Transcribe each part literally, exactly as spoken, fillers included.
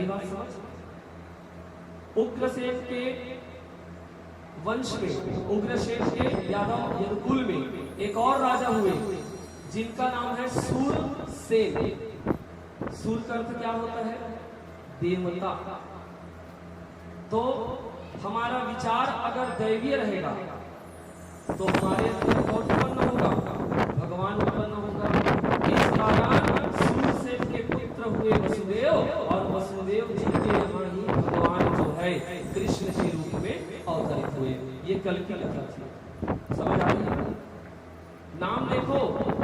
बात समझ? उग्रसेन के वंश में, उग्रसेन के यादव यदुकुल में एक और राजा हुए, जिनका नाम है सूरसेन। सूर का अर्थ क्या होता है? देवता। तो हमारा विचार अगर दैवीय रहेगा, तो हमारे अंदर कौन उत्पन्न होगा? भगवान उत्पन्न होगा। इस कारण सूरसेन के पुत्र हुए वसुदेव, और वसुदेव जी के यहाँ ही भगवान जो है, कृष्ण के रूप में अवतरित हुए। ये कल की कथा थी, समझ आ रही है? नाम देखो,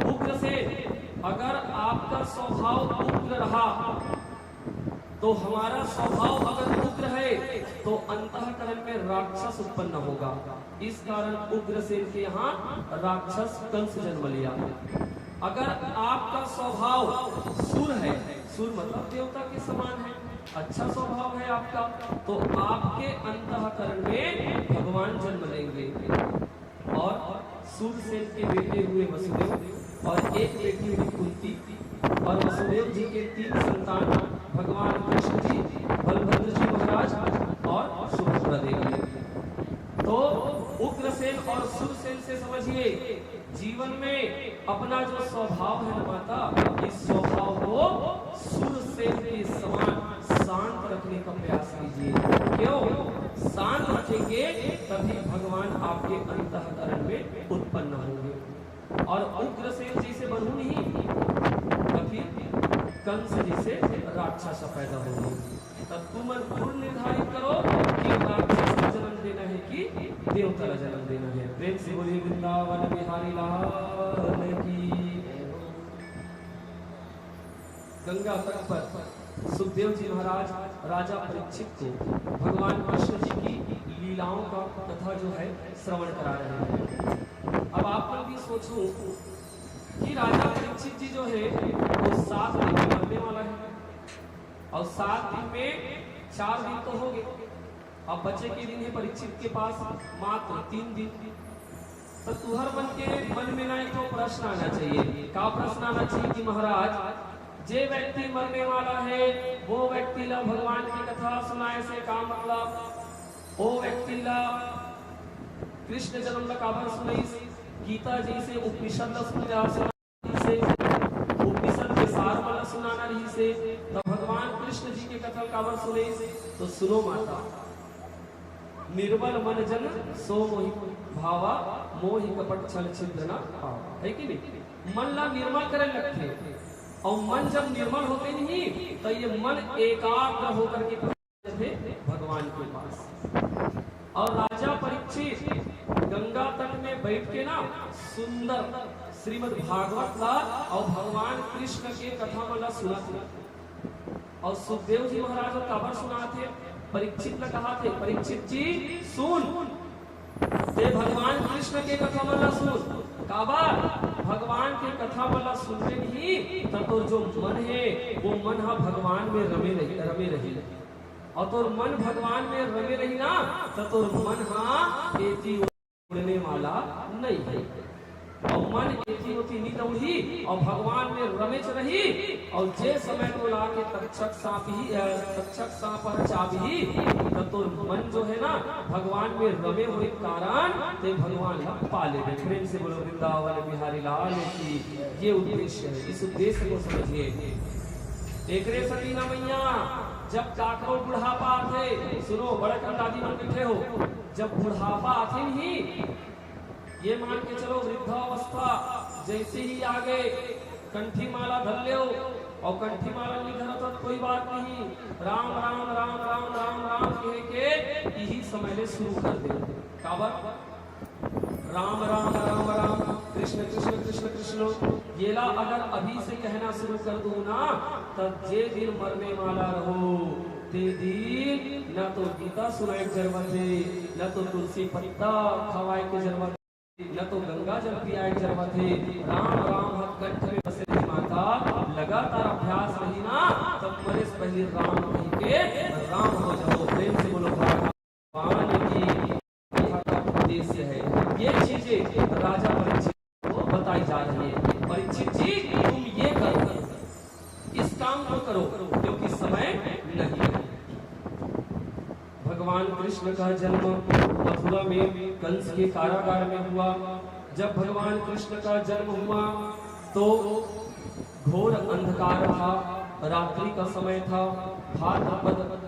उग्रसेन। अगर आपका स्वभाव उग्र रहा, तो हमारा स्वभाव अगर उग्र है, तो अंतःकरण में राक्षस उत्पन्न होगा। इस कारण उग्रसेन के यहाँ राक्षस कंस जन्म लिया। अगर आपका स्वभाव सुर है, सुर मतलब देवता के समान है, अच्छा स्वभाव है आपका, तो आपके अंतःकरण में भगवान जन्म लेंगे। और सूरसेन के बेटे हुए वसुदेव और एक बेटी हुई कुंती, और वसुदेव जी के तीन संतान, भगवान कृष्ण जी, बलभद्र जी महाराज और सुभद्रा देवी। तो उग्रसेन और सूरसेन से समझिए, जीवन में अपना जो स्वभाव है ना माता, इस स्वभाव को सूरसेन के समान शांत रखने का प्रयास कीजिए। क्यों? शांत रखेंगे, तभी भगवान आपके अंतःकरण में उत्पन्न होंगे। और उग्रसेन जी से बनू नहीं, तो फिर कंस जी से राक्षस पैदा होंगे। तब तुम मन खुद निर्धारित करो कि राक्षस का जन्म देना है कि देवता का जन्म देना है। प्रेम से बोलिए वृंदावन बिहारी लाल की। गंगा तट पर सुखदेव जी महाराज राजा परीक्षित को भगवान कृष्ण जी की लीलाओं का कथा जो है, श्रवण करा रहे हैं। अब आप मन भी सोचो कि राजा परीक्षित जी जो है, वो सात दिन में मरने वाला है, और सात दिन में चार दिन तो हो गए, अब बचे के दिन है परीक्षित के पास मात्र तीन दिन। तो तुहर मन के मन में ना एक ठो प्रश्न आना चाहिए। का प्रश्न आना चाहिए कि महाराज, जे व्यक्ति मरने वाला है, वो व्यक्ति ला भगवान की कथा सुनाए से का मतलब? वो व्यक्ति ला कृष्ण जन्म ला काबर सुनाइस? गीता जैसे उपनिषद ला सुना, से उपनिषद के सार मन ला सुनाना रहिस हे, त भगवान कृष्ण जी के कथा काबर सुनाइस? तो सुनो माता, निर्मल मन जन सो मोहि भावा, मोहि कपट छल छिद्र न पावा, है कि नहीं? मन ला निर्मल करे लगथे, और मन जब निर्मल होथे नहीं, तो ये मन एकाग्र होकर के थे भगवान के पास। और राजा परीक्षित गंगा तट में बैठ के ना सुंदर श्रीमद् भागवत ला और भगवान कृष्ण के कथा मन ला सुनत हे। और सुखदेव जी महाराज ला काबर सुनात हे? परीक्षित ला कहात हे, परीक्षित जी सुन, ते भगवान कृष्ण के कथा मन ला सुन। काबर? भगवान के कथा मन ला सुनबे नहीं, त तोर जो मन हे, वो मन हा भगवान में रमे रही, रमे रही। और तोर मन भगवान में रमे रही ना, त तोर मन हा एती उड़ने वाला नहीं है। और मन एती ओती नहीं दौड़ी, और भगवान में रमेच रही। और जे समय तोला के तक्षक सांप ही, अ, तक्षक सांप हर चाबही, त तोर मन जो है ना, भगवान में रमे होए कारण ते भगवान ला पा लेबे। प्रेम से बोलो वृंदावन बिहारी लाल की। ये उद्देश्य है, इस उद्देश्य को समझिए। एकरे सती ना मैया, जब काकरो बुढ़ापा आथे, सुनो, बड़े कन दादी मन बैठे हो, जब बुढ़ापा आथे नहीं, ये मान के चलो, वृद्धावस्था जैसे ही आ गए, कंठी माला धर लेव, और कंठी माला नहीं धरत हो तो कोई बात नहीं, राम राम राम राम राम राम कहे के यही समय ले शुरू कर दे। काबर? राम राम राम राम, कृष्ण कृष्ण कृष्ण कृष्ण, येला अगर अभी से कहना शुरू कर दू ना, तब जे दिन मरने वाला रहो, ते दिन न तो गीता सुनाए के जरूरत है, न तो तुलसी पत्ता खवाए के जरूरत, न तो गंगा जल पियाए के जरूरत है। राम राम हर कंठ में बसे रही माता, लगातार अभ्यास रही ना, तब मरे से पहले राम कही के राम हो जाओ। प्रेम से बोलो भगवान की। उद्देश्य है। ये चीजें राजा परीक्षित को बताई जा रही है। परीक्षित जी, तुम ये करो, इस काम को करो, क्योंकि समय नहीं है। कृष्ण का जन्म मथुरा में कंस के कारागार में हुआ। जब भगवान कृष्ण का जन्म हुआ तो घोर अंधकार था, रात्रि का समय था। भाद्रपद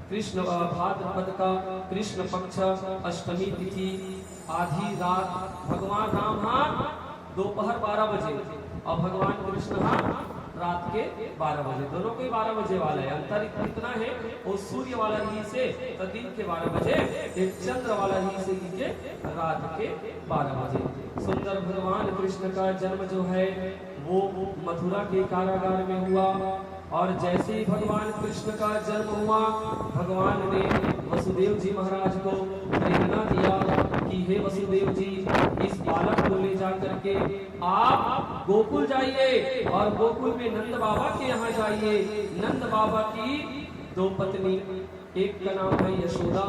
कृष्ण, अ, भाद्रपद का कृष्ण पक्ष अष्टमी तिथि, आधी रात। भगवान राम हा दोपहर बारह बजे और भगवान कृष्ण हा रात के बारह बजे, दोनों के बारह बजे वाला है। अंतर इत-, इतना है, वो सूर्य वाला रहिसे तो दिन के बारह बजे, ये चंद्र वाला रहिसे के रात के बारह बजे। सुंदर भगवान कृष्ण का जन्म जो है वो मथुरा के कारागार में हुआ। और जैसे ही भगवान कृष्ण का जन्म हुआ, भगवान ने वसुदेव जी महाराज को प्रेरणा दिया कि हे वसुदेव जी, इस बालक को ले जा करके आप गोकुल जाइए और गोकुल में नंद बाबा के यहाँ जाइए। नंद बाबा की दो पत्नी, एक का नाम है यशोदा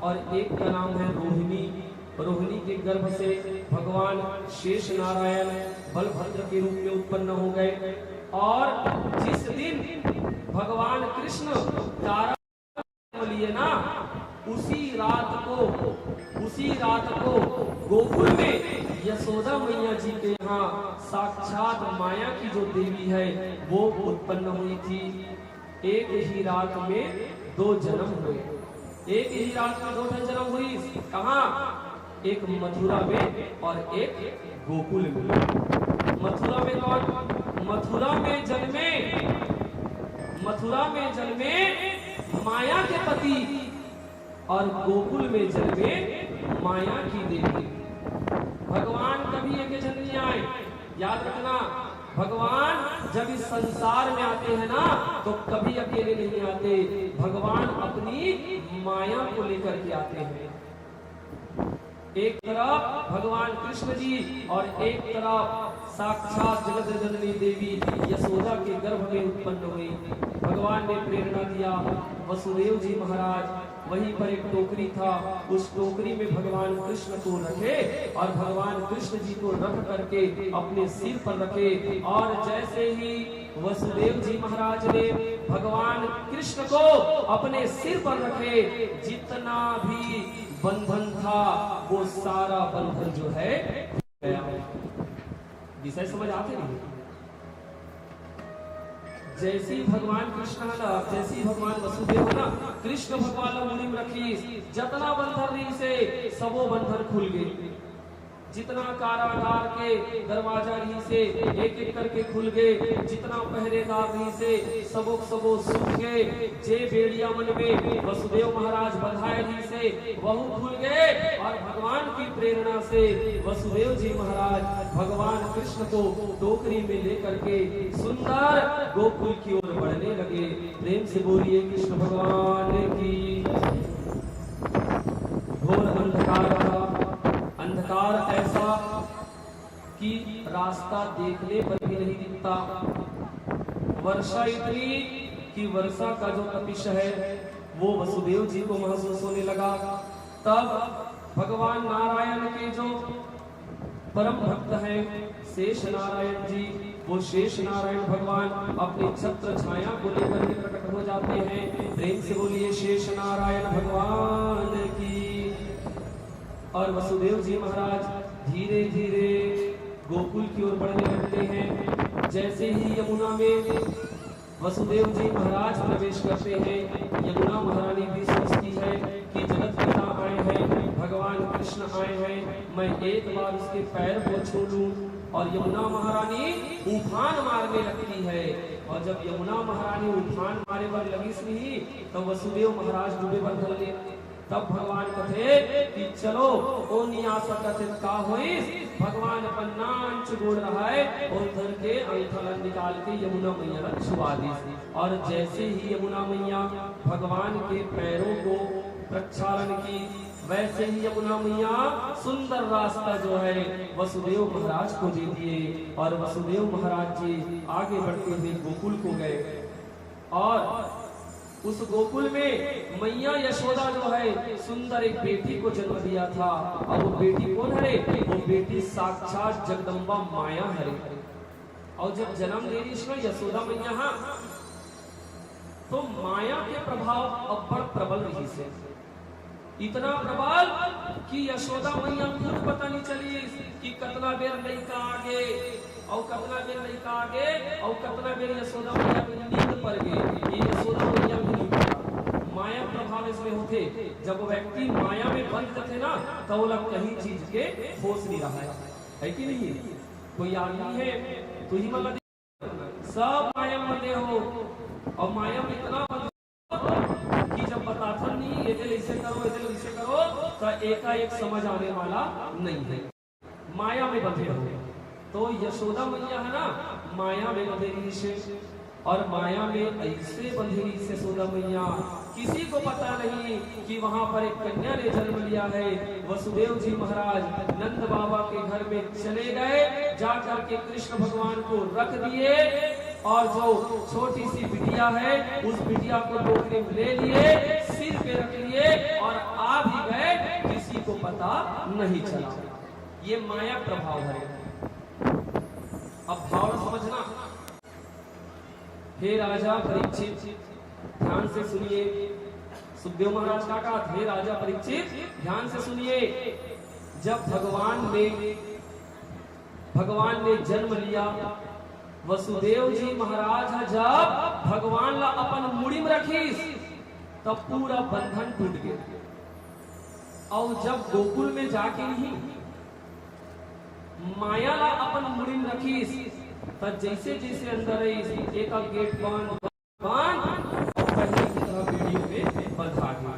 और एक का नाम है रोहिणी। रोहिणी के गर्भ से भगवान शेष नारायण बलभद्र के रूप में उत्पन्न हो गए। और जिस दिन भगवान कृष्ण तारा लिए ना, उसी रात को, उसी रात को गोकुल में यशोदा मैया जी के यहाँ साक्षात माया की जो देवी है, वो उत्पन्न हुई थी। एक ही रात में दो जन्म हुए, एक ही रात में दो ठन जन्म हुई। कहाँ? एक मथुरा में और एक गोकुल में। मथुरा में कौन? मथुरा में जन्मे, मथुरा में जन्मे माया के पति और गोकुल में जन्मे माया की देवी। भगवान कभी एक जन नहीं आए, याद रखना। भगवान जब इस संसार में आते हैं ना, तो कभी अकेले नहीं आते। भगवान अपनी माया को लेकर के आते हैं। एक तरफ भगवान कृष्ण जी और एक तरफ साक्षात जगत जननी देवी यशोदा के गर्भ में उत्पन्न हुई। भगवान ने प्रेरणा दिया, वसुदेव जी महाराज, वहीं पर एक टोकरी था, उस टोकरी में भगवान कृष्ण को रखे और भगवान कृष्ण जी को रख करके अपने सिर पर रखे। और जैसे ही वसुदेव जी महाराज ने भगवान कृष्ण को अपने सिर पर रखे, जितना भी बंधन था, वो सारा बंधन जो है खुल गया। विषय समझ आते नहीं? जैसे ही भगवान कृष्ण है ना, जैसे ही भगवान वसुदेव है ना, कृष्ण भगवान ला मुड़ी में रखिस, जतना बंधन रहिसे, सबो बंधन खुल गए। जितना कारागार के दरवाजा रहिसे, एक एक करके खुल गए। जितना पहरेदार रहिसे, सबो सबो सूत गए। जे बेड़िया मन में वसुदेव महाराज बंधाए रहिसे, वहू खुल गए। और भगवान की प्रेरणा से वसुदेव जी महाराज भगवान कृष्ण को टोकरी में लेकर के सुंदर गोकुल की ओर बढ़ने लगे। प्रेम से बोलिए कृष्ण भगवान की। घोर अंधकार था, अंधकार ऐसा कि रास्ता देखने पर भी नहीं दिखता। वर्षा इतनी कि वर्षा का जो तपिश है, वो वसुदेव जी को महसूस होने लगा। तब भगवान नारायण के जो परम भक्त हैं शेष नारायण जी, वो शेष नारायण भगवान अपनी छत्र छाया को लेकर के प्रकट हो जाते हैं। प्रेम से बोलिए शेष नारायण भगवान की। और वसुदेव जी महाराज धीरे धीरे गोकुल की ओर बढ़ने लगते हैं। जैसे ही यमुना में वसुदेव जी महाराज प्रवेश करते हैं, यमुना महारानी भी सोचती है कि जगत पिता आए हैं, भगवान कृष्ण आए हैं, मैं एक बार उसके पैर को छू लूं। और यमुना महारानी उफान मारने लगती है। और जब यमुना महारानी उफान मारे बर लगिस रही, तो वसुदेव महाराज डूबे बर धर ले। तब भगवान कथे कि चलो, ओ नियासा कथे का होइस, भगवान अपन नान च गोड़ रहय, ओ धर के अंगठा ला निकाल के यमुना मैया ला छुआ दिस। और जैसे ही यमुना मैया भगवान के पैरों को प्रक्षालन की, वैसे ही यमुना मैया सुंदर रास्ता जो है वसुदेव महाराज को दे दिए और वसुदेव महाराज जी आगे बढ़ते हुए गोकुल को गए। और उस गोकुल में मैया यशोदा जो है सुंदर एक बेटी को जन्म दिया था। और वो बेटी कौन है? वो बेटी साक्षात जगदम्बा माया है। और जब जन्म ले रहिस ना यशोदा मैया, हाँ, तो माया के प्रभाव अब्बड़ प्रबल रहिस हे। इतना प्रबल कि यशोदा मैया खुद पता नहीं चली कि कतना बेर लइका आगे और कतना बेर लइका आगे और कतना बेर यशोदा मैया के नींद पर गए। ये यशोदा मैया भी नहीं पता। माया प्रभाव इसमें होते। जब व्यक्ति माया में बंध जाते ना, तो ओला कहीं चीज के होश नहीं रहा है, है कि नहीं? कोई आदमी है, तो ही मतलब सब माया में बंधे हो और माया में इतना बंधे हो कि जब बताथन नहीं, ये दिल इसे करो, ये दिल इसे करो, तो एकाएक समझ आने वाला नहीं है। माया में बंधे हो। तो यशोदा मैया है ना, माया में बंधे रही से, और माया में ऐसे बंधे रही से यशोदा मैया, किसी को पता नहीं कि वहां पर एक कन्या ने जन्म लिया है। वसुदेव जी महाराज नंद बाबा के घर में चले गए, जा करके कृष्ण भगवान को रख दिए, और जो छोटी सी बिटिया है, उस बिटिया को टोकरे में ले लिए, सिर पे रख लिए और आ भी गए, किसी को पता नहीं चला। ये माया प्रभाव है। अब भाव समझना। हे राजा परीक्षित, ध्यान से सुनिए। सुखदेव महाराज का कहा, हे राजा परीक्षित, ध्यान से सुनिए। जब भगवान ने भगवान ने जन्म लिया, वसुदेव जी महाराज ह जब भगवान ला अपन मुड़ी में रखिस, तब पूरा बंधन टूट गया। और जब गोकुल में जाके नहीं माया ला अपन मुड़ी में रखिस, तब जैसे जैसे अंदर आइस, एक गेट बंद, भगवान पहले की तरह पीढ़ियों में बंधा गया।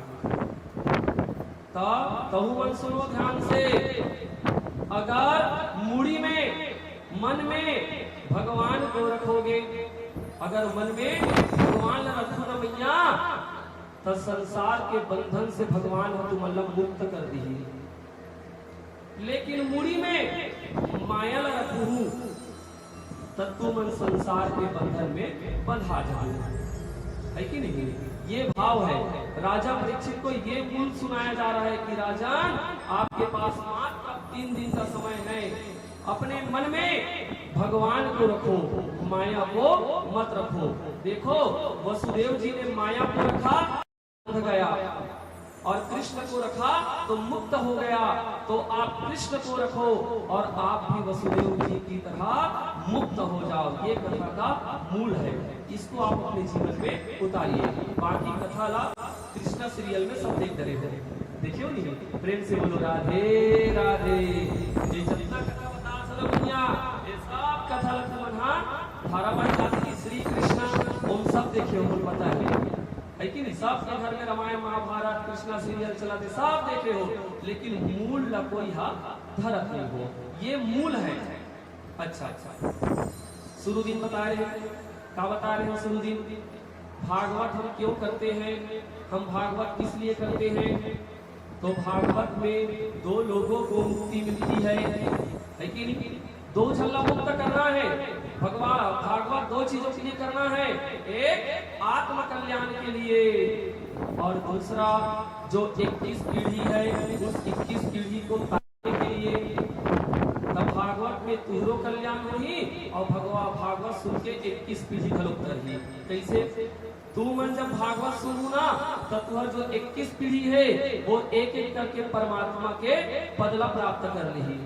तब तहु मन सुनो ध्यान से, अगर मुड़ी में, मन में भगवान को रखोगे, अगर मन में भगवान रखो ना मैया, तो संसार के बंधन से भगवान ह तुमन ला मुक्त कर दी। लेकिन मुड़ी में माया ला रखू, त तुमन संसार के बंधन में बंधा जाओ, है कि नहीं? ये भाव है। राजा परीक्षित को ये मूल सुनाया जा रहा है कि राजन, आपके पास मात्र तीन दिन का समय है, अपने मन में भगवान को रखो, माया को मत रखो। देखो, वसुदेव जी ने माया को रखा, गया, और कृष्ण को रखा तो मुक्त हो गया। तो आप कृष्ण को रखो और आप भी वसुदेव जी की तरह मुक्त हो जाओ। ये कथा का मूल है, इसको आप अपने जीवन में उतारिए। बाकी कथा ला कृष्णा सीरियल में सब देख रहे हो, देखियो नहीं? प्रेम से बोलो राधे राधे। ये जितना कथा बता चलो भैया, ये सब कथा ला तुमन धारावाहिक आती श्री कृष्णा, हम सब देखे हो, पता है, है कि नहीं? सबके घर में रामायण महाभारत कृष्णा सीरियल चलत हे, सब देखे हो, लेकिन मूल ला कोई हा धरत नहीं हो। ये मूल है। अच्छा, अच्छा, शुरू दिन बता रहे हैं, का बता रहे हैं शुरू दिन? भागवत हम क्यों करते हैं, हम भागवत किस लिए करते हैं? तो भागवत में दो लोगों को मुक्ति मिलती है, है कि नहीं? दो झन ला मुक्त करना है। भगवान, भागवत दो चीजों के लिए करना है, एक आत्म कल्याण के लिए और दूसरा जो इक्कीस पीढ़ी है, उस इक्कीस पीढ़ी को तारने के लिए। तब भागवत में तुहरो कल्याण होही और भगवा-, भागवत सुन के इक्कीस पीढ़ी घलो तरही। कैसे? तुमन जब भागवत सुनहू ना, त तुहर जो इक्कीस पीढ़ी है, वो एक एक करके परमात्मा के पद ला प्राप्त कर लिही।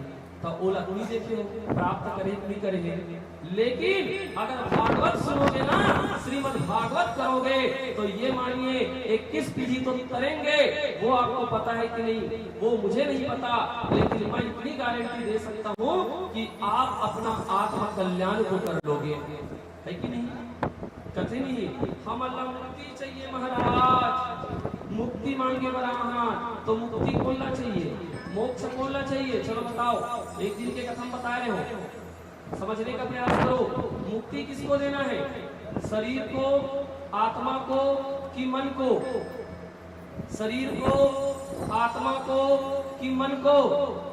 त ओला कोई देखे हो, प्राप्त करे कि नहीं करे है। लेकिन अगर भागवत सुनोगे ना, श्रीमद् भागवत करोगे, तो ये मानिए इक्कीस पीढ़ी तो तरेंगे, वो आपको पता है कि नहीं, वो मुझे नहीं पता, लेकिन मैं इतनी गारंटी दे सकता हूँ कि आप अपना आत्म कल्याण को कर लोगे। है कि नहीं? कथे नहीं, हमन ला मुक्ति चाहिए महाराज, मुक्ति मांगे बर आहन, तो मुक्ति कोन ला चाहिए, मोक्ष कोन ला चाहिए? चलो बताओ, एक दिन के कथा म बताए रहे हो, समझने का प्रयास करो। मुक्ति किसको देना है, शरीर को, आत्मा को कि मन को? शरीर को, आत्मा को कि मन को?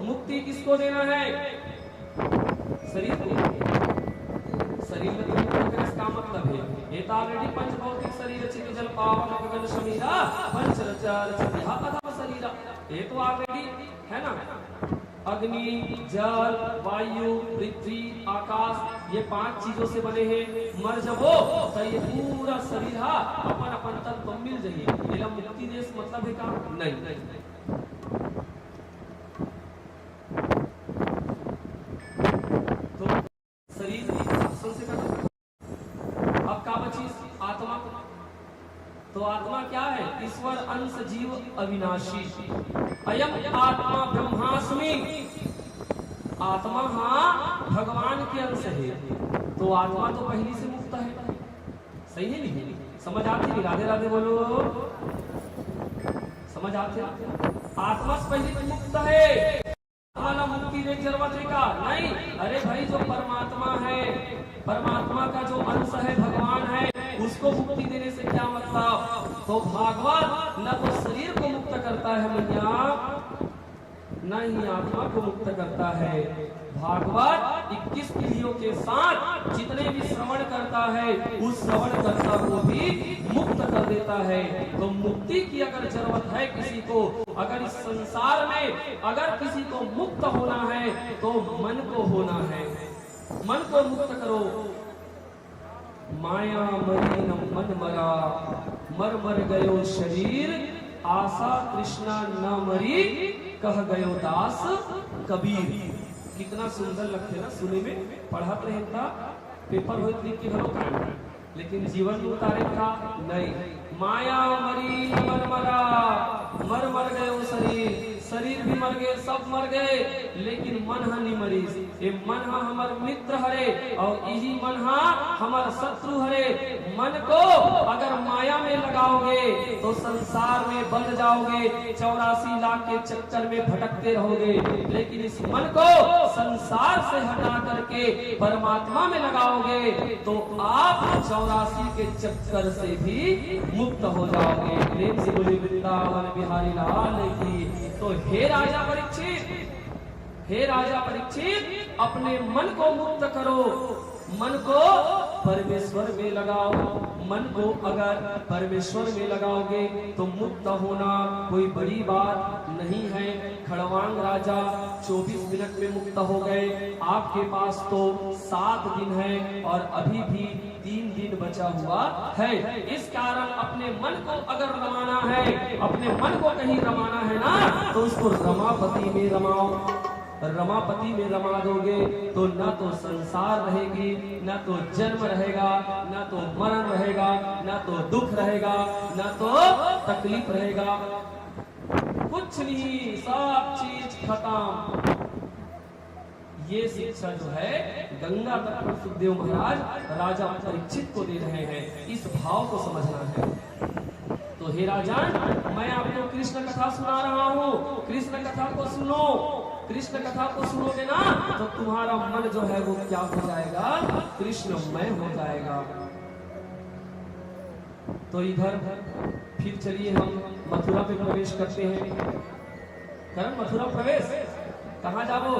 मुक्ति किसको देना है? शरीर को। शरीर में तो मुक्त करे, इसका मतलब है, ये तो already पंच भौतिक शरीर, चित जल पावन गगन समीरा, पंच रचा रच देहा अधम शरीरा, ये तो already है ना। अग्नि, जल, वायु, पृथ्वी, आकाश, ये पांच चीजों से बने हैं। मर जबो तो ये पूरा शरीर हा अपन अपन तन तो मिल जाही। एला मुक्ति देश मतलब है का? नहीं। परमेश्वर अंश जीव अविनाशी। अयम आत्मा ब्रह्मास्मि। आत्मा हा भगवान के अंश है, तो आत्मा तो पहली से मुक्त है, सही है नहीं? समझ आती नहीं? राधे राधे बोलो, समझ आते? आत्मा से पहली मुक्त है, वाला मुक्ति दे जरूरत है का? नहीं। अरे भाई, जो परमात्मा है, परमात्मा का जो अंश है, भगवान है, उसको मुक्ति देने से क्या मतलब? तो भागवत न तो शरीर को मुक्त करता है मैया, न ही आत्मा को मुक्त करता है। भागवत इक्कीस पीढ़ियों के साथ जितने भी श्रवण करता है, उस श्रवण कर्ता को भी मुक्त कर देता है। तो मुक्ति की अगर जरूरत है किसी को, अगर इस संसार में अगर किसी को मुक्त होना है तो मन को होना है, मन को मुक्त करो। माया मरी न मन मरा, मर मर गयो शरीर, आशा तृष्णा न मरी, कह गयो दास कबीर। कितना सुंदर लगथे ना सुने में, पढ़त रहे था, पेपर होत लिख के घलो कान, लेकिन जीवन में उतारे था नहीं। माया मरी न मन मरा, मर मर गयो शरीर, शरीर भी मर गए, सब मर गए, लेकिन मन ह नि मरिस। ये मन ह हमर मित्र हरे और यही मन ह हमर शत्रु हरे। मन को अगर माया में लगाओगे तो संसार में बंध जाओगे, चौरासी लाख के चक्कर में भटकते रहोगे। लेकिन इस मन को संसार से हटा करके परमात्मा में लगाओगे तो आप चौरासी के चक्कर से भी मुक्त हो जाओगे। प्रेम से बोलिए वृंदावन बिहारी लाल की। तो हे राजा परीक्षित, हे राजा परीक्षित, अपने मन को मुक्त करो, मन को परमेश्वर में लगाओ। मन को अगर परमेश्वर में लगाओगे तो मुक्त होना कोई बड़ी बात नहीं है। खड़वांग राजा चौबीस मिनट में मुक्त हो गए, आपके पास तो सात दिन है और अभी भी तीन दिन बचा हुआ है। इस कारण अपने मन को अगर रमाना है, अपने मन को कहीं रमाना है ना, तो उसको रमापति में रमाओ। रमापति में रमा दोगे तो ना तो संसार रहेगी, ना तो जन्म रहेगा, ना तो मरण रहेगा, ना तो दुख रहेगा, ना तो तकलीफ रहेगा, कुछ नहीं, सब चीज खत्म। ये शिक्षा जो है गंगा तट पर सुखदेव महाराज राजा परीक्षित को दे रहे हैं। इस भाव को समझना है। तो हे राजन, मैं आपको कृष्ण कथा सुना रहा हूँ, कृष्ण कथा को सुनो। कृष्ण कथा को सुनोगे ना तो तुम्हारा मन जो है वो क्या हो जाएगा? कृष्णमय हो जाएगा। तो इधर फिर चलिए हम मथुरा में प्रवेश करते हैं। करण मथुरा प्रवेश, कहाँ जाबो?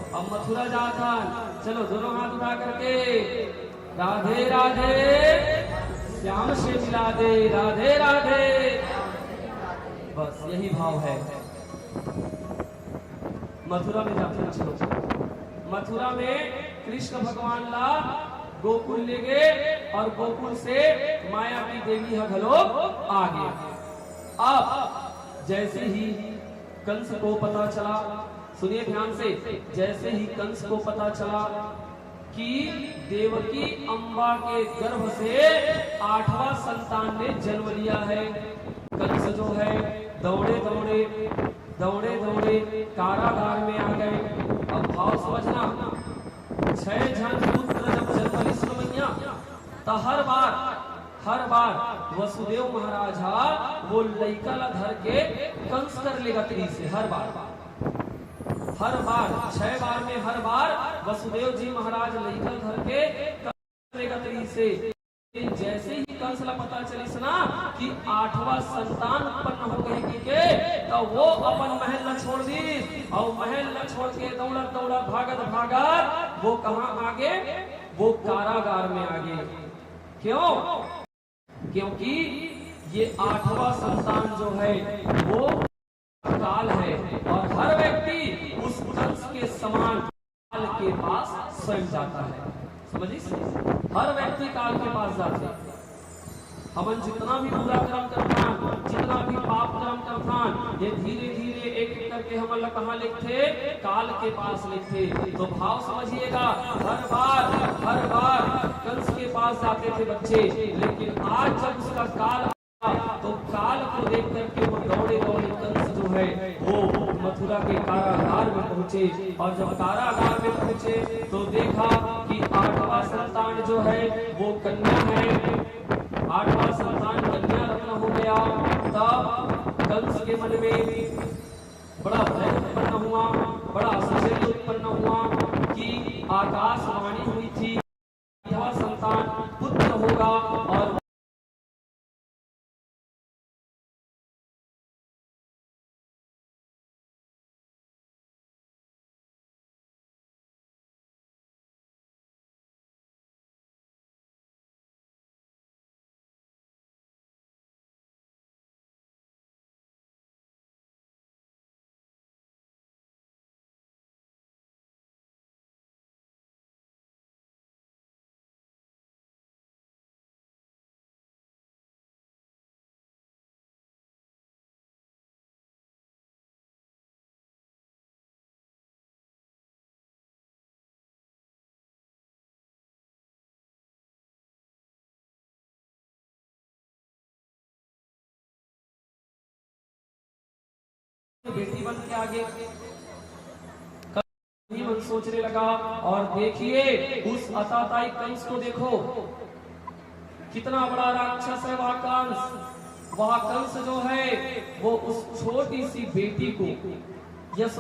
अब मथुरा जात हन। चलो दोनों हाथ उठा करके राधे राधे श्याम से मिला दे, राधे राधे। बस यही भाव है। मथुरा में जाते हैं, चलो। मथुरा में कृष्ण भगवान ला गोकुल ले गए और गोकुल से माया की देवी ह घलो आ गए। अब जैसे ही कंस को पता चला, सुनिए ध्यान से, जैसे ही कंस को पता चला कि देवकी अम्बा के गर्भ से आठवां संतान ने जन्म लिया है, कंस जो है दौड़े दौड़े दौड़े दौड़े कारागार में आ गए। अब भाव समझना, छह झन पुत्र जब जन्म लिस न मैया, त हर बार, हर बार वसुदेव महाराज हा वो लइका ला धर के कंस कर लेगत रिहिसे। हर बार, हर बार, छह बार में हर बार वसुदेव जी महाराज लइका धर के कंस कर लेगत रिहिसे। लेकिन जैसे ही कंस ला पता चलिस ना कि आठवां संतान उत्पन्न हो गए के, के, त वो अपन महल ला छोड़ दिस और महल ला छोड़ के दौड़त दौड़त भागत भागत वो कहाँ आ गए? वो कारागार में आ गए। क्यों? क्योंकि ये आठवां संतान जो है वो काल है और हर व्यक्ति उस कंस के समान काल के पास स्वयं जाता है। समझिस? हर व्यक्ति काल के पास जाथे। हमन जितना भी बुरा कर्म करथन, जितना भी पाप कर्म करथन, ये धीरे धीरे एक एक करके हमन ला कहाँ लेगथे? काल के पास लेगथे। तो भाव समझिएगा, हर बार, हर बार कंस के पास जाते थे बच्चे, लेकिन आज जब उसका काल तो काल को देख करके वो दौड़े दौड़े कंस जो है वो मथुरा के कारागार में पहुंचे। और जब कारागार में पहुंचे तो देखा कि आठवां संतान जो है वो कन्या है, आठवां संतान कन्या रत्न हो गया। तब कंस के मन में बड़ा भय उत्पन्न हुआ, बड़ा आश्चर्य उत्पन्न हुआ कि आकाशवाणी हुई थी, आठवां संतान पुत्र होगा। और बेटी बन के आगे मन सोचने लगा। और देखिए, उस अताताई कंस को देखो, कितना बड़ा राक्षस है वह कंस। वह कंस जो है, वो उस छोटी सी बेटी को, यस,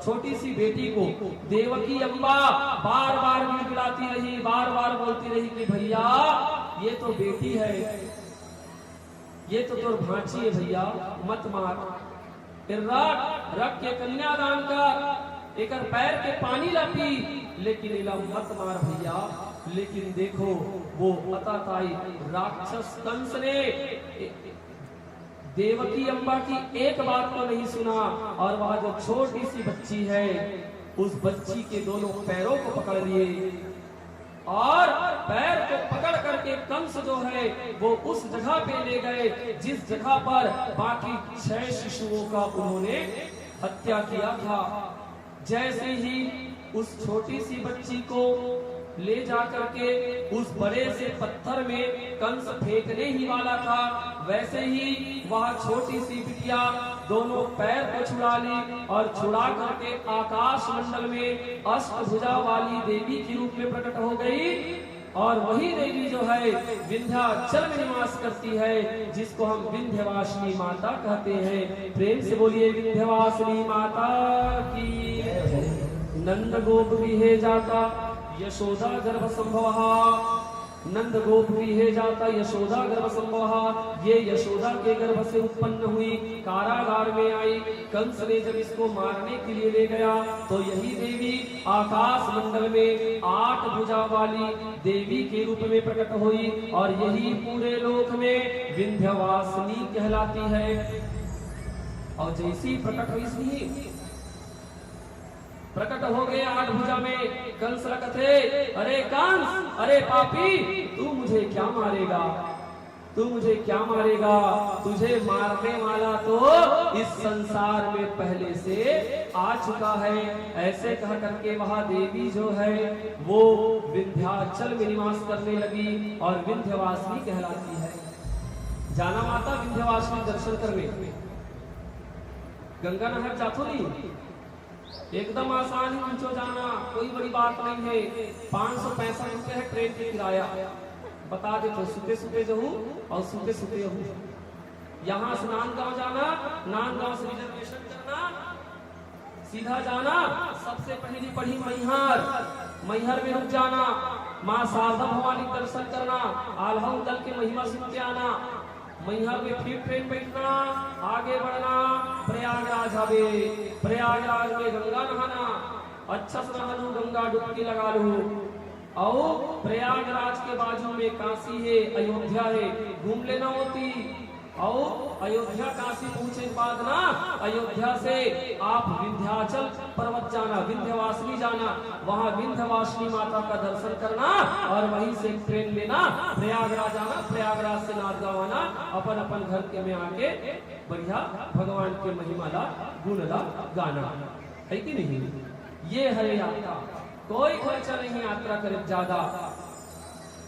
छोटी सी बेटी को देवकी अम्बा बार बार गिड़गिड़ाती रही, बार बार बोलती रही कि भैया, ये तो बेटी है, ये तो तोर भांची है भैया, मत मार। फिर रख, रख के कन्यादान कर, एकर पैर के पानी ला पी, लेकिन एला मत मार भैया। लेकिन देखो, वो अताताई राक्षस कंस ने देवकी अम्बा की एक बात को नहीं सुना, और वह जो छोटी सी बच्ची है, उस बच्ची के दोनों पैरों को पकड़ लिए और पैर को पकड़ करके कंस जो है, वो उस जगह पे ले गए जिस जगह पर बाकी छह शिशुओं का उन्होंने हत्या किया था। जैसे ही उस छोटी सी बच्ची को ले जा करके उस बड़े से पत्थर में कंस फेंकने ही वाला था, वैसे ही वह छोटी सी बिटिया दोनों पैर को छुड़ा ली और छुड़ा करके आकाश मंडल में अष्टभुजा वाली देवी के रूप में प्रकट हो गई। और वही देवी जो है, विंध्याचल में निवास करती है, जिसको हम विंध्यवासिनी माता कहते हैं। प्रेम से बोलिए, विंध्यवासिनी माता की। नंद गोप गृहे जाता यशोदा गर्भ संभव। नंद गोप गृहे जाता यशोदा गर्भ संभव। ये यशोदा के गर्भ से उत्पन्न हुई, कारागार में आई। कंस ने जब इसको मारने के लिए ले गया, तो यही देवी आकाश मंडल में आठ भुजा वाली देवी के रूप में प्रकट हुई और यही पूरे लोक में विंध्यवासिनी कहलाती है। और जैसी प्रकट हुई सी, प्रकट हो गए आठ भुजा में, कंस ला कथे, अरे कंस, अरे पापी, तू मुझे क्या मारेगा? तू मुझे क्या मारेगा? तुझे मारने वाला तो इस संसार में पहले से आ चुका है। ऐसे कह करके वह देवी जो है, वो विंध्याचल में निवास करने लगी और विंध्यवासिनी कहलाती है। जाना माता विंध्यवासिनी दर्शन करने, गंगा नहर जाथो नहीं, एकदम आसान है, नीचो जाना कोई बड़ी बात नहीं है। पाँच सौ पैंसठ रुपये है ट्रेन के किराया। बता देथों, सुते सुते जाहू और सुते सुते आहू। यहाँ से नांदगांव जाना, नांदगांव से रिजर्वेशन करना, सीधा जाना। सबसे पहली पड़ी मैहर, मैहर में रुक जाना, माँ शारदा भवानी के दर्शन करना, आल्हा उदल के महिमा सुन के आना। मैहर में फिर ट्रेन बैठना, आगे बढ़ना, प्रयागराज हवे। प्रयागराज में गंगा नहाना, अच्छा से नहा लू, गंगा डुबकी लगा लू। अउ प्रयागराज के बाजू में काशी है, अयोध्या है, घूम लेना होती। अउ अयोध्या काशी पहुंचे के बाद ना, अयोध्या से आप विंध्याचल पर्वत जाना, विंध्यवासिनी जाना, वहां विंध्यवासिनी माता का दर्शन करना और वहीं से ट्रेन में ना प्रयागराज आना, प्रयागराज से नांदगांव आना, अपन अपन घर के में आके बढ़िया भगवान के महिमा ला, गुण ला गाना, है कि नहीं? ये है यात्रा, कोई खर्चा नहीं यात्रा करे ज्यादा।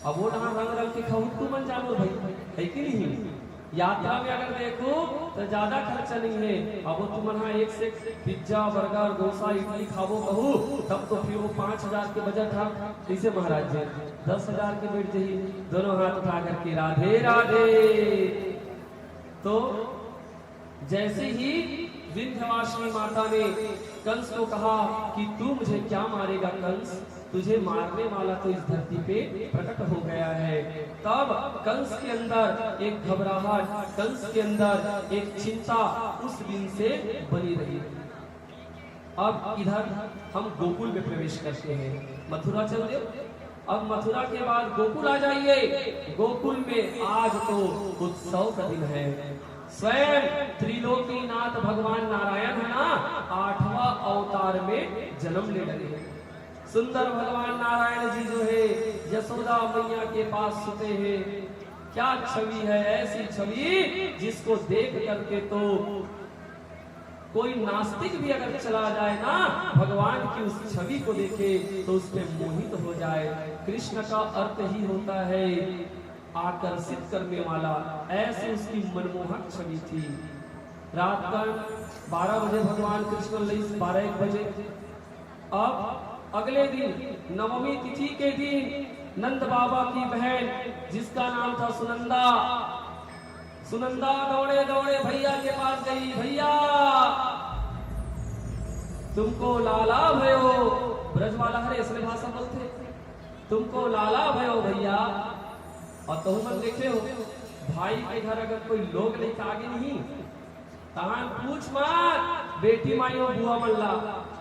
अब वो डहान रंग रंग के खहू तुमन जानो भाई, है कि नहीं? यात्रा में अगर देखो तो ज्यादा खर्चा नहीं है। अब वो तुमन हा एक से पिज्जा, बर्गर, डोसा, इडली खाबो कहू, तब तो फिर वो पाँच हजार के बजट हा। कैसे महाराज जी? दस हजार के बैठ जाइए। दोनों हाथ उठा करके राधे राधे। तो जैसे ही विंध्यवासिनी माता ने कंस को कहा कि तू मुझे क्या मारेगा कंस, तुझे मारने वाला तो इस धरती पे प्रकट हो गया है, तब कंस के अंदर एक घबराहट, कंस के अंदर एक चिंता उस दिन से बनी रही। अब इधर हम गोकुल में प्रवेश करते हैं। मथुरा चल दे। अब मथुरा के बाद गोकुल आ जाइए। गोकुल में आज तो उत्सव का दिन है। स्वयं त्रिलोकीनाथ भगवान नारायण है ना, आठवां अवतार में जन्म ले रहे हैं। सुंदर भगवान नारायण जी जो है, यशोदा मैया के पास सुते हैं। क्या छवि है, ऐसी छवि जिसको देख करके तो कोई नास्तिक भी अगर चला जाए ना, भगवान की उस छवि को देखे तो उस पे मोहित हो जाए। कृष्ण का अर्थ ही होता है आकर्षित करने वाला। ऐसी उसकी मनमोहक छवि थी। रात का बारह बजे भगवान कृष्ण लईस, बारह एक बजे। अब अगले दिन, नवमी तिथि के दिन, नंद बाबा की बहन, जिसका नाम था सुनंदा, सुनंदा दौड़े दौड़े भैया के पास गई। भैया, तुमको लाला भयो, ब्रज वाला हरे, इसने भाषा बोलते, तुमको लाला भयो भैया। और तुम मन देखे हो, भाई के घर अगर कोई लोग लेके आगे नहीं, तहान पूछ मत, बेटी माई हो बुआ मन ला,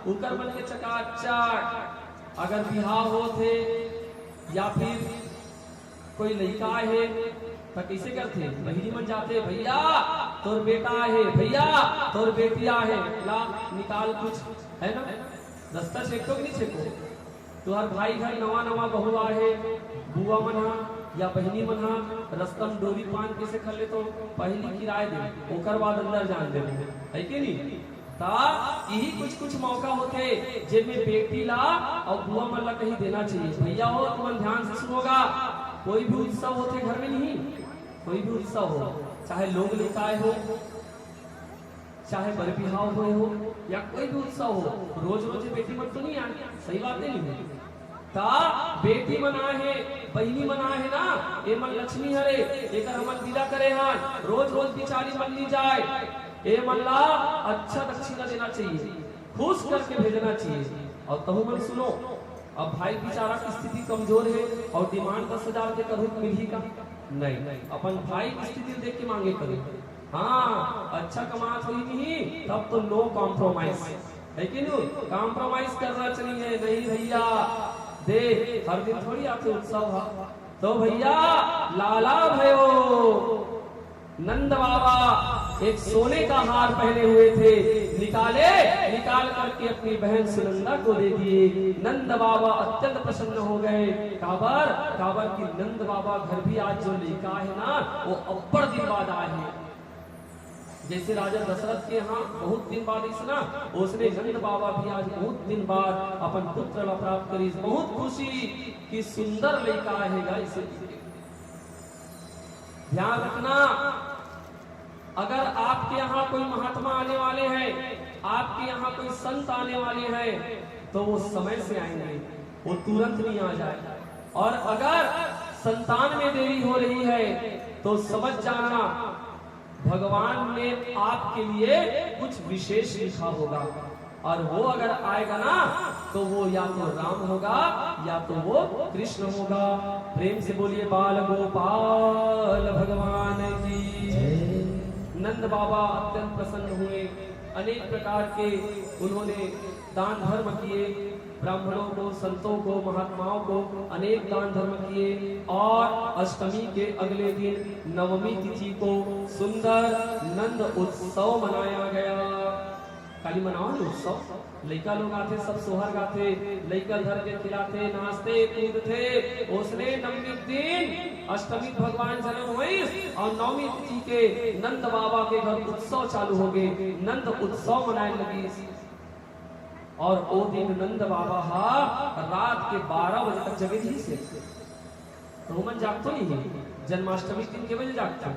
उकर मन के चकाचक। अगर बिहाव होत हे या फिर कोई लइका हे, त कइसे करथे? बहिनी मन जाथे, "भैया, तोर बेटा आहे, भैया, तोर बेटी आहे, ला निकाल कुछ," है ना? रस्ता छेकथो कि नहीं छेको? तुहर भाई घर नवा नवा बहू आहे, बुआ मन हा या बहिनी मन हा रस्ता म डोरी पान कइसे खा ले तो पहिली किराए दे, ओकर बाद अंदर जान दे, है कि नहीं? ता यही कुछ कुछ मौका होथे जेमे बेटी ला अउ बुआ मन ला कहीं देना चाहिए। भैया हो, तुमन ध्यान से सुनोगा, कोई भी उत्सव होथे घर में नहीं, कोई भी उत्सव हो, चाहे लोग लेकाय हो, चाहे बर बिहाव होए हो या कोई भी उत्सव हो, रोज रोज ये बेटी मन तो नहीं आए, सही बात है नहीं? ता बेटी मन आए हे, बहिनी मन आए हे ना, ये मन लक्ष्मी हरे, एकर हमन विदा करे हन, रोज रोज बिचारी मन नहीं जाए, ये मन ला अच्छा दक्षिणा देना चाहिए, खुश करके भेजना चाहिए। और तहु मन सुनो, अब भाई बिचारा की स्थिति कमजोर है और डिमांड दस हजार के करहु त मिलही का? नहीं, अपन भाई की स्थिति देख के मांगे करो। हाँ, अच्छा कमात होही नहीं, तब तो no compromise, है कि नहीं? Compromise करना चाहिए नहीं भैया। दे, हर दिन थोड़ी आथे उत्सव हा। तो भैया, लाला भयो, नंद बाबा एक सोने का हार पहने हुए थे, निकाले, निकाल करके अपनी बहन सुनंदा को दे दिए। नंद बाबा अत्यंत प्रसन्न हो गए। काबर, काबर कि नंद बाबा घर भी आज जो लेकर आए ना, वो अब्बड़ दिन बाद आए हैं। जैसे राजा दशरथ के यहाँ बहुत दिन बाद इसना, उसने नंद बाबा भी आज बहुत दिन बाद अपन पुत्र ला प्राप्त करिस। बहुत खुशी कि सुंदर लइका आएगा इसे। ध्यान रखना, अगर आपके यहाँ कोई महात्मा आने वाले हैं, आपके यहाँ कोई संत आने वाले हैं, तो वो समय से आएंगे, वो तुरंत नहीं आ जाए। और अगर संतान में देरी हो रही है, तो समझ जाना, भगवान ने आपके लिए कुछ विशेष लिखा होगा, और वो अगर आएगा ना, तो वो या तो राम होगा या तो वो कृष्ण होगा। प्रेम से बोलिए, बाल गोपाल भगवान की। नंद बाबा अत्यंत प्रसन्न हुए, अनेक प्रकार के उन्होंने दान धर्म किए, ब्राह्मणों को, संतों को, महात्माओं को अनेक दान धर्म किए, और अष्टमी के अगले दिन नवमी तिथि को सुंदर नंद उत्सव मनाया गया। काली मनाओ ना उत्सव, लइका लोग आथे, सब सोहर गाथे, लइका धर के खिलाथे, नाचथे, कूदथे। ओसने नवमी दिन अष्टमी भगवान जन्म होइस और नवमी तिथि के नंद बाबा के घर उत्सव चालू हो गए, नंद उत्सव मनाए लगिस। और ओ दिन नंद बाबा हा रात के बारह बजे तक जगे रहिस हे। तो ओमन जागतो नहीं हे, जन्माष्टमी दिन के बजे जागतो?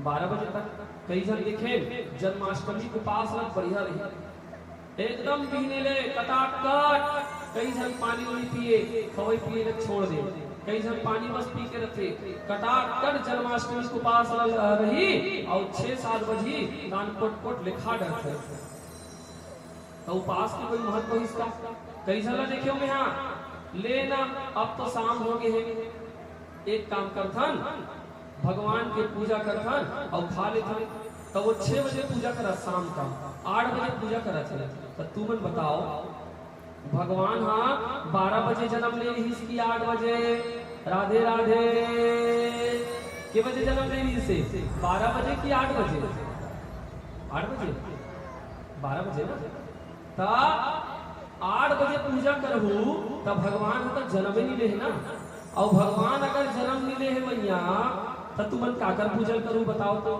बारह बजे तक। कई झन देखे जन्माष्टमी के उपास ल बढ़िया रही, एकदम बिहने ले कटाकट। कई झन पानी उनी पिए, खवई पिए ल छोड़ दे, कई झन पानी बस पी के रथे। कटाकट जन्माष्टमी के उपास ल रही अउ छह सात बजी कान कोट कोट लेखा डरथे। त उपास के कोई महत्व हिस का? कई झन ला देखे होंगे, हाँ, ले ना, अब तो शाम हो गए हे, एक काम करथन, भगवान के पूजा करथन अउ खा लेथन। त वो छह बजे पूजा करत, शाम का आठ बजे पूजा करत हे। त तुमन बताओ, भगवान हा बारह बजे जन्म ले रहिस कि आठ बजे? राधे राधे। के बजे जन्म ले रहिस हे? बारह बजे कि आठ बजे? आठ बजे, बारह बजे ना। त आठ बजे पूजा करहू त भगवान ह त जन्म ही नहीं ले हे ना। अउ भगवान अगर जन्म नहीं ले हे मैया, त तुमन काकर पूजा करहू बताओ तो?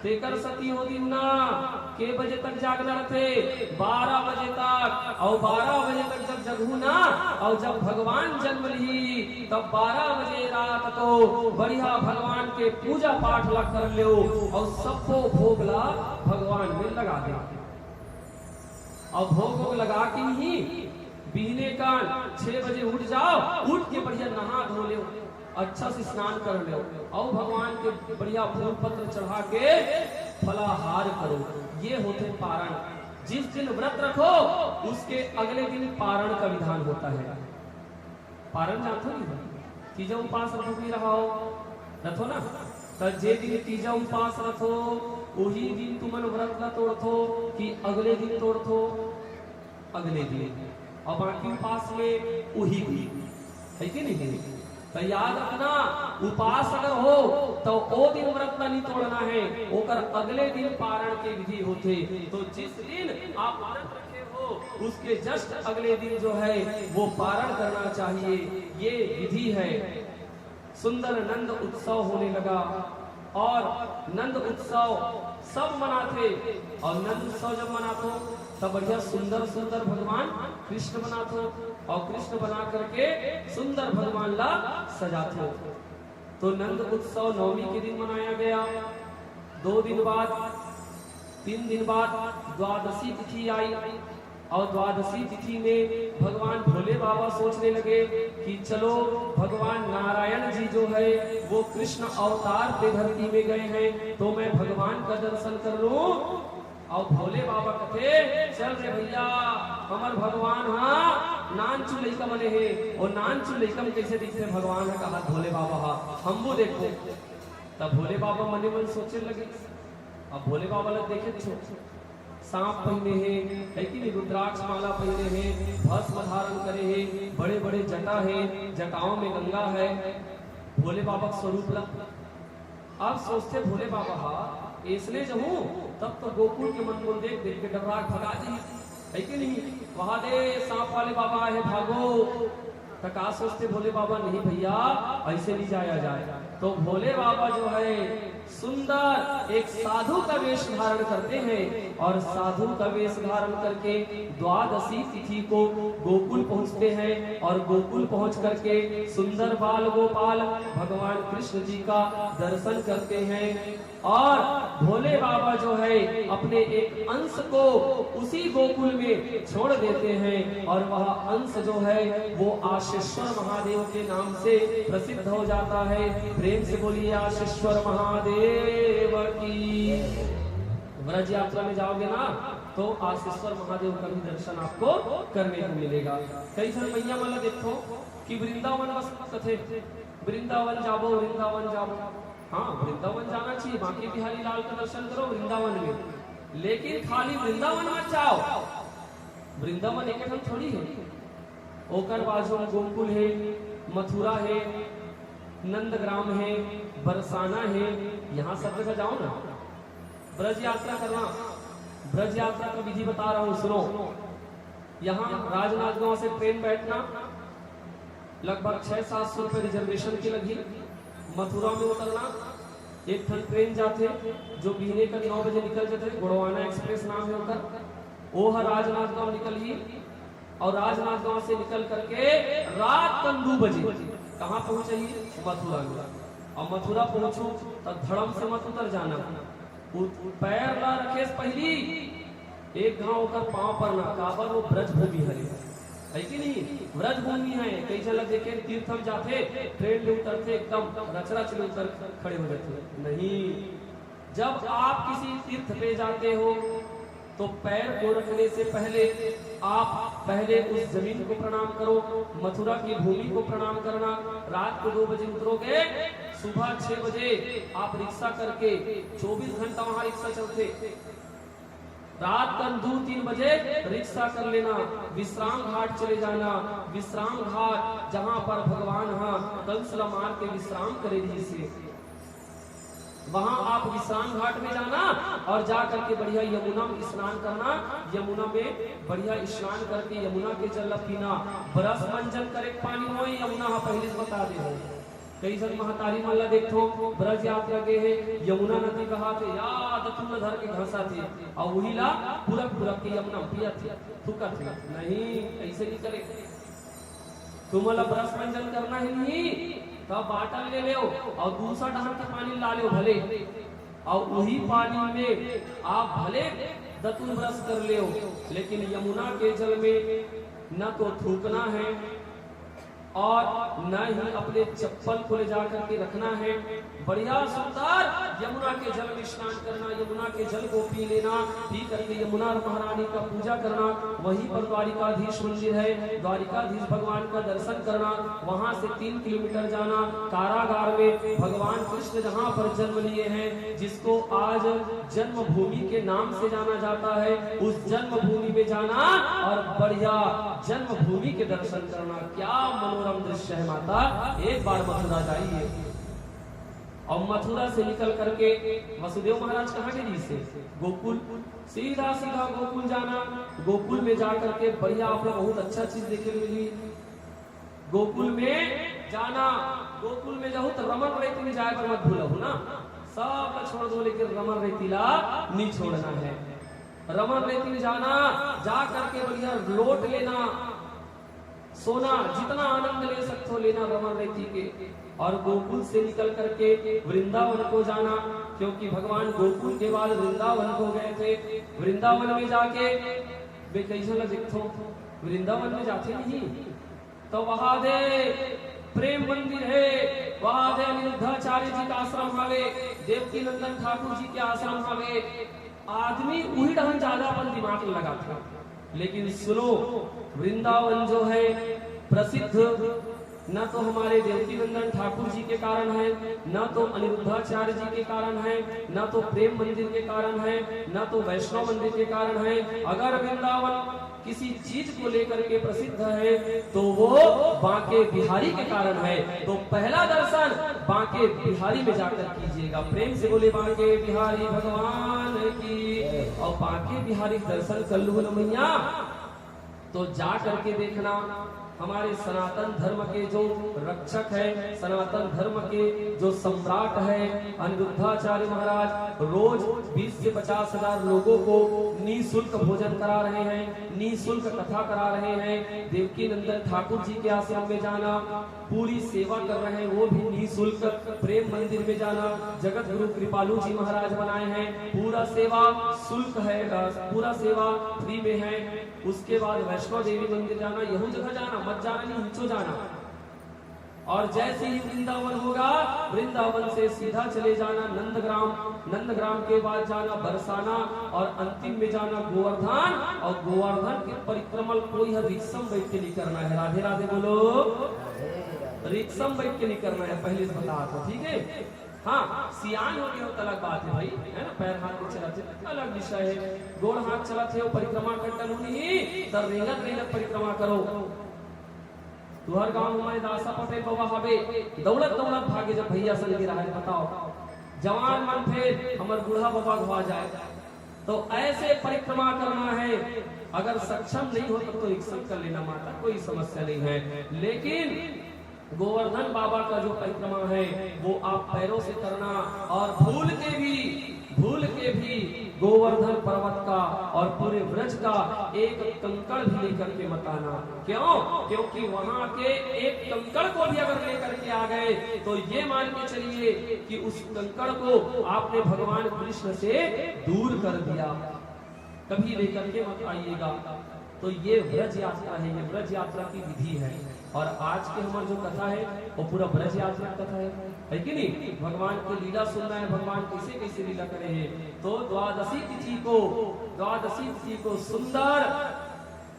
तेकर सती हो दिन ना, के बजे तक जागना रथे? बारह बजे तक। अउ बारह बजे तक जब जगहू ना, अउ जब भगवान जन्म लिही, तब बारह बजे रात को बढ़िया भगवान के पूजा पाठ ला कर लेव अउ सब्बो भोग ला भगवान में लगा दे। अउ भोग वोग लगा के ही बिहने कान छह बजे उठ जाओ, उठ के बढ़िया नहा धो लेव, अच्छा से स्नान कर लेव अउ भगवान के बढ़िया फूल पत्र चढ़ा के फलाहार करो। ये होथे पारण। जिस दिन व्रत रखो, उसके अगले दिन पारण का विधान होता है। पारण जानथो नहीं? तीजा उपास रथो कि रहो? रथो ना। त जे दिन तीजा उपास रथो, उही दिन तुमन व्रत ला तोड़थो कि अगले दिन तोड़थो? अगले दिन। अउ बाकी उपास में उही दिन, है कि नहीं? त याद रखना, उपास अगर हो त ओ दिन व्रत ला नहीं तोड़ना है, ओकर अगले दिन पारण के विधि होथे। तो जिस दिन आप व्रत रखे हो, उसके just अगले दिन जो है वो पारण करना चाहिए। ये विधि है। सुंदर नंद उत्सव होने लगा और नंद उत्सव सब मनाथे। और नंद उत्सव जब मनाथो तब बढ़िया सुंदर सुंदर भगवान कृष्ण बनाथो और कृष्ण बना करके सुंदर भगवान ला सजाथो। तो नंद उत्सव नवमी के दिन मनाया गया। दो दिन बाद, तीन दिन बाद द्वादशी तिथि आई और द्वादशी तिथि में भगवान भोले बाबा सोचने लगे कि चलो, भगवान नारायण जी जो है वो कृष्ण अवतार पे धरती में गए हैं, तो मैं भगवान का दर्शन कर लूं। और भोले बाबा कथे, चल रे भैया, हमर भगवान हा नानचू लइका बने हे। ओ नानचू लइका में कैसे दिखथे भगवान हा, कहा भोले बाबा हा, हमू देखो। तब भोले बाबा मने मन सोचे लगे। अब भोले बाबा ला देखे छो, सांप पहिने हे, है कि नहीं, रुद्राक्ष माला पहिने हे, भस्म धारण करे हे, बड़े बड़े जटा हे, जटाओं में गंगा है। भोले बाबा के स्वरूप ला अब सोचथे भोले बाबा हा, "एसने जहूं, तब तो गोकुल के मन मोला देख देख के डर्रा के भगा जही, है कि नहीं? वहां दे सांप वाले बाबा आए हैं, भागो।" त का सोचथे भोले बाबा, "नहीं भैया, ऐसे नहीं जाया जाए।" तो भोले बाबा जो है सुंदर एक साधु का वेश धारण करते हैं और साधु का वेश धारण करके द्वादशी तिथि को गोकुल पहुंचते हैं और गोकुल पहुंच करके सुंदर बाल गोपाल भगवान कृष्ण जी का दर्शन करते हैं। और भोले बाबा जो है अपने एक अंश को उसी गोकुल में छोड़ देते हैं और वह अंश जो है वो आशेश्वर महादेव के नाम से प्रसिद्ध हो जाता है। प्रेम से बोलिए आशेश्वर महादेव की। व्रज यात्रा में जाओगे ना तो आशेश्वर महादेव का भी दर्शन आपको करने को मिलेगा। कई झन मैया मन ला देखो कि वृंदावन बस कथे, "वृंदावन जाबो, वृंदावन जाबो।" हाँ, वृंदावन जाना चाहिए, बांके बिहारी लाल का दर्शन करो वृंदावन में, लेकिन खाली वृंदावन मत जाओ। वृंदावन एक ठन थोड़ी है, ओकर बाजू में गोकुल है, मथुरा है, नंदग्राम है, बरसाना है, यहाँ सब जगह जाओ ना। ब्रज यात्रा करना, ब्रज यात्रा का विधि बता रहा हूँ, सुनो। यहाँ राजनांदगांव से ट्रेन बैठना, लगभग छह सात सौ रुपये रिजर्वेशन की लगी। मथुरा में उतरना, एक ठन ट्रेन जाथे जो बिहने कर नौ बजे निकल जाथे, गोंडवाना एक्सप्रेस नाम है ओकर। वो ह राजनांदगांव निकलही और राजनांदगांव से निकल करके रात कन दू बजे कहाँ पहुंचही? मथुरा में। अब मथुरा पहुंचू त धड़म से मत उतर जाना। उ-, पैर ला रखेस पहिली, एक घांव ओकर पांव पर ना, काबर वो ब्रजभूमि हरे, है कि नहीं? ब्रजभूमि है। कई झन ला देखे तीर्थ म जाथे, ट्रेन ले उतरथे, एकदम रचरच ले उतर खड़े हो जाथे। नहीं, जब आप किसी तीर्थ पे जाते हो तो पैर को रखने से पहले आप पहले उस जमीन को प्रणाम करो, मथुरा की भूमि को प्रणाम करना। रात को दो बजे उतरोगे, सुबह छह बजे आप रिक्शा करके, चौबीस घंटा वहां रिक्शा चलथे, रात का दो तीन बजे रिक्शा कर लेना, विश्राम घाट चले जाना। विश्राम घाट जहां पर भगवान हा कंस ला मार के विश्राम करे रहिसे, वहां आप विश्राम घाट में जाना और जा करके बढ़िया यमुना में स्नान करना। यमुना में बढ़िया स्नान करके यमुना के जल ला पीना। ब्रश मंजन करे के पानी होय, यमुना हा पहले से बता दे हो। कई झन महतारी मन ला देखथो, ब्रज यात्रा गे हे, यमुना नदी कहाथे, या दतुन ला धर के घसथे, अउ उही ला पुरक पुरक के यमुना पियथे, थूकथे। नहीं, ऐसे नहीं करे। तुमन ला ब्रश मंजन करना ही नहीं, त बाटल ले लेव अउ दूसर डहान के पानी ला लेव भले, अउ उही पानी में आप भले दतुन ब्रश कर लेव, लेकिन यमुना के जल में न तो थूकना है और न ही अपने चप्पल को ले जा करके रखना है। बढ़िया सुंदर यमुना के जल में स्नान करना, यमुना के जल को पी लेना, पी करके यमुना महारानी का पूजा करना। वहीं पर द्वारिकाधीश मंदिर है, द्वारिकाधीश भगवान का दर्शन करना। वहां से तीन किलोमीटर जाना, कारागार में भगवान कृष्ण जहां पर जन्म लिए हैं, जिसको आज जन्मभूमि के नाम से जाना जाता है, उस जन्मभूमि में जाना और बढ़िया जन्मभूमि के दर्शन करना। क्या मनोरम दृश्य है माता, एक बार मथुरा जाइए। और मथुरा से निकल करके वसुदेव महाराज कहाँ गे रहिसे? गोकुल। सीधा सीधा गोकुल जाना, गोकुल में जा करके बढ़िया आप लोग बहुत अच्छा चीज देखे मिली। गोकुल में जाना, गोकुल में जाहू तो रमन रैती में जाए बर मत भूलहू ना, सब ला छोड़ दो, लेकिन रमन रैती ला नहीं छोड़ना है। रमन रैती में जाना, जा करके बढ़िया लोट लेना, सोना, जितना आनंद ले सकते हो लेना रमन रैती के। और गोकुल से निकल करके वृंदावन को जाना, क्योंकि भगवान गोकुल के बाद वृंदावन को गए थे। वृंदावन में जाके वे कैसे ला देखो, वृंदावन में जाते नहीं तो वहां दे प्रेम मंदिर है, वहां दे अनिरुद्धाचार्य जी का आश्रम हवे, देवकी नंदन ठाकुर जी के आश्रम हवे। आदमी उही ढंग ज्यादा अपन दिमाग लगाथे। लेकिन सुनो, वृंदावन जो है प्रसिद्ध, न तो हमारे देवकी नंदन ठाकुर जी के कारण है, न तो अनिरुद्धाचार्य जी के कारण है, न तो प्रेम मंदिर के कारण है, न तो वैष्णव मंदिर के कारण है। अगर वृंदावन किसी चीज को लेकर के प्रसिद्ध है तो वो बांके बिहारी के कारण है। तो पहला दर्शन बांके बिहारी में जाकर कीजिएगा। प्रेम से बोले बांके बिहारी भगवान की। और बांके बिहारी दर्शन कर लू ना मैया, तो जा करके देखना, हमारे सनातन धर्म के जो रक्षक है, सनातन धर्म के जो सम्राट है अनिरुद्धाचार्य महाराज, रोज बीस से पचास हजार लोगों को निःशुल्क भोजन करा रहे हैं, निःशुल्क कथा करा रहे हैं। देवकी नंदन ठाकुर जी के आश्रम में जाना, पूरी सेवा कर रहे हैं, वो भी निःशुल्क। प्रेम मंदिर में जाना, जगत गुरु कृपालु जी महाराज बनाए हैं, पूरा सेवा शुल्क है, अ, पूरा सेवा फ्री में है। उसके बाद वैष्णो देवी मंदिर जाना, यहू जगह जाना, मत जाना नहीं, हिंचो जाना। और जैसे ही वृंदावन होगा, वृंदावन से सीधा चले जाना नंदग्राम, नंदग्राम के बाद जाना बरसाना और अंतिम में जाना गोवर्धन। और गोवर्धन के परिक्रमण कोई हर रिक्शा में बैठ के नहीं करना है। राधे राधे बोलो। रिक्शा में बैठ के नहीं करना है, पहले से बता दो, ठीक है? हाँ, सियान हो गए हो तो अलग बात है भाई, है ना, पैर हाथ में चलाते, अलग विषय है। गोड़ हाथ चलाते हो, परिक्रमा करता नहीं, तो रेंगत रेंगत परिक्रमा करो। तुहर गांव में दासा पटेल बाबा हवे, दौड़त दौड़त भागे जब भैया संग गिरा है, बताओ। जवान मन फेर हमर बूढ़ा बाबा घुआ जाए, तो ऐसे परिक्रमा करना है। अगर सक्षम नहीं हो तब तो रिक्शा कर लेना माता, कोई समस्या नहीं है। लेकिन गोवर्धन बाबा का जो परिक्रमा है, वो आप पैरों से करना, और भूल के भी, भूल के भी गोवर्धन पर्वत का और पूरे व्रज का एक कंकड़ भी लेकर के मत आना। क्यों? क्योंकि वहां के एक कंकड़ को भी अगर लेकर के आ गए, तो ये मान के चलिए कि उस कंकड़ को आपने भगवान कृष्ण से दूर कर दिया। कभी लेकर के मत आइएगा। तो ये व्रज यात्रा है, ये व्रज यात्रा की विधि है। और आज की हमारी जो कथा है, वो पूरा व्रज यात्रा की कथा है, है कि नहीं? भगवान की लीला सुनना है, भगवान कैसे कैसे लीला करे हैं। तो द्वादशी तिथि को, द्वादशी तिथि को सुंदर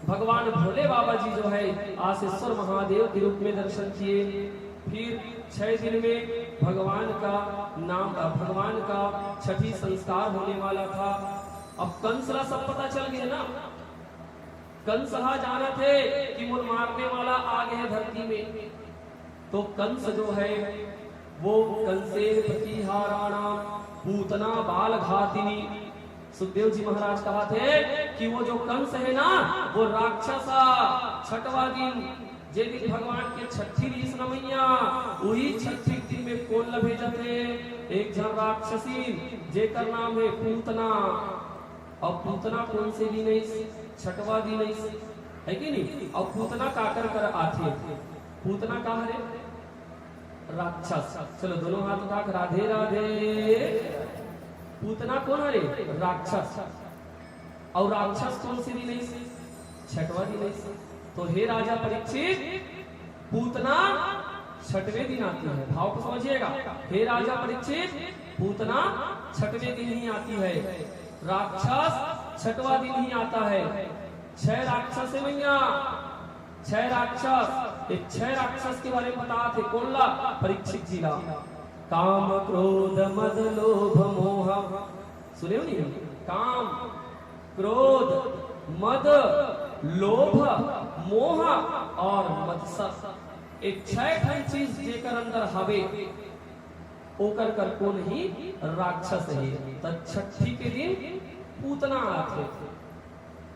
भगवान भोले बाबा जी जो है, आसेश्वर महादेव के रूप में दर्शन किए। फिर छह दिन में भगवान का नाम, भगवान का छठी संस्कार होने वाला था। अब कंस ला सब पता चल गया ना, कंस हा जानत हे कि मोर मारने वाला आ गए धरती में। तो कंस जो है, वो कंसे प्रतिहाराणाम पूतना बाल घातिनी। सुखदेव जी महाराज कहा थे कि वो जो कंस है ना, वो राक्षस हा। छठवा दिन, जे दिन भगवान के छठी रिहिस न मैया, वही छठी दिन में कोन ला भेजत हे? एक झन राक्षसी, जेकर नाम है पूतना। और पूतना कोन से दिन है? छठवा दिन है, है कि नहीं? और पूतना काकर कर आथे? पूतना का हरे? राक्षस। चलो, दोनों हाथ उठा के राधे राधे। पूतना कोन हरे? राक्षस। और राक्षस कोन से दिन है? छठवा दिन है। तो हे राजा परीक्षित, पूतना छठवें दिन आती है। भाव को समझिएगा, हे राजा परीक्षित, पूतना छठवें दिन ही आती है, राक्षस छठवा दिन ही आता है। छह राक्षस है मैया, छह राक्षस। ये छह राक्षस के बारे में बता थे, कोन ला? परीक्षित जी ला। काम, क्रोध, मद, लोभ, मोह। सुने हो नहीं? काम, क्रोध, मद, लोभ, मोह और मत्सर। ये छह ठन चीज जेकर अंदर हवे, ओकर कर कोन ही? राक्षस है। त छठी के दिन पूतना आथे।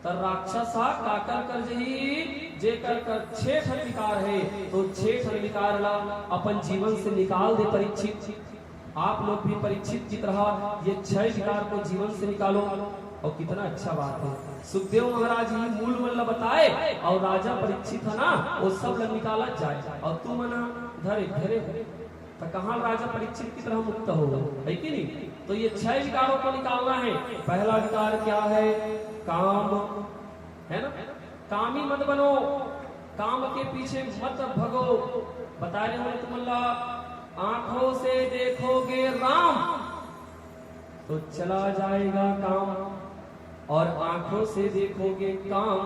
त राक्षस हा काकर कर जही? जेकर कर छह ठन विकार है, तो छह ठन विकार ला अपन जीवन से निकाल दे परीक्षित। आप लोग भी परीक्षित की तरह ये छह विकार को जीवन से निकालो। और कितना अच्छा बात है, सुखदेव महाराज ही मूल मन ला बताए और राजा परीक्षित है ना, वो सब ला निकाला जाए। और तू मना धरे धरे हो, तो कहाँ राजा परीक्षित की तरह मुक्त हो, है कि नहीं? तो ये छह विकारों को निकालना है। पहला विकार क्या है? काम, है ना? कामी मत बनो, काम के पीछे मत भगो। बता रहे हो तुम ला, आंखों से देखोगे राम तो चला जाएगा काम, और आंखों से देखोगे काम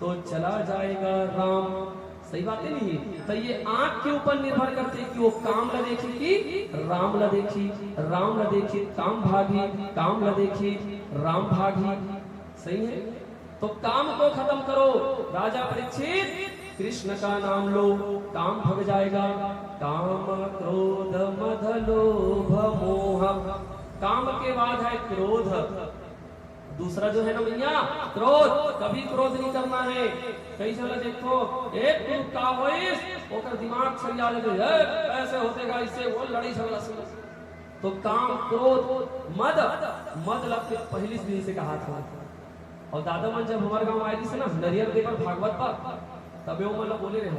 तो चला जाएगा राम। सही बात है नहीं? तो ये आंख के ऊपर निर्भर करते कि वो काम ला देखी कि राम ला देखी, राम ला देखी काम भागी, काम ला देखी राम भागी। सही है। तो काम को खत्म करो। राजा परीक्षित, कृष्ण का नाम लो, काम भग जाएगा। काम, क्रोध, मद, लोभ, मोह। काम के बाद है क्रोध। दूसरा जो है ना मैया, क्रोध। कभी क्रोध नहीं करना है। कई जगह देखो, एक क्रोध का होइस, ओकर दिमाग छरिया लेते, "ए, ऐसे होते गा, इससे वो लड़ी झगड़ा शुरू।" तो काम, क्रोध, मद, मद लग के पहली दिन से कहा था। और दादा मन जब हमारे गांव आए थे ना, नरियर दे पर भागवत पर, तबे वो मन ला बोले रहे,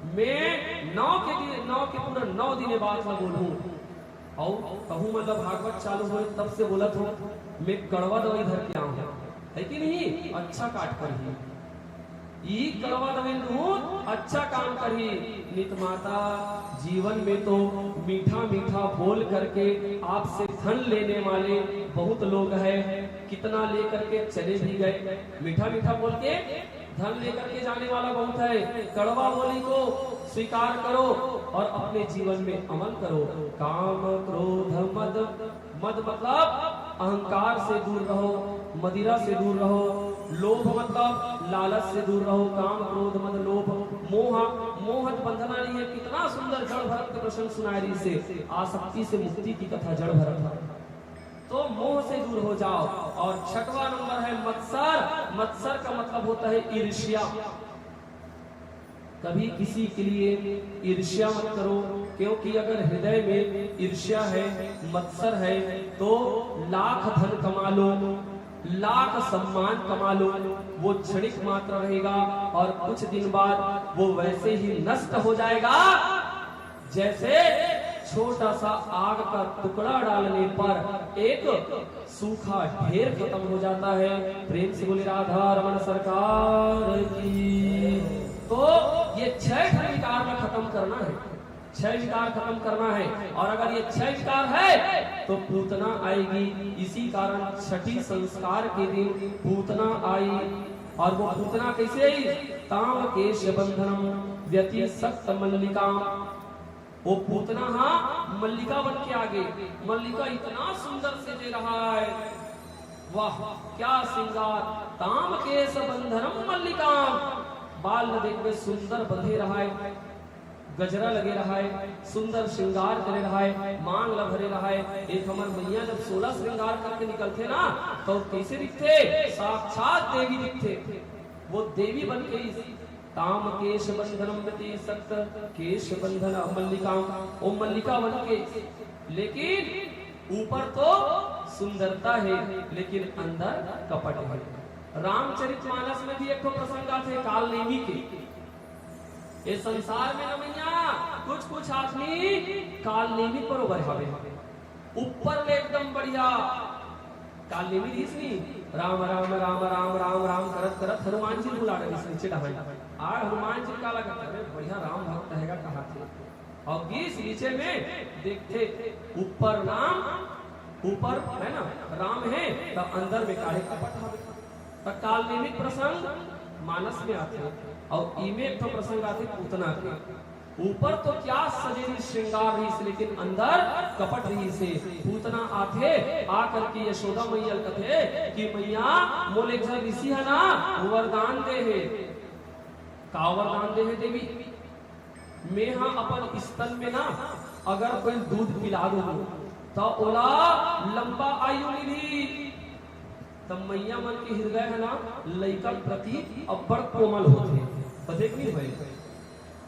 "मैं नौ के दिन, नौ के पूरा नौ दिन ये बात ला बोलूं।" और कहूं मतलब भागवत चालू होए तब से बोलत हो, "मैं कड़वा दवाई धर के आऊं।" है कि नहीं? अच्छा काट कर ही। ई कड़वा दवाई दूध अच्छा काम करही। नित माता, जीवन में तो मीठा मीठा बोल करके आपसे धन लेने वाले बहुत लोग हैं। कितना लेकर के चले भी गए, मीठा मीठा बोल के धन लेकर के जाने वाला बहुत है। कड़वा बोली को स्वीकार करो और अपने जीवन में अमल करो। काम, क्रोध, मद, मद मतलब अहंकार से दूर रहो, मदिरा से दूर रहो। लोभ मतलब लालच से दूर रहो। काम, क्रोध, मद, लोभ, मोह। मोह तो बंधना नहीं है। कितना सुंदर जड़ भरत का प्रसंग सुनाए रही से, आसक्ति से मुक्ति की कथा जड़ भरत। तो मोह से दूर हो जाओ। और छठवां नंबर है मत्सर। मत्सर का मतलब होता है ईर्ष्या। कभी किसी के लिए ईर्ष्या मत करो, क्योंकि अगर हृदय में ईर्ष्या है, मत्सर है, तो लाख धन कमा लो, लाख सम्मान कमा लो, वो क्षणिक मात्र रहेगा और कुछ दिन बाद वो वैसे ही नष्ट हो जाएगा, जैसे छोटा सा आग का टुकड़ा डालने पर एक सूखा ढेर खत्म हो जाता है। प्रेम से बोले राधा रमन सरकार की। तो ये छह ठन विकार में खत्म करना है, छह विकार खत्म करना है। और अगर ये छह विकार है तो पूतना आएगी। इसी कारण छठी संस्कार के दिन पूतना आई। और वो पूतना कैसे आई? ताम केश बंधनम व्यति सक्त मल्लिकाम। वो पूतना हा मल्लिका बन के आगे, मल्लिका इतना सुंदर सजे रहा है, वाह क्या श्रृंगार। ताम केश बंधनम मल्लिकाम, बाल न देखबे सुंदर बंधे रहा है, गजरा लगे रहा है, सुंदर श्रृंगार करे रहा है, मांग ल भरे रहा है। एक हमर मैया जब सोलह श्रृंगार करके निकलथे ना, तो कैसे दिखथे? साक्षात देवी दिखथे। वो देवी बन के इस ताम केश बंधनम व्यति सक्त केश बंधन मल्लिका, वो मल्लिका बन के, लेकिन ऊपर तो सुंदरता है, लेकिन अंदर कपट है। रामचरित मानस में भी एक ठो प्रसंग आथे काल नेमी के। ये संसार में न मैया कुछ कुछ आदमी काल नेमी बरोबर हवे, ऊपर ले एकदम बढ़िया। काल नेमी रहिस नी, राम राम राम राम राम राम करत करत हनुमान जी बुला रहे नीचे डहाई। आय हनुमान जी का लगा, अरे बढ़िया राम भक्त हैगा कहा थे। और गीस नीचे में देखथे, ऊपर राम, ऊपर है ना राम है, तो अंदर में काहे कपट हवे। तो काल नेमी प्रसंग मानस में आथे, और इमे एक ठो प्रसंग आथे पूतना के। ऊपर तो क्या सजे रहिस, श्रृंगार रहिस, लेकिन अंदर कपट रहिस हे। पूतना आथे, आ करके यशोदा मैया ल कथे कि मैया, मोला एक झन ऋषि ह ना वरदान दे हे। का वरदान दे हे देवी? मैं हा अपन स्तन में ना अगर कोई दूध पिला दूँ, त ओला लंबा आयु मिलही। तब मैया मन के हृदय है ना लइका के प्रति अब्बड़ कोमल होथे, बतेक नहीं भाई?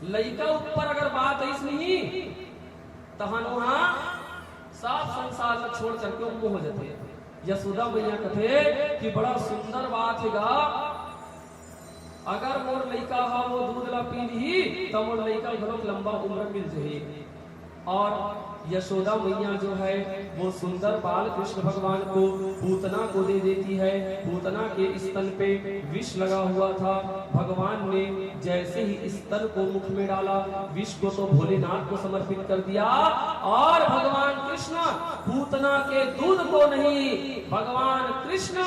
लइका ऊपर अगर बात आइस नहीं, तहन वहाँ सब संसार ला छोड़ करके उम्म हो जाथे। यशोदा मैया कथे कि बड़ा सुंदर बात हे गा, अगर मोर लइका ह वो दूध ला पी लिही, त मोर लइका घलोक लंबा उम्र मिल जही। और यशोदा मैया जो है, वो सुंदर बाल कृष्ण भगवान को पूतना को दे देती है। पूतना के स्तन पे विष लगा हुआ था। भगवान ने जैसे ही स्तन को मुख में डाला, विष को तो भोलेनाथ को समर्पित कर दिया। और भगवान कृष्ण पूतना के दूध को नहीं, भगवान कृष्ण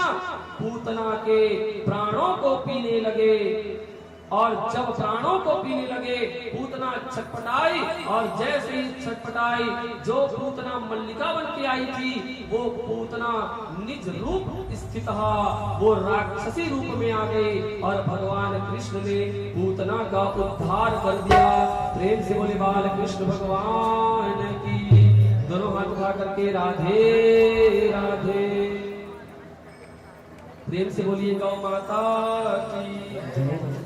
पूतना के प्राणों को पीने लगे। और जब प्राणों को पीने लगे, पूतना छटपटाई, और जैसे ही छटपटाई, जो पूतना मल्लिका बन के आई थी, वो पूतना निज रूप स्थित, वो राक्षसी रूप में आ गई। और भगवान कृष्ण ने पूतना का उद्धार कर दिया। प्रेम से बोले बाल कृष्ण भगवान की। दोनों हाथ उठा करके राधे राधे। प्रेम से बोलिए गौ माता की।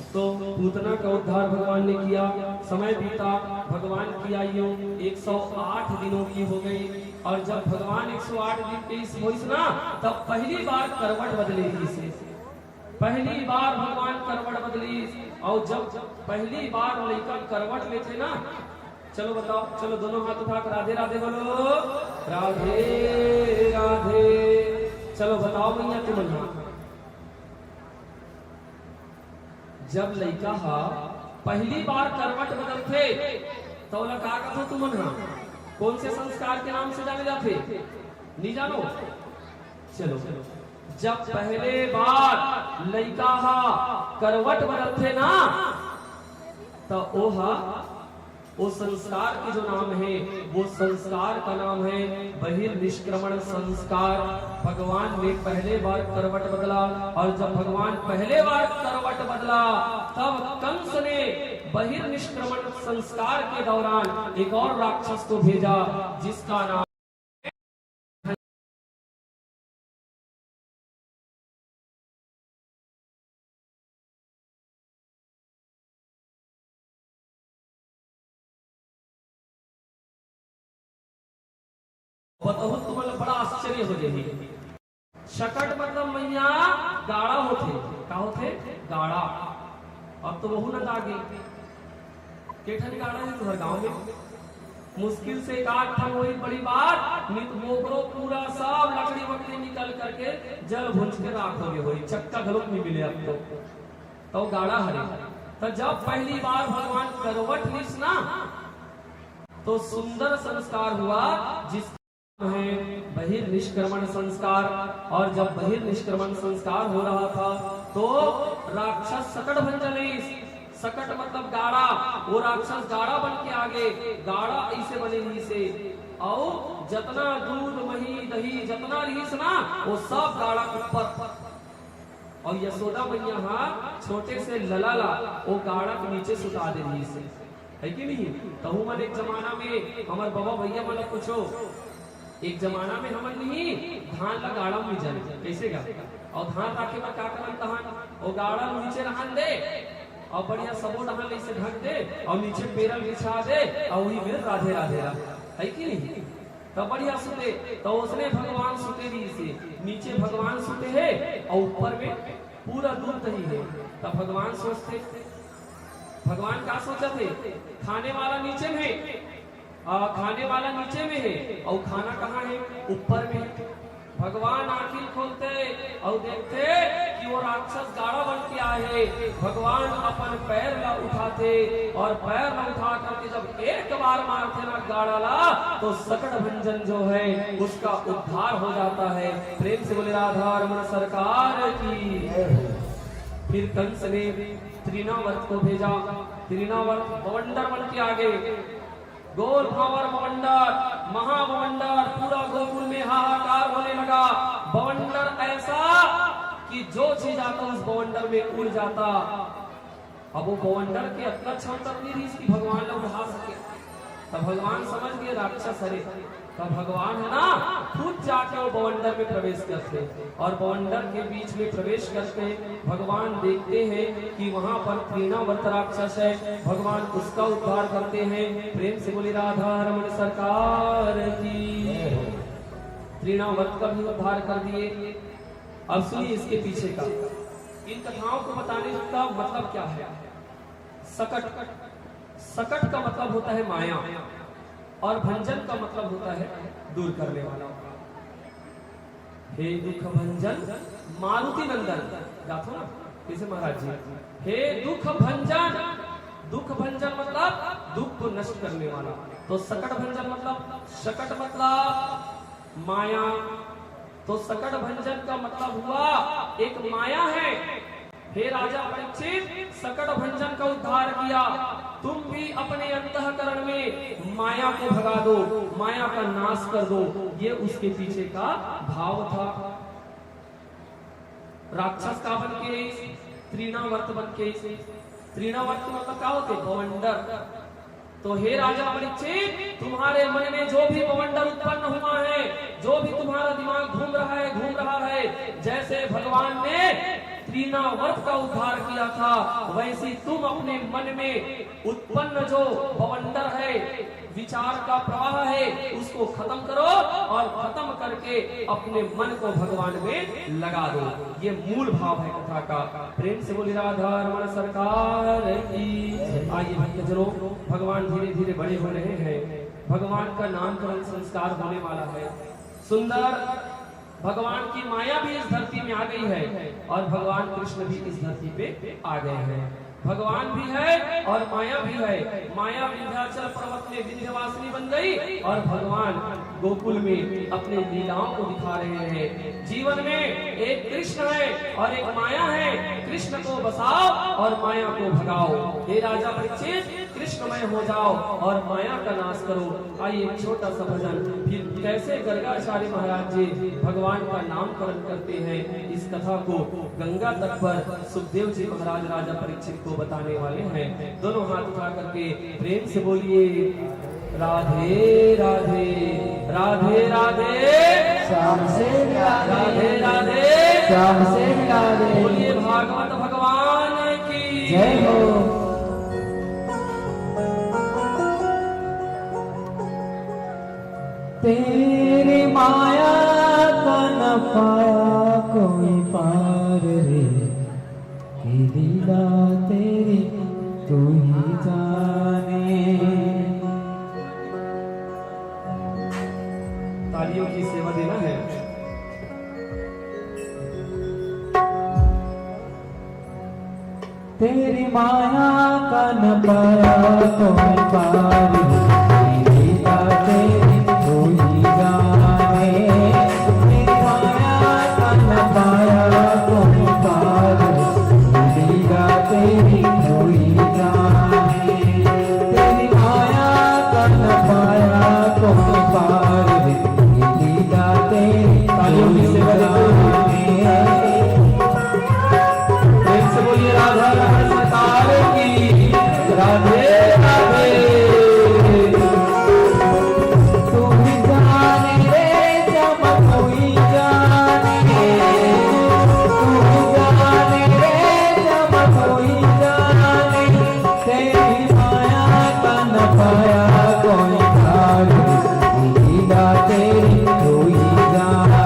तो पूतना का उद्धार भगवान ने किया। समय बीता, भगवान की आयु एक सौ आठ दिनों की हो गई। और जब भगवान एक सौ आठ दिन के इस होइस ना, तब पहली बार करवट बदले इसे। पहली बार भगवान करवट बदली। और जब पहली बार लइका करवट लेथे ना, चलो बताओ, चलो दोनों हाथ उठा के राधे राधे बोलो, राधे राधे। चलो बताओ भैया तुमन हा, जब लइका हा पहली बार करवट बदलथे, तो ओला का कथो तुमन हा? कौन से संस्कार के नाम से जाने जाथे? नहीं जानो? चलो, जब पहले बार लइका हा करवट बदलथे ना, तो ओहा, वो संस्कार के जो नाम है, वो संस्कार का नाम है बहिर्निष्क्रमण संस्कार। भगवान ने पहले बार करवट बदला, और जब भगवान पहले बार करवट बदला, तब कंस ने बहिर्निष्क्रमण संस्कार के दौरान एक और राक्षस को भेजा, जिसका नाम बताहूँ, तुमन ला बड़ा आश्चर्य हो जाही। शकट मतलब मैया गाड़ा होथे। का होथे? गाड़ा। अब तो वहू नंदा गे। के ठन गाड़ा हे तुहर गांव में? मुश्किल से एक आध ठन होही, बड़ी बात, नहीं तो ओकरो पूरा सब लकड़ी वकड़ी निकल करके जल भुंज के राख हो गे होही, चक्का घलोक नहीं मिले अब तो। तो गाड़ा हरे। तो जब पहली बार भगवान करवट लिस ना, तो सुंदर संस्कार हुआ, जिस है बहिर्निष्क्रमण संस्कार। और जब बहिर्निष्क्रमण संस्कार हो रहा था, तो राक्षस सकट भंजन, सकट मतलब गाड़ा, वो राक्षस गाड़ा बन के आगे, गाड़ा ऐसे बने रहिसे, और जतना दूध, मही, दही, जतना रहिस ना, वो सब गाड़ा ऊपर। और यशोदा मैया हा छोटे से लला ला वो गाड़ा के नीचे सुता दे रहिसे, है कि नहीं? तहू मन एक जमाना में हमर बाबा भैया मन ला पूछो, एक जमाना में हमन नहीं धान ला गाड़ा में मिंजन, कैसे गा? और धान राखे बर का करन तहन, वो गाड़ा ला नीचे रहन दे, और बढ़िया सबो डहान ले से ढक दे, और नीचे पेरल बिछा दे, और वही में राधे राधे रा, है कि नहीं? तब बढ़िया सुते, तो उसने भगवान सुते रहिसे, नीचे भगवान सुते हे और ऊपर में पूरा दूध दही हे। तब भगवान सोचते, भगवान का सोचत हे? खाने वाला नीचे में हे, आ, खाने वाला नीचे में हे, और खाना कहाँ हे? ऊपर में हे। भगवान आँखी खोलते और देखते कि वो राक्षस गाड़ा बन के आए हे। भगवान अपन पैर ला उठाते और पैर ला उठा करके जब एक बार मारते ना गाड़ा ला, तो सकट भंजन जो है, उसका उद्धार हो जाता है। प्रेम से बोले राधा रमण सरकार की। फिर कंस ने त्रिनावर्त को भेजा। त्रिनावर्त बवंडर बन के आगे, गोल भांवर बवंडर, महाबवंडर, पूरा गोकुल में हाहाकार होने लगा। बवंडर ऐसा कि जो चीज आता उस बवंडर में उड़ जाता। अब वो बवंडर के अतना क्षमता नहीं रही कि भगवान ला उड़ा सके। तब भगवान समझ गए राक्षस हरे। तब भगवान है ना, खुद जाके वो बवंडर में प्रवेश करते और बवंडर के बीच में प्रवेश करके भगवान देखते हैं कि वहां पर त्रिनावर्त राक्षस है। भगवान उसका उद्धार करते हैं। प्रेम से बोले राधा रमण सरकार की। त्रिनावर्त का भी उद्धार कर दिए। अब सुनिए इसके पीछे का, इन कथाओं को बताने का मतलब क्या है। सकट, सकट का मतलब होता है माया और भंजन का मतलब होता है दूर करने वाला। हे दुख भंजन मारुति नंदन, गाथो ना कैसे महाराज जी, हे दुख भंजन, दुख भंजन मतलब दुख को नष्ट करने वाला। तो सकट भंजन मतलब, शकट मतलब माया। तो सकट भंजन का मतलब हुआ एक माया है। हे राजा परीक्षित, सकट भंजन का उद्धार किया, तुम भी अपने अंतःकरण में माया को भगा दो, माया का नाश कर दो, ये उसके पीछे का भाव था। राक्षस का बन के आइस? त्रिनावर्त बन के आइस। त्रिनावर्त मतलब का होते? बवंडर। तो हे राजा परीक्षित, तुम्हारे मन में जो भी बवंडर उत्पन्न हुआ है, जो भी तुम्हारा दिमाग घूम रहा है, घूम रहा है, जैसे भगवान ने त्रिनावर्त का उद्धार किया था, वैसे तुम अपने मन में उत्पन्न जो बवंडर है, विचार का प्रवाह है, उसको खत्म करो और खत्म करके अपने मन को भगवान में लगा दो। ये मूल भाव है कथा का। प्रेम से बोली राधा रमण सरकार की। आइए भक्तजनों, भगवान धीरे धीरे बड़े हो रहे हैं, भगवान का नामकरण संस्कार होने वाला है। सुंदर भगवान की माया भी इस धरती में आ गई है और भगवान कृष्ण भी इस धरती पे आ गए हैं। भगवान भी है और माया भी है। माया विंध्याचल पर्वत में विंध्यवासिनी बन गई और भगवान गोकुल में अपने लीलाओं को दिखा रहे हैं। जीवन में एक कृष्ण है और एक माया है। कृष्ण को बसाओ और माया को भगाओ। हे राजा परीक्षित, कृष्णमय हो जाओ और माया का नाश करो। आइए, एक छोटा सा भजन, फिर कैसे गर्गाचार्य महाराज जी भगवान का नामकरण करते हैं, इस कथा को गंगा तट पर सुखदेव जी महाराज राजा परीक्षित को बताने वाले हैं। दोनों हाथ उठा करके प्रेम से बोलिए, राधे राधे, राधे राधे, श्याम से राधे, राधे राधे, श्याम से राधे। बोलिए भागवत भगवान की जय हो। तेरे तू ही जाने। तालियों की सेवा देना है। तेरी माया का न पाया कोई पार, तेरी दीदा तेरी तू ही जाने। तेरी माया का न पाया कोई पार, तेरी दीदा तेरी तू ही जाने। तेरी माया का न पाया कोई पार, तेरी दीदा तेरी तालियों की सेवा देते हुए। प्रेम से बोलिए राधा रमण सरकार की। राधे राधे। तू ही जाने रे श्याम, तू ही जाने, तू ही जाने रे श्याम, तू ही जाने। तेरी माया का न पाया कोई पार, दीदा तेरी तू ही जाने।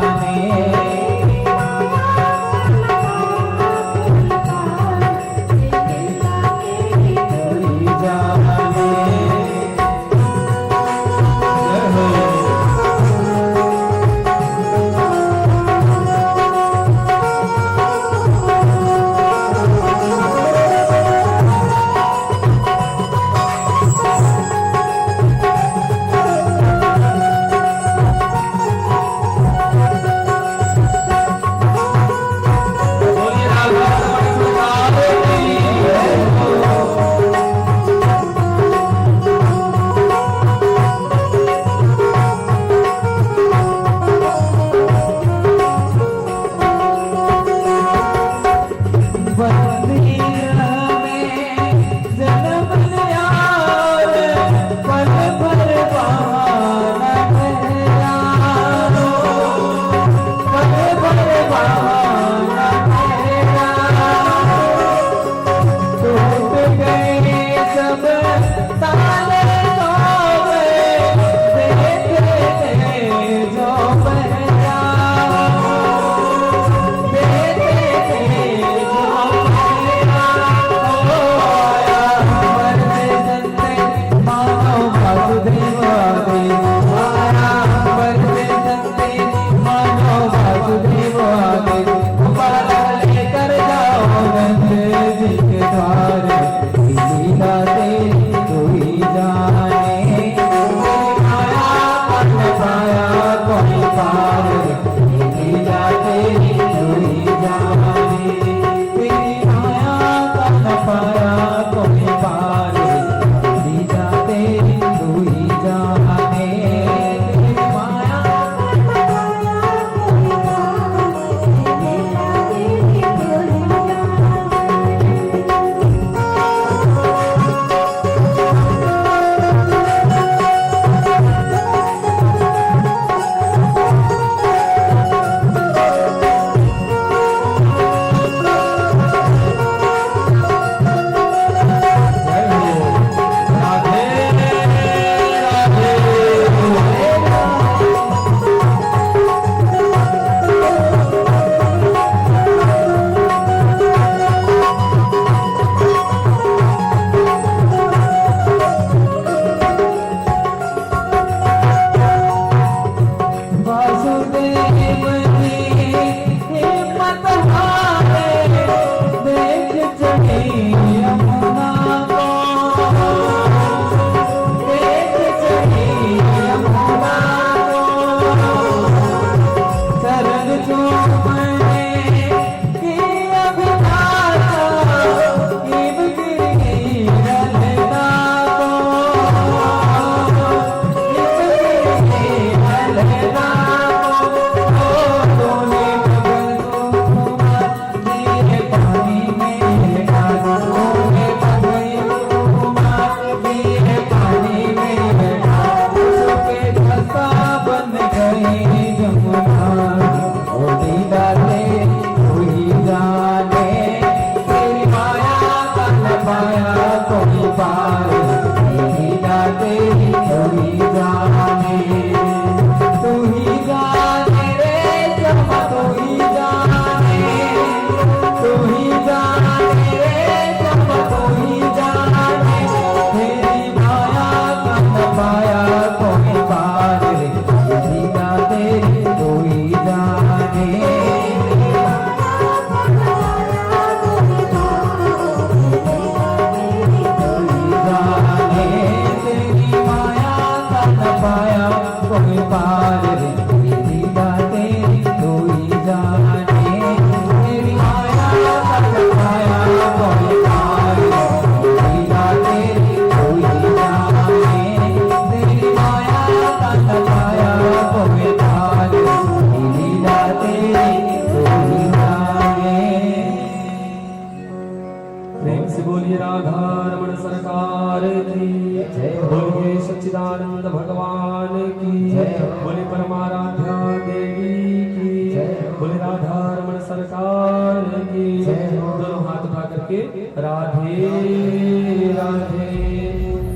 की, जय हो। बोलिए सच्चिदानंद भगवान की, जय हो। बोले परमाराध्या देवी की, जय हो। बोले राधा रमण सरकार की, जय हो। दोनों हाथ उठा करके राधे राधे।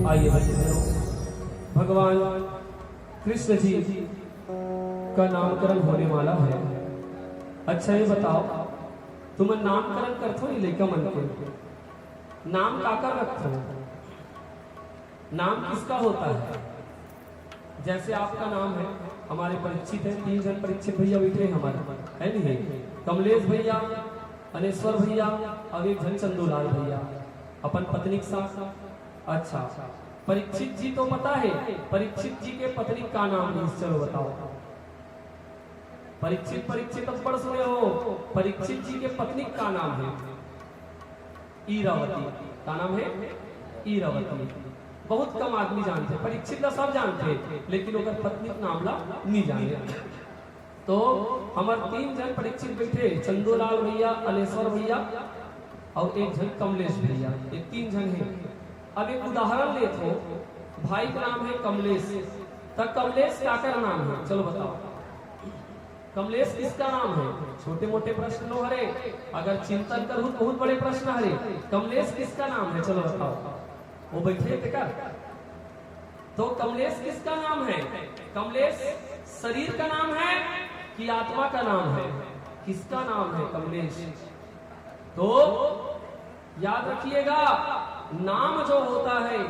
आइए बच्चे, भगवान कृष्ण जी का नामकरण होने वाला है। अच्छा, ये बताओ, तुम नामकरण करथो ये लइका मन के, नाम काकर रखथो? नाम किसका होता है? जैसे आपका नाम है, हमारे परीक्षित है, तीन जन परीक्षित भैया बैठे हैं हमारे, है नहीं? कमलेश भैया, अनेश्वर भैया और एक जन चंदूलाल भैया, अपन पत्नी के साथ। अच्छा, परीक्षित जी तो पता है, परीक्षित जी के पत्नी का नाम है, चलो बताओ। परीक्षित, परीक्षित अब्बड़ सुने हो, परीक्षित जी के पत्नी का नाम है? इरावती। का नाम है? इरावती। बहुत कम आदमी जानथे, परीक्षित ला सब जानथे, लेकिन ओकर पत्नी के नाम ला नहीं जाने। तो हमर तीन जन परीक्षित बैठे, चंदूलाल भैया, अनेश्वर भैया और एक जन कमलेश भैया, ये तीन जन है। अब एक उदाहरण लेत हो, भाई का नाम है कमलेश, त कमलेश काकर नाम है, चलो बताओ। कमलेश किसका नाम है? छोटे मोटे प्रश्न नो हरे, अगर चिंतन करूँ तो बहुत बड़े प्रश्न हरे। कमलेश किसका नाम है, चलो बताओ। वो बैठे थे का? तो कमलेश किसका नाम है? कमलेश शरीर का नाम है कि आत्मा का नाम है? किसका नाम है कमलेश? तो याद रखिएगा, नाम जो होता है,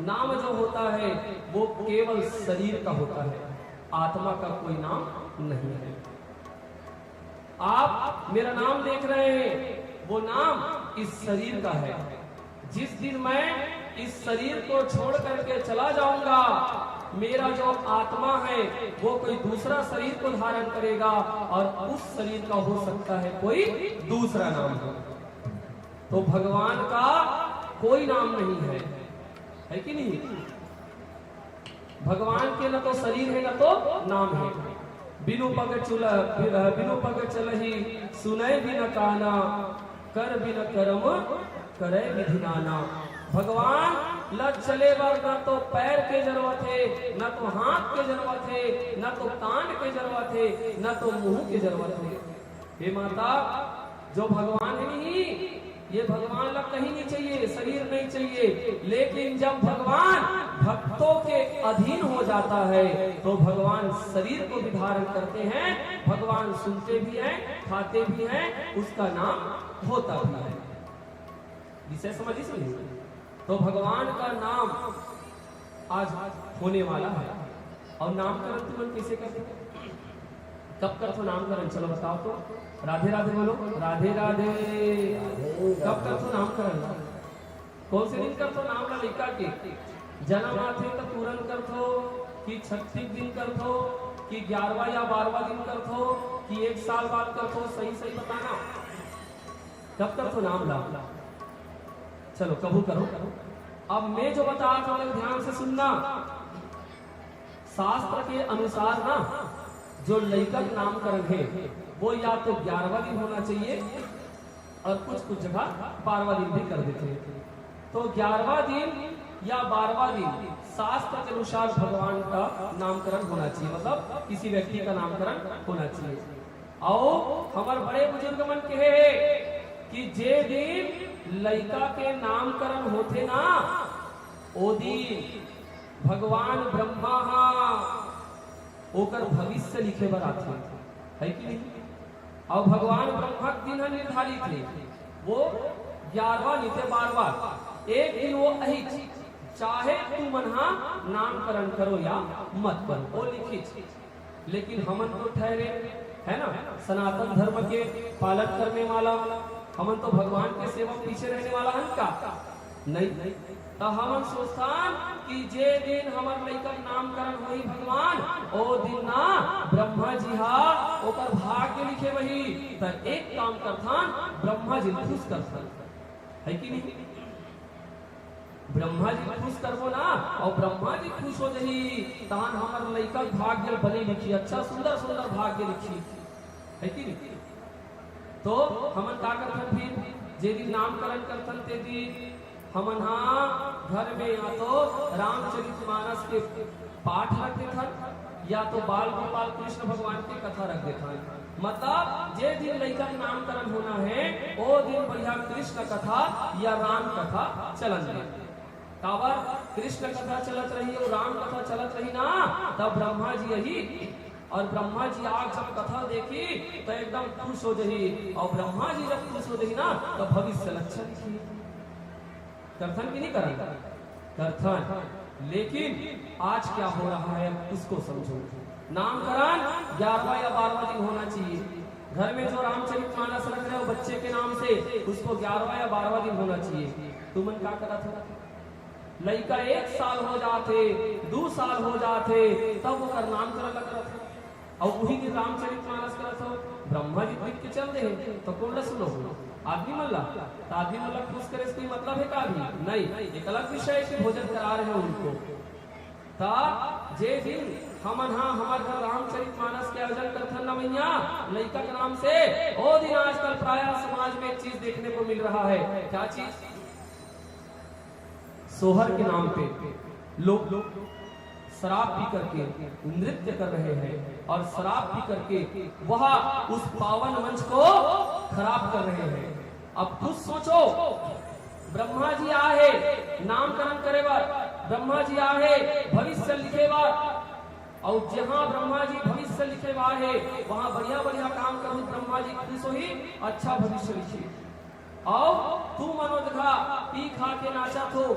नाम जो होता है, वो केवल शरीर का होता है, आत्मा का कोई नाम नहीं है। आप मेरा नाम देख रहे हैं, वो नाम इस शरीर का है। जिस दिन मैं इस शरीर को छोड़ करके चला जाऊंगा, मेरा जो आत्मा है, वो कोई दूसरा शरीर को धारण करेगा और उस शरीर का हो सकता है कोई दूसरा नाम हो। तो भगवान का कोई नाम नहीं है, है कि नहीं? भगवान के न तो शरीर है, न तो नाम है। बिनु पग चुल-, बिनु पग चलही सुनय बिन काना, कर बिन करम करय विधि नाना। भगवान ला चले बर न तो पैर के जरूरत है, न तो हाथ के जरूरत है, न तो कान के जरूरत है, न तो मुंह के जरूरत है। हे माता, जो भगवान है नहीं, ये भगवान ला कहीं नहीं चाहिए, शरीर नहीं चाहिए। लेकिन जब भगवान भक्तों के अधीन हो जाता है, तो भगवान शरीर को भी धारण करते हैं, भगवान सुनते भी हैं, खाते भी हैं, उसका नाम होता भी है। विषय समझ इसमें? तो भगवान का नाम आज होने वाला है। और नामकरण तुमन कैसे करते हो? कब करथो नामकरण? चलो बताओ तो। राधे राधे बोलो। राधे राधे। कब करथो नामकरण? कौन से दिन करथो नाम ला लइका के? जन्म आथे त तुरंत करथो कि छत्तीस दिन करथो कि ग्यारहवा या बारहवा दिन करथो कि एक साल बाद करथो? सही सही बताना। कब करथो नाम ला? चलो कबू करो। अब मैं जो बता रहा हूँ ध्यान से सुनना। शास्त्र के अनुसार ना, जो लइका के नामकरण है, वो या तो ग्यारहवा दिन होना चाहिए और कुछ कुछ जगह बारहवा दिन भी कर देते हैं। तो ग्यारहवा दिन या बारहवा दिन शास्त्र के अनुसार भगवान का नामकरण होना चाहिए, मतलब किसी व्यक्ति का नामकरण होना चाहिए। अउ हमर बड़े बुजुर्ग मन कहे हे कि जे दिन लइका के नामकरण होथे ना, ओ दिन भगवान ब्रह्मा हा ओकर भविष्य लिखे बर आथे, है कि नहीं? अउ भगवान ब्रह्मा के दिन ह निर्धारित हे, वो ग्यारहवा नहीं ते बारहवा, एक दिन वो अहिच, चाहे तुमन हा नामकरण करो या मत करो, वो लिखिच। लेकिन हमन तो ठहरे, है ना, सनातन धर्म के पालन करने वाला, हमन तो भगवान के सेवा पीछे रहने वाला हन का? नहीं। त हमन सोचथन कि जे दिन हमर लइका के नामकरण होही भगवान, ओ दिन ना ब्रह्मा जी हा ओकर भाग्य लिखे वही। त एक काम करथन, ब्रह्मा जी ल खुश करथन, है कि नहीं? ब्रह्मा जी खुश करबो ना, अउ ब्रह्मा जी खुश हो जही, तहन हमर लइका भाग्य बने लिखी, अच्छा सुंदर सुंदर भाग्य लिखी, है कि नहीं? तो हमन का करथन फिर, जे दिन नामकरण करथन ते दिन हमन हा घर में या तो रामचरित मानस के पाठ रख देथन, या तो बाल गोपाल कृष्ण भगवान के कथा रख देथन। मतलब, जे दिन लइका के नामकरण होना है, ओ दिन बढ़िया कृष्ण कथा या राम कथा चलन दे। काबर? कृष्ण कथा चलत रही और राम कथा चलत रही ना, तब ब्रह्मा जी यही, और ब्रह्मा जी आग जब कथा देखी तो एकदम खुश हो जही, और ब्रह्मा जी जब खुश हो जही ना, तो भविष्य लक्षण की करथन कि नहीं करन? करथन। लेकिन आज क्या हो रहा है, उसको समझो। नामकरण ग्यारहवाँ या बारहवाँ दिन होना चाहिए। घर में जो रामचरित मानस रख रहे हो बच्चे के नाम से, उसको ग्यारहवाँ या बारहवाँ दिन होना चाहिए। तुमन का करत हो? लइका एक साल हो जाथे, दू साल हो जाथे, तब ओकर नामकरण ला करत हो। अउ उही दिन रामचरित मानस करत हो, ब्रह्मा जी लिख के चल दे हे, तो कोन ला सुनो? आदमी मन ला। तो आदमी मन ला खुश करे से कोई मतलब है का भी? नहीं, एक अलग विषय है कि भोजन करा रहे हो उनको। ता जे दिन हमन हा हमर घर रामचरित मानस के आयोजन करथन ना मैया, लइका के नाम से, ओ दिन आजकल प्रायः समाज में एक चीज देखने को मिल रहा है। क्या चीज? सोहर के नाम पे लोग शराब पी करके नृत्य कर रहे हैं और शराब पी करके वह उस पावन मंच को खराब कर रहे हैं। अब खुद सोचो, ब्रह्मा जी आहे नामकरण करे बर, ब्रह्मा जी आहे भविष्य लिखे बर, और जहाँ ब्रह्मा जी भविष्य लिखे बर आहे, वहाँ बढ़िया बढ़िया काम करूँ, ब्रह्मा जी खुश होही, अच्छा भविष्य लिखी। और तू मनोज घा पी खा के नाचत हो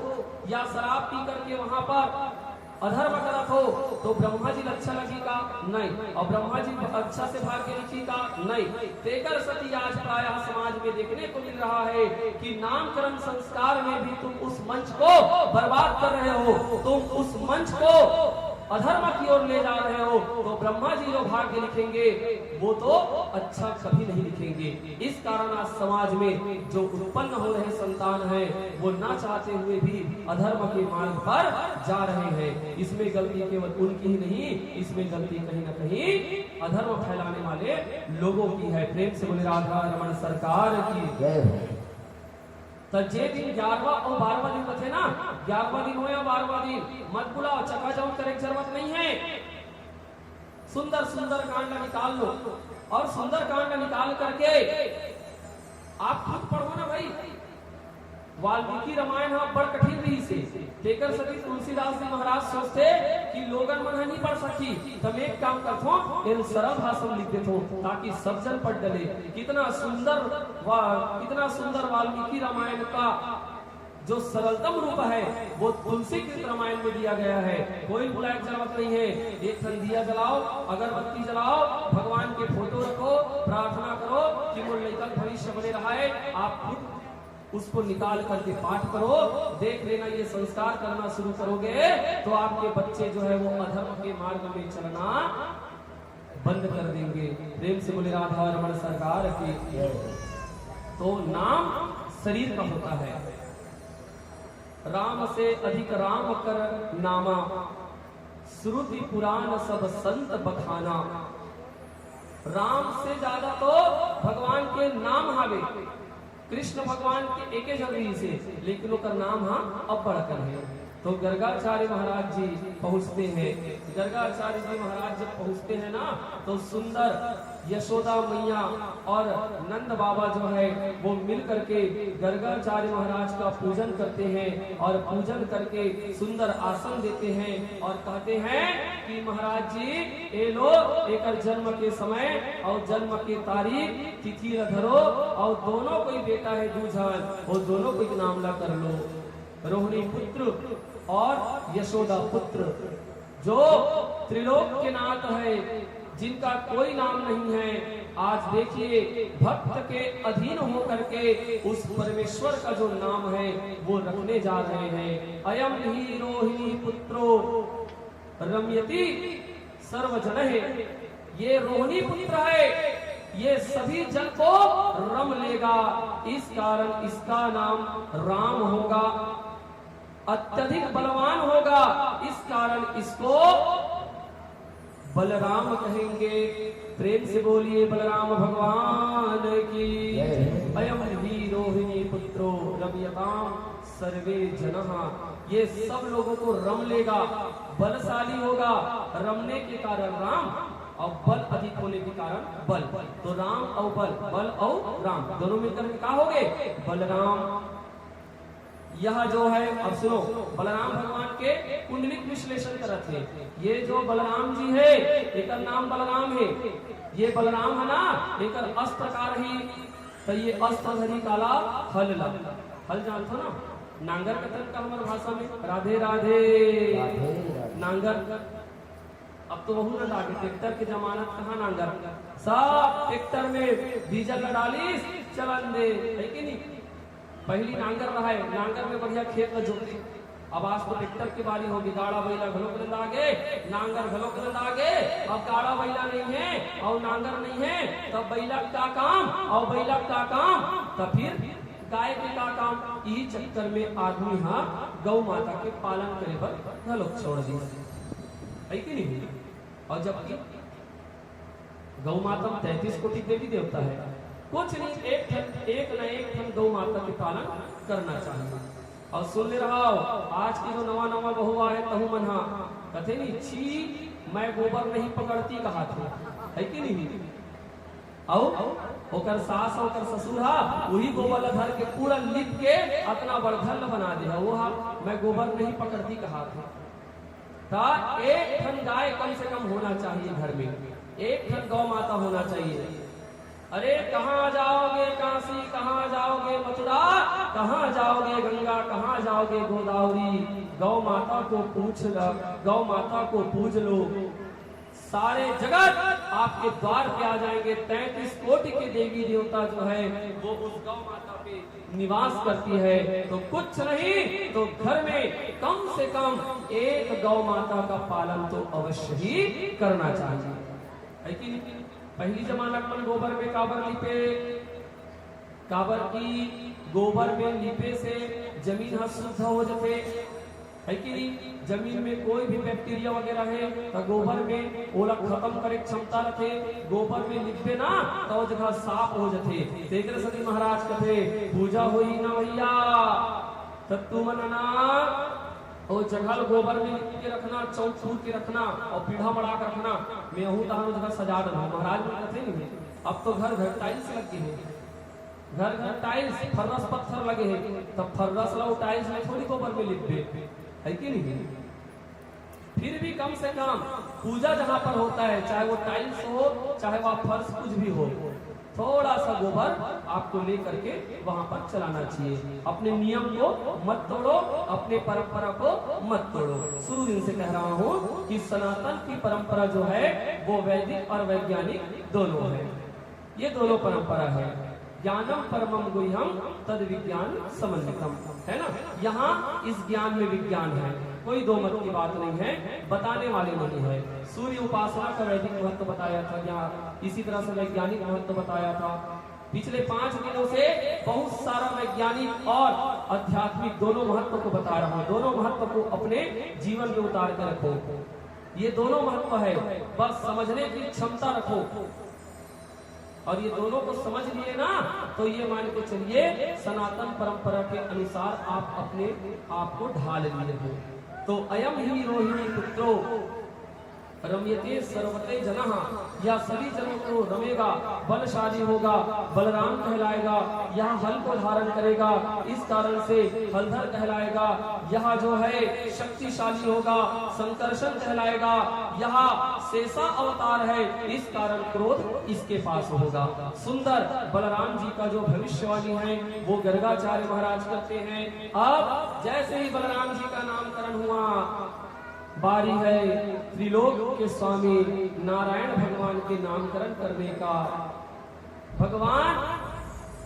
या शराब पी करके वहाँ पर अधर्म करत हो, तो ब्रह्मा जी ला अच्छा लगी का? नहीं। और ब्रह्मा जी अच्छा से भाग्य लिखी का? नहीं। तेकर सती आज प्रायः समाज में देखने को मिल रहा है कि नामकरण संस्कार में भी तुम उस मंच को बर्बाद कर रहे हो, तुम उस मंच को अधर्म की ओर ले जा रहे हो, तो ब्रह्मा जी जो भाग्य लिखेंगे वो तो अच्छा कभी नहीं लिखेंगे। इस कारण आज समाज में जो उत्पन्न हो रहे संतान हैं, वो ना चाहते हुए भी अधर्म के मार्ग पर जा रहे हैं। इसमें गलती केवल उनकी ही नहीं, इसमें गलती कहीं ना कहीं अधर्म फैलाने वाले लोगों की है। प्रेम से बोले राधा रमण सरकार की। जय हो। तो जे दिन ग्यारहवाँ और बारहवाँ दिन बचे ना, ग्यारहवाँ दिन हो या बारहवाँ दिन, मत बुलाओ, चकाचौंध करे की जरूरत नहीं है। सुंदर सुंदर कांड निकाल लो और सुंदर कांड निकाल करके आप खुद पढ़ो ना भाई। वाल्मीकि रामायण ह बड़ कठिन रहिस हे, तेकर सती तुलसीदास जी महाराज सोचथे कि लोगन मन ह नहीं पढ़ सकही, त मैं एक काम करथों, एल सरल भाषा में लिख देथों, ताकि सब जन पढ़ डले। कितना सुंदर वा-, कितना सुंदर वाल्मीकि रामायण का जो सरलतम रूप है, वो तुलसीकृत रामायण में दिया गया है। कोई बुलाए की जरूरत नहीं है। एक ठन दिया जलाओ, अगरबत्ती जलाओ, भगवान के फोटो रखो, प्रार्थना करो कि मोर लइका के भविष्य बने रहा है। आप खुद उसको निकाल करके पाठ करो, देख लेना, ये संस्कार करना शुरू करोगे तो आपके बच्चे जो है वो अधर्म के मार्ग में चलना बंद कर देंगे। प्रेम से बोले राधा रमण सरकार की। तो नाम शरीर का होता है। राम से अधिक राम कर नामा, श्रुति पुराण सब संत बखाना। राम से ज्यादा तो भगवान के नाम हावे। कृष्ण भगवान के एके झन रहिस हे, लेकिन ओकर नाम हा अब्बड़ अकन हे। तो गर्गाचार्य महाराज जी पहुंचते हैं। गर्गाचार्य जी महाराज जब पहुंचते हैं ना, तो सुंदर यशोदा मैया और नंद बाबा जो है वो मिल करके गर्गाचार्य महाराज का पूजन करते हैं और पूजन करके सुंदर आसन देते हैं और कहते हैं कि महाराज जी, ए लो, एकर जन्म के समय और जन्म के तारीख, तिथि ल धरो और दोनों कोई बेटा है दू झन, वो दोनों कोई नाम ला कर लो, रोहिणी पुत्र और यशोदा पुत्र। जो त्रिलोक के नाथ है, जिनका कोई नाम नहीं है, आज देखिए, भक्त के अधीन होकर के उस परमेश्वर का जो नाम है वो रखने जा रहे हैं। अयम ही रोहिणी पुत्रो रम्यति सर्वजन है। ये रोहिणी पुत्र है, ये सभी जन को रम लेगा, इस कारण इसका नाम राम होगा। अत्यधिक बलवान होगा, इस कारण इसको बलराम कहेंगे। प्रेम से बोलिए बलराम भगवान की। जय। अयम ही रोहिणी पुत्रो रम्यताम सर्वे जनः, ये सब लोगों को रम लेगा, बलशाली होगा। रमने के कारण राम और बल अधिक होने के कारण बल। तो राम और बल, बल और राम दोनों मिलकर के का हो गए? बलराम। यह जो है, अब सुनो, बलराम भगवान के कुंडली विश्लेषण करत हे। ये जो बलराम जी है, एकर नाम बलराम है। ये बलराम है ना, एकर अस्त्र का रही, तो ये अस्त्र धरी काला? हल ला। हल जानथो ना, नांगर कथन का हमर भाषा में। राधे राधे। राधे राधे। नांगर। अब तो वहू न लागे, ट्रैक्टर के जमाना, कहाँ नांगर? सब ट्रैक्टर में डीजल ला डालिस, चलन दे, है कि नहीं? पहली नांगर रहे, नांगर में बढ़िया खेत ला जोते। अब आज तो ट्रैक्टर के बारी होगे, गाड़ा बइला घलोक नंदा गे, नांगर घलोक नंदा गे। अब गाड़ा बइला नहीं है और नांगर नहीं है, तब बइला का काम और बइला का काम, तब फिर गाय के का काम? ई चक्कर में आदमी हा गौ माता के पालन करे बर घलोक छोड़ दिस, है कि नहीं? और जबकि गौ माता में तैंतीस कोटि देवी देवता है, कुछ नहीं, एक ठन, एक न एक ठन गौ माता के पालन करना चाहिए। और सुन ले रहा हो, आज के जो नवा नवा बहू आए, तहू मन हा कथे नहीं, "छी, मैं गोबर नहीं पकड़ती" कहा थे, है कि नहीं? अउ ओकर सास, ओकर ससुर हा वही गोबर ला धर के पूरा लिप के अतना बड़ घर ला बना दे हा। वो हा, "मैं गोबर नहीं पकड़ती" कहा थे। त एक ठन गाय कम से कम होना चाहिए घर में, एक ठन गौ माता होना चाहिए। अरे, कहाँ जाओगे काशी, कहाँ जाओगे मथुरा, कहाँ जाओगे गंगा, कहाँ जाओगे गोदावरी? गौ माता को पूछ ल, गौ माता को पूज लो। सारे जगत आपके द्वार पे आ जाएंगे। तैंतीस कोटि के देवी देवता जो है, वो उस गौ माता पे निवास करती है। तो कुछ नहीं तो घर में कम से कम एक गौ माता का पालन तो अवश्य ही करना चाहिए, है कि नहीं? पहली जमाना के मन गोबर में काबर लिपे? काबर कि गोबर में लिपे से जमीन ह शुद्ध हो जथे, है कि नहीं? जमीन में कोई भी बैक्टीरिया वगैरह है, त गोबर में ओला खत्म करे के क्षमता रथे। गोबर में लिपबे ना, त ओ जगह साफ हो जथे। तेकर सेती महाराज कथे, "पूजा होई ना भैया, त तुमन ना ओ जगह ल गोबर में लिप के रखना, चौक फूर के रखना और पीढ़ा मड़ा के रखना, मैं अहू तहां ओ जगह सजा डरहूं।" महाराज मन कथे नहीं, अब तो घर घर टाइल्स लग गए हैं, घर घर टाइल्स, फर्रस पत्थर लगे हैं, तब फर्रस ला वो टाइल्स में थोड़ी गोबर में लिपबे, है कि नहीं? फिर भी कम से कम पूजा जहाँ पर होता है, चाहे वो टाइल्स हो, चाहे वह फर्श कुछ भी हो, थोड़ा सा गोबर आपको लेकर के वहाँ पर चलाना चाहिए। अपने नियम को मत तोड़ो, अपने परंपरा को मत तोड़ो। शुरू दिन से कह रहा हूँ कि सनातन की परंपरा जो है, वो वैदिक और वैज्ञानिक दोनों है। ये दोनों परंपरा है। ज्ञानम परमम गुह्यम तद विज्ञान समन्वितम, है ना? यहाँ इस ज्ञान में विज्ञान है, कोई दो मत की बात नहीं है, बताने वाले नहीं है। सूर्य उपासना का वैदिक महत्व बताया था, यहाँ इसी तरह से वैज्ञानिक महत्व बताया था। पिछले पांच दिनों से बहुत सारा वैज्ञानिक और आध्यात्मिक दोनों महत्व को बता रहा हूँ। दोनों महत्व को अपने जीवन में उतार के रखो। ये दोनों महत्व है, बस समझने की क्षमता रखो। और ये दोनों को समझ लिए ना, तो ये मान के चलिए, सनातन परंपरा के अनुसार आप अपने आप को ढाल लिए हो। तो अयम ही रोहिणी पुत्रो रम्यते सर्वते जनः, यह सभी जनों को रमेगा, बलशाली होगा, बलराम कहलाएगा, यह हल को धारण करेगा, इस कारण से हलधर कहलाएगा। यह जो है शक्तिशाली होगा, संकर्षण कहलाएगा। यह शेषा अवतार है, इस कारण क्रोध इसके पास होगा। सुंदर बलराम जी का जो भविष्यवाणी है, वो गर्गाचार्य महाराज करते हैं। अब जैसे ही बलराम जी का नामकरण हुआ, बारी है त्रिलोक के स्वामी नारायण भगवान के नामकरण करने का। भगवान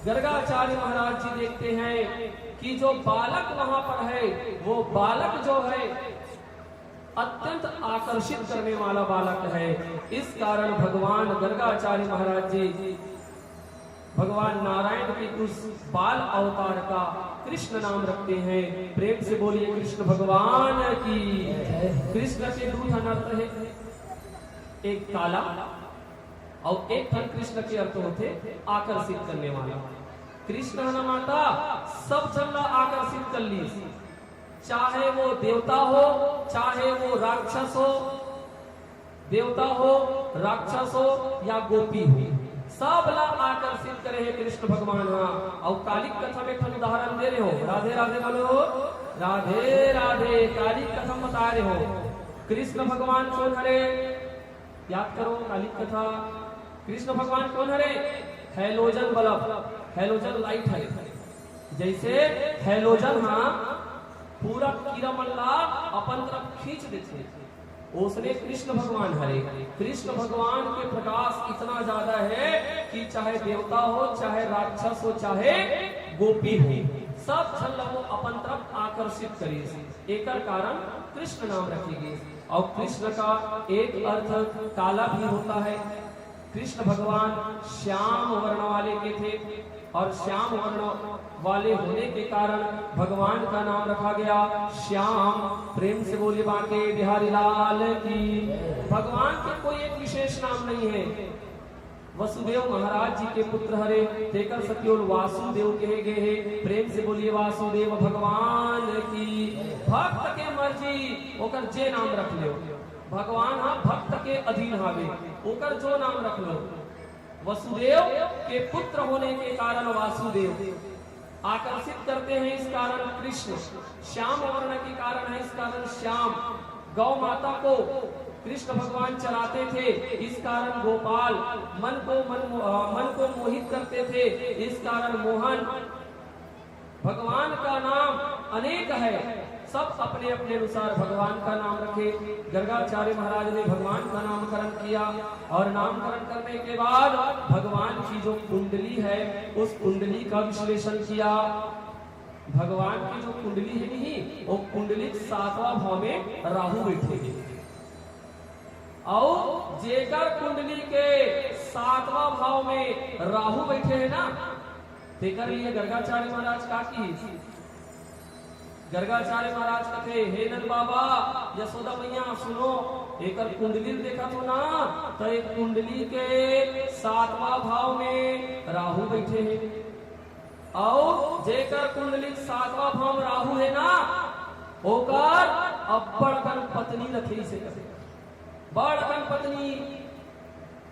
गर्गाचार्य महाराज जी देखते हैं कि जो बालक वहां पर है, वो बालक जो है, अत्यंत आकर्षित करने वाला बालक है। इस कारण भगवान गर्गाचार्य महाराज जी भगवान नारायण के उस बाल अवतार का कृष्ण नाम रखते हैं। प्रेम से बोलिए कृष्ण भगवान की। कृष्ण के दू ठन अर्थ है, एक काला और एक ठन कृष्ण के अर्थ होते आकर्षित करने वाला। कृष्ण ह ना माता, सब झन ला आकर्षित कर लीस, चाहे वो देवता हो, चाहे वो राक्षस हो, देवता हो, राक्षस हो या गोपी हो, सब ला आकर्षित करे हे कृष्ण भगवान ह। अउ कालिक कथा में एक ठन उदाहरण दे रहे हो। राधे राधे बोलो, राधे राधे। कालिक कथा में बता रहे हो कृष्ण भगवान कोन हरे, याद करो कालिक कथा। कृष्ण भगवान कोन हरे? Halogen bulb, halogen light हरे। जैसे halogen हा पूरा कीरा मन ला अपन तरफ खींच देथे, ओसने कृष्ण भगवान हरे। कृष्ण भगवान के प्रकाश इतना ज्यादा है कि चाहे देवता हो, चाहे राक्षस हो, चाहे गोपी हो, सब झन ला वो अपन तरफ आकर्षित करिस। एकर कारण कृष्ण नाम रखे गिस। और कृष्ण का एक अर्थ काला भी होता है। कृष्ण भगवान श्याम वर्ण वाले के थे और श्याम वर्ण वाले होने के कारण भगवान का नाम रखा गया श्याम। प्रेम से बोलिए बांके बिहारी लाल की। भगवान के कोई एक विशेष नाम नहीं है। वसुदेव महाराज जी के पुत्र हरे, तेकर सेती ओला वासुदेव कहे गए हे। प्रेम से बोलिए वासुदेव भगवान की। भक्त के मर्जी, ओकर जे नाम रख लेव, भगवान हा भक्त के अधीन हावे, ओकर जो नाम रख लो। वसुदेव के पुत्र होने के कारण वासुदेव, आकर्षित करते हैं इस कारण कृष्ण, श्याम वर्ण के कारण है इस कारण श्याम। गौ माता को कृष्ण भगवान चराते थे, इस कारण गोपाल। मन को मन मो-, अ, मन को मोहित करते थे, इस कारण मोहन। भगवान का नाम अनेक है, सब अपने अपने अनुसार भगवान का नाम रखे। गर्गाचार्य महाराज ने भगवान का नामकरण किया और नामकरण करने के बाद भगवान की जो कुंडली है, उस कुंडली का विश्लेषण किया। भगवान की जो कुंडली है नहीं, वो कुंडली के सातवां भाव में राहु बैठे हैं। अउ जेकर कुंडली के सातवां भाव में राहु बैठे है ना, तेकर लिए गर्गाचार्य महाराज का की, गर्गाचार्य महाराज कथे, "हे नंद बाबा, यशोदा मैया, सुनो, एकर कुंडली देखत हो ना, तो एक कुंडली के सातवां भाव में राहु बैठे हे, अउ जेकर कुंडली के सातवां भाव में राहु हे ना, ओकर अब्बड़ कन पत्नी रखे से कथे, बड़ कन पत्नी।"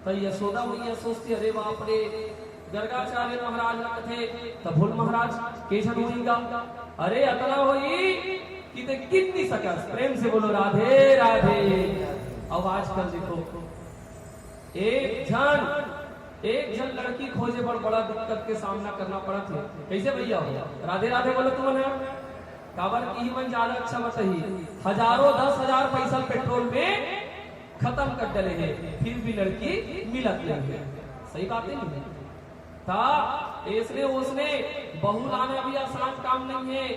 त यशोदा मैया सोचती, "अरे बाप रे, गर्गाचार्य महाराज ला कथे, त भोल महाराज के झन होही गा? अरे अतना होही कि ते गिन नहीं सकस।" प्रेम से बोलो राधे राधे। अब आजकल देखो, एक झन, एक झन लड़की खोजे बर बड़ा दिक्कत के सामना करना पड़त हे। कैसे भैया हो? राधे राधे बोलो तुमन ह। काबर कि इही मन ज्यादा अच्छा बताही, हजारों, दस हजार पैसा पेट्रोल में खतम कर डले हे, फिर भी लड़की मिलत नहीं है। सही बात नहीं है? ता एसने ओसने बहू लाना भी आसान काम नहीं है।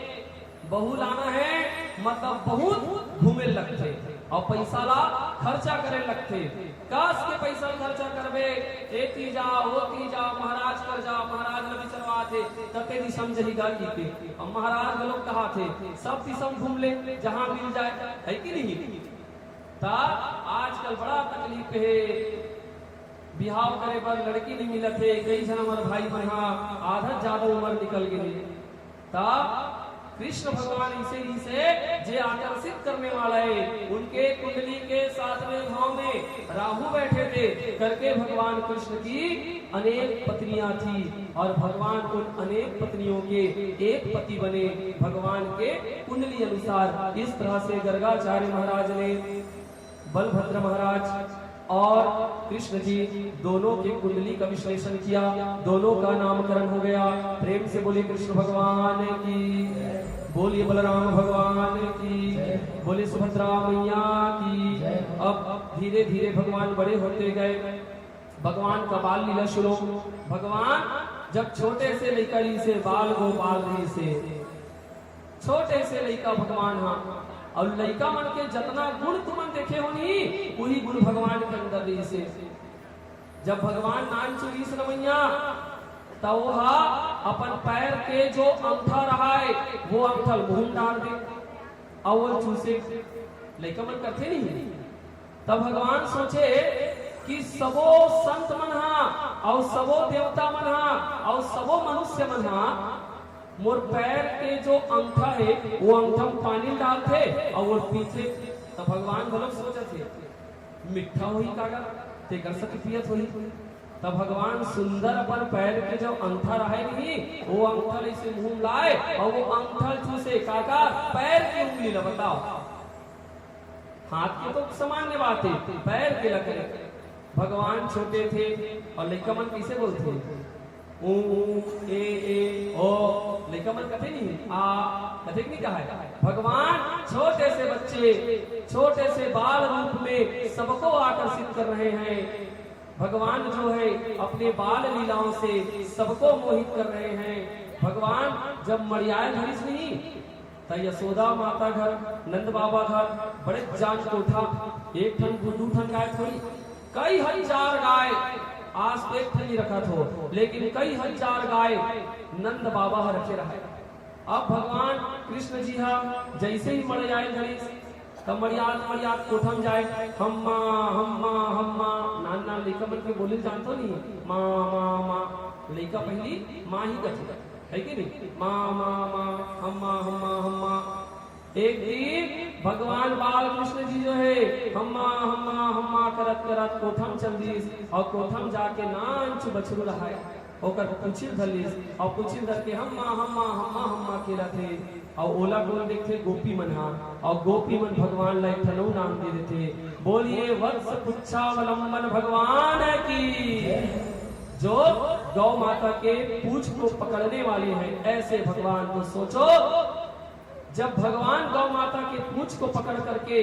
बहू लाना है, मतलब बहुत घूमे लगथे और पैसा ला खर्चा करे लगथे। कस के पैसा खर्चा करबे, एती जा, ओती जा, महाराज कर जा, महाराज ल बिचरवाथे, तते दिशा म जही गा की के। अब महाराज घलोक कहाथे, सब दिशा म घूम ले, जहाँ मिल जाए, है कि नहीं? ता आजकल बड़ा तकलीफ हे, बिहाव करे बर लड़की नहीं मिलत हे। कई झन हमर भाई मन हा आधा ज्यादा उम्र निकल गे हे। ता कृष्ण भगवान इसे, इसे जे आकर्षित करने वाला है, उनके कुंडली के सातवें भाव में राहु बैठे थे करके भगवान कृष्ण की अनेक पत्नियां थी और भगवान उन अनेक पत्नियों के एक पति बने। भगवान के कुंडली अनुसार इस तरह से गर्गाचार्य महाराज ने बलभद्र महाराज और कृष्ण जी दोनों की कुंडली का विश्लेषण किया, दोनों का नामकरण हो गया। प्रेम से बोलिए कृष्ण भगवान की, बोलिए बलराम भगवान की, बोलिए सुभद्रा मैया की। अब धीरे धीरे भगवान बड़े होते गए। भगवान का बाल लीला सुनो। भगवान जब छोटे से लइका रहिसे, बाल गोपाल रहिसे, छोटे से लइका भगवान हा, अउ लइका मन के जतना गुण तुमन देखे हो नी, वही गुण भगवान के अंदर रहिसे। जब भगवान नानचुन रहिस न मैया, त वो हा अपन पैर के जो अंगठा रहाय, वो अंगठा ल मुंह म डार दे, अउ वो चूसे। लइका मन करथे नहीं? तब भगवान सोचे कि सबो संत मन हा, अउ सबो देवता मन हा, अउ सबो मनुष्य मन हा मोर पैर के जो अंगठा हे, वो अंगठा म पानी डालथे अउ वो पीथे। त भगवान घलो सोचत हे, "मिट्ठा होही कागा, तेकर सेती पियत होही।" त भगवान सुंदर अपन पैर के जो अंगठा रहे नहीं, वो अंगठा ल अइसे मुंह म लाय अउ वो अंगठा ल चूसे। कागा? पैर के उंगली ल। बताव, हाथ के तो सामान्य बात हे, पैर के ल करे। भगवान छोटे थे अउ लइका मन कइसे बोलथे? ऊ, ऊ, ए, ए, ओ। लइका मन कथे नहीं, आ, कथे कि नहीं कहाय? भगवान छोटे से बच्चे, छोटे से बाल रूप में सबको आकर्षित कर रहे हैं। भगवान जो है अपने बाल लीलाओं से सबको मोहित कर रहे हैं। भगवान जब मड़ियाय धरिस नहीं, त यशोदा माता घर, नंद बाबा घर, बड़े जान कोठा, एक ठन दू ठन गाय थोड़ी, कई हजार गाय। आज तो एक ठन ही रखत हो, लेकिन कई हजार गाय नंद बाबा ह रखे रहे। अब भगवान कृष्ण जी हा जइसे ही मड़ियाय धरिस, त मड़ियात मड़ियात कोठा म जाय, "हम्मा, हम्मा, हम्मा।" नान नान लइका मन के बोले ल जानथो नहीं, "माँ, माँ, माँ।" लइका पहिली माँ ही कथे, है कि नहीं? "माँ, माँ, माँ, हम्मा, हम्मा, हम्मा।" एक दिन भगवान बाल कृष्ण जी जो है, "हम्मा, हम्मा, हम्मा" करत करत कोठा म चल दिस अउ कोठा म जाके नानचु बछरू ल हाय, ओकर पूछी ल धर लिस अउ पूछी ल धर के "हम्मा, हम्मा, हम्मा, हम्मा" केलत हे। अउ ओला कोन देखथे? गोपी मन हा। अउ गोपी मन भगवान ला एक ठन अउ नाम दे देथे। बोलिए वत्स पुच्छावलंबन भगवान की। जो गौ माता के पूछ को पकड़ने वाले हैं, ऐसे भगवान को सोचो। जब भगवान गौ माता के पूछ को पकड़ करके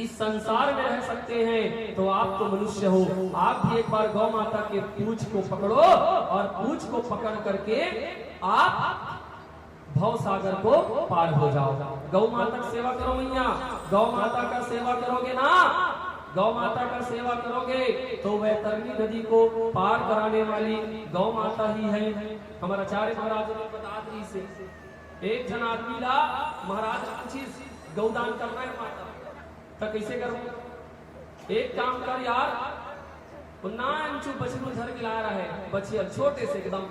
इस संसार में रह सकते हैं, तो आप तो मनुष्य हो, आप भी एक बार गौ माता के पूछ को पकड़ो और पूछ को पकड़ करके आप भव सागर को पार हो जाओ। गौ माता का सेवा करो मैया, गौ माता का सेवा करोगे ना, गौ माता का सेवा करोगे तो वैतरणी नदी को पार कराने वाली गौ माता ही है। हमारे आचार्य महाराज ने बता दी से, एक झन आदमी ला महाराज पूछिस, "गौदान करना है माता, त कइसे करहूं?" "एक काम कर यार, वो नानचु बछरू धर के ला रहा है, बछिया छोटे से एकदम।"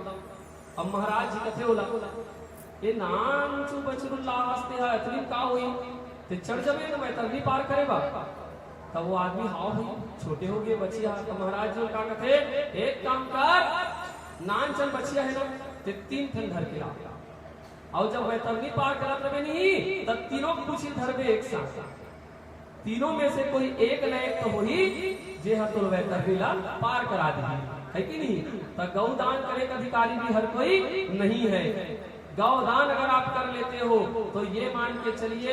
अब महाराज जी कथे ओला, "ये नानचु बछरू ला हस ते हा, अतनी का होही? ते चढ़ जबे ना वैतरणी पार करे बर।" तब वो आदमी, "हाव भाई, छोटे हो गए बछिया।" तो महाराज जी का कथे, "एक काम कर, नानचन बछिया है ना, ते तीन ठन धर के ला।" अउ जब वैतरणी पार करत रहे नहीं, तब तीनों के पूछी धरबे एक साथ। तीनों में से कोई एक न एक तो होही, जे ह तोर वैतरणी ला पार करा दिही, है कि नहीं? तो गौ दान करे का अधिकारी भी हर कोई नहीं है। गौ दान अगर आप कर लेते हो, तो ये मान के चलिए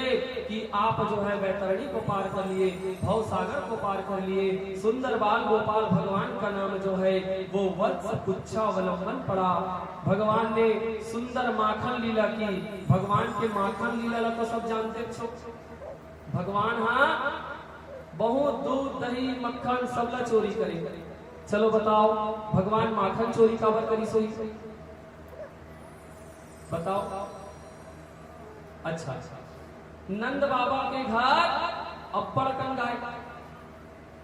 कि आप जो है वैतरणी को पार कर लिए, भव सागर को पार कर लिए। सुंदर बाल गोपाल भगवान का नाम जो है, वो वत्स पुच्छावलंबन पड़ा। भगवान ने सुंदर माखन लीला की। भगवान के माखन लीला ला तो सब जानते छो। भगवान हा बहुत दूध, दही, मक्खन सब ला चोरी करे। चलो बताओ, भगवान माखन चोरी काबर करिस होही? बताओ। अच्छा, नंद बाबा के घर अब्बड़ अकन गाय,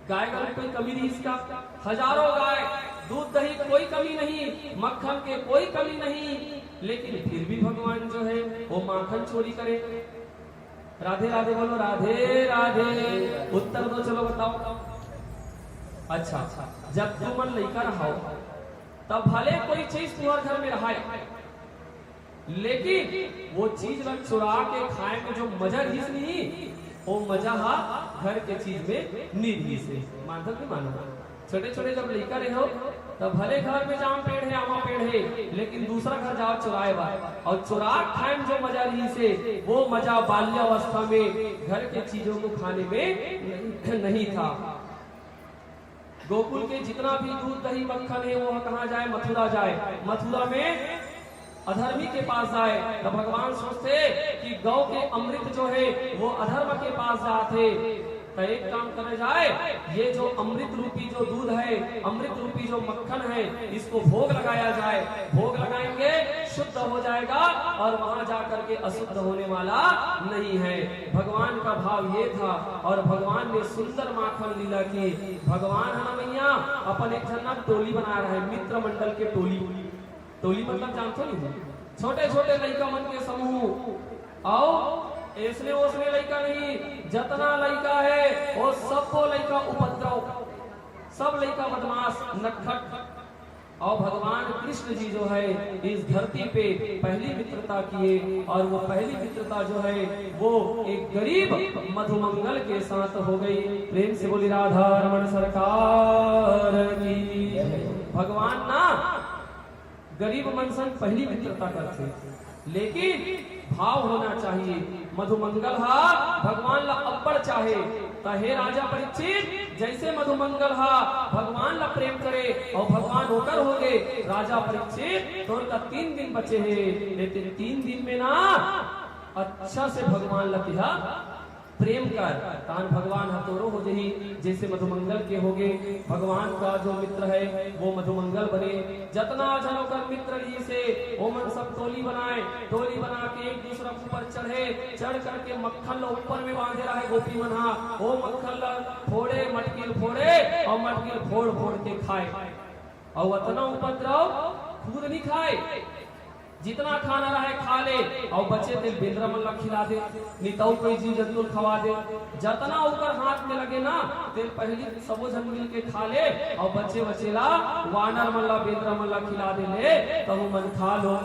गाय गरु कोई कमी नहीं इसका, हजारों गाय, दूध दही कोई कमी नहीं, मक्खन के कोई कमी नहीं, लेकिन फिर भी भगवान जो है वो माखन चोरी करे। राधे राधे बोलो, राधे राधे। उत्तर दो, चलो बताओ। अच्छा, जब तुमन लइका रहो, तब भले कोई चीज तुम्हारे घर में रहा, लेकिन वो चीज ला चुरा के खाए में जो मजा रहिस नहीं, वो मजा हा घर के चीज में नहीं रहिस हे। मानत नहीं मानो? छोटे छोटे जब लइका रहे हो, तब भले घर में जाम पेड़ है, आमा पेड़ है, लेकिन दूसरा घर जाओ चुराए बर, और चुरा खाए में जो मजा रहिस हे, वो मजा बाल्यावस्था में घर के चीजों को खाने में नहीं, नहीं था। गोकुल के जितना भी दूध, दही, मक्खन है, वो कहाँ जाए? मथुरा जाए। मथुरा में अधर्मी के पास जाए, तो भगवान सोचते कि गौ के अमृत जो है, वो अधर्म के पास जाते। तो एक काम करे जाए, ये जो अमृत रूपी जो दूध है, अमृत रूपी जो मक्खन है, इसको भोग लगाया जाए। भोग लगाएंगे, शुद्ध हो जाएगा और वहां जा करके अशुद्ध होने वाला नहीं है। भगवान का भाव ये था और भगवान ने सुंदर माखन लीला की। भगवान है ना मैया, अपन एक झन ना टोली बना रहे हैं, मित्र मंडल के टोली। टोली मतलब जानथो नहीं, छोटे छोटे लइका मन के समूह। अउ ऐसने ओसने लइका नहीं, जतना लइका है वो सबको लइका उपद्रव, सब लइका बदमाश नटखट। और भगवान कृष्ण जी जो है इस धरती पे पहली मित्रता किए और वो पहली मित्रता जो है वो एक गरीब मधुमंगल के साथ हो गई। प्रेम से बोली राधा रमन सरकार की। भगवान ना गरीब मन संग पहली मित्रता करथे, लेकिन भाव होना चाहिए। मधुमंगल हा भगवान ला अब्बड़ चाहे, त हे राजा परीक्षित, जैसे मधुमंगल हा भगवान ला प्रेम करे और भगवान ओकर हो गे राजा परीक्षित, तो उनका तीन दिन बचे हे, लेकिन तीन दिन में ना अच्छा से भगवान ला तिहा प्रेम कर, तान भगवान ह तोरो हो जही, जैसे मधुमंगल के होगे। भगवान का जो मित्र है वो मधुमंगल बने। जतना झन ओकर मित्र रहिसे, ओमन सब टोली बनाए, टोली बना के एक दूसरा के ऊपर चढ़े, चढ़ करके मक्खन ला ऊपर में बांधे रहे गोपी मन हा, ओ मक्खन ला फोड़े, मटकिल फोड़े और मटकिल फोड़ फोड़ के खाए। और अतना उपद्रव खुद नहीं खाए, जितना खाना रहे खा ले, और बचे तेल बेंदरा मन ला खिला दे, नितऊ कोई जीव जंतु ल खवा दे। जतना ओकर हाथ में लगे ना, तेल पहली सबो झन मिल के खा ले, और बचे बचे ला वानर मन ला, बेंदरा मन ला खिला दे, ले तहु मन खा लो।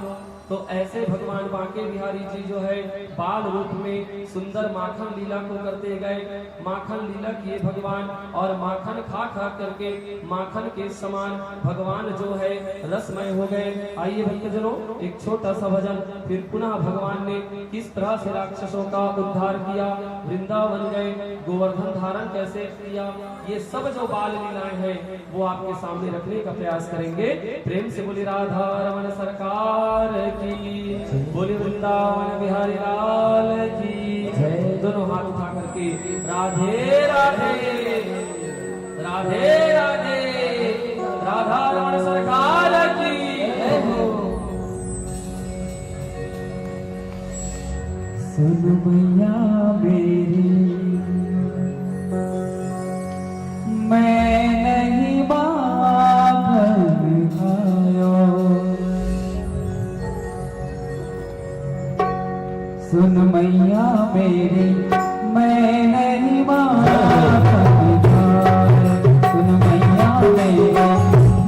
तो ऐसे भगवान बांके बिहारी जी जो है बाल रूप में सुंदर माखन लीला को करते गए। माखन लीला किए भगवान और माखन खा खा करके माखन के समान भगवान जो है रसमय हो गए। आइए भक्तजनों, एक छोटा सा भजन, फिर पुनः भगवान ने किस तरह से राक्षसों का उद्धार किया, वृंदावन गए, गोवर्धन धारण कैसे किया, ये सब जो बाल लीलाएं हैं वो आपके सामने रखने का प्रयास करेंगे। प्रेम से बोली राधा रमन सरकार की, बोली वृंदावन बिहारी लाल की। दोनों हाथ उठा करके राधे राधे, राधे राधे, राधा रमन सरकार की। सुन मैया मेरी, मैं नहीं माखन खायो। सुन मैया मेरी, मैं नहीं माखन खायो। सुन मैया मेरी,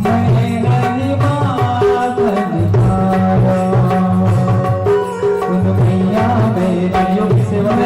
मैं नहीं माखन खायो। सुन मैया मेरी, तालियों की सेवा में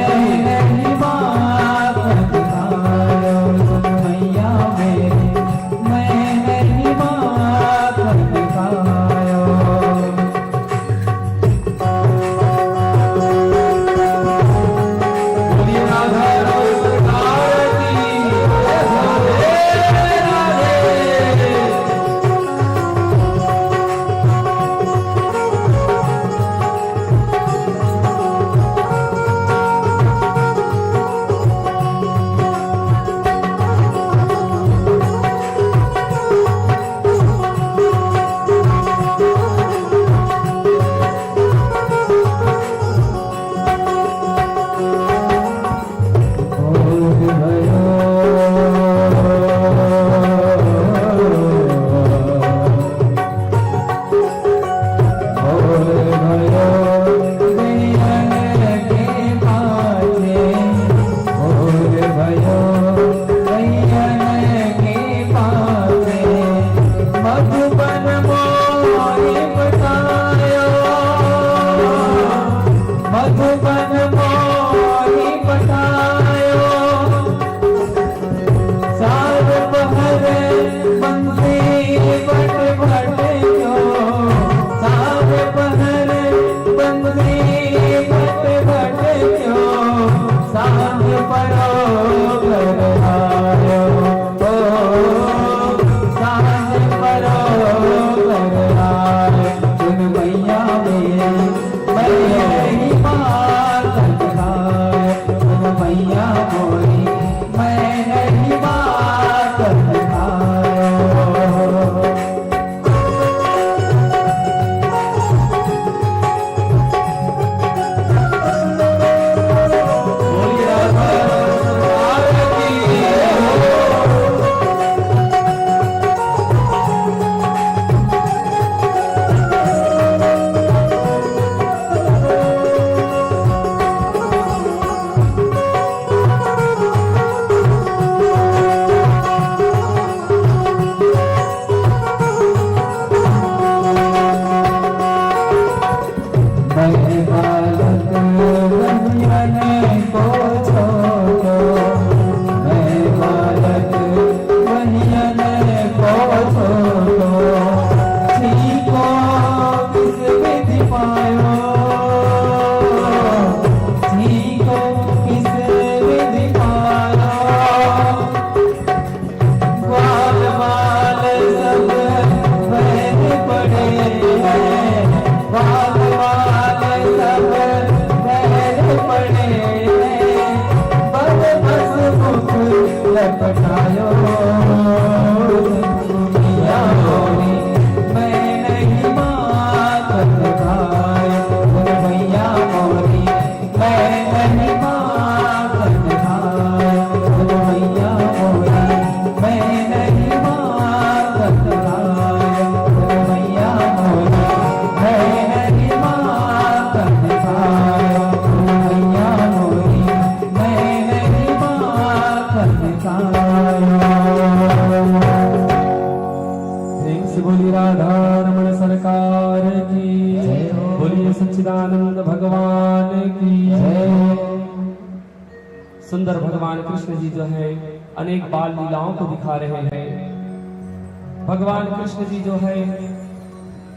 सुंदर भगवान कृष्ण जी जो है, अनेक बाल लीलाओं को दिखा रहे हैं। भगवान कृष्ण जी जो है,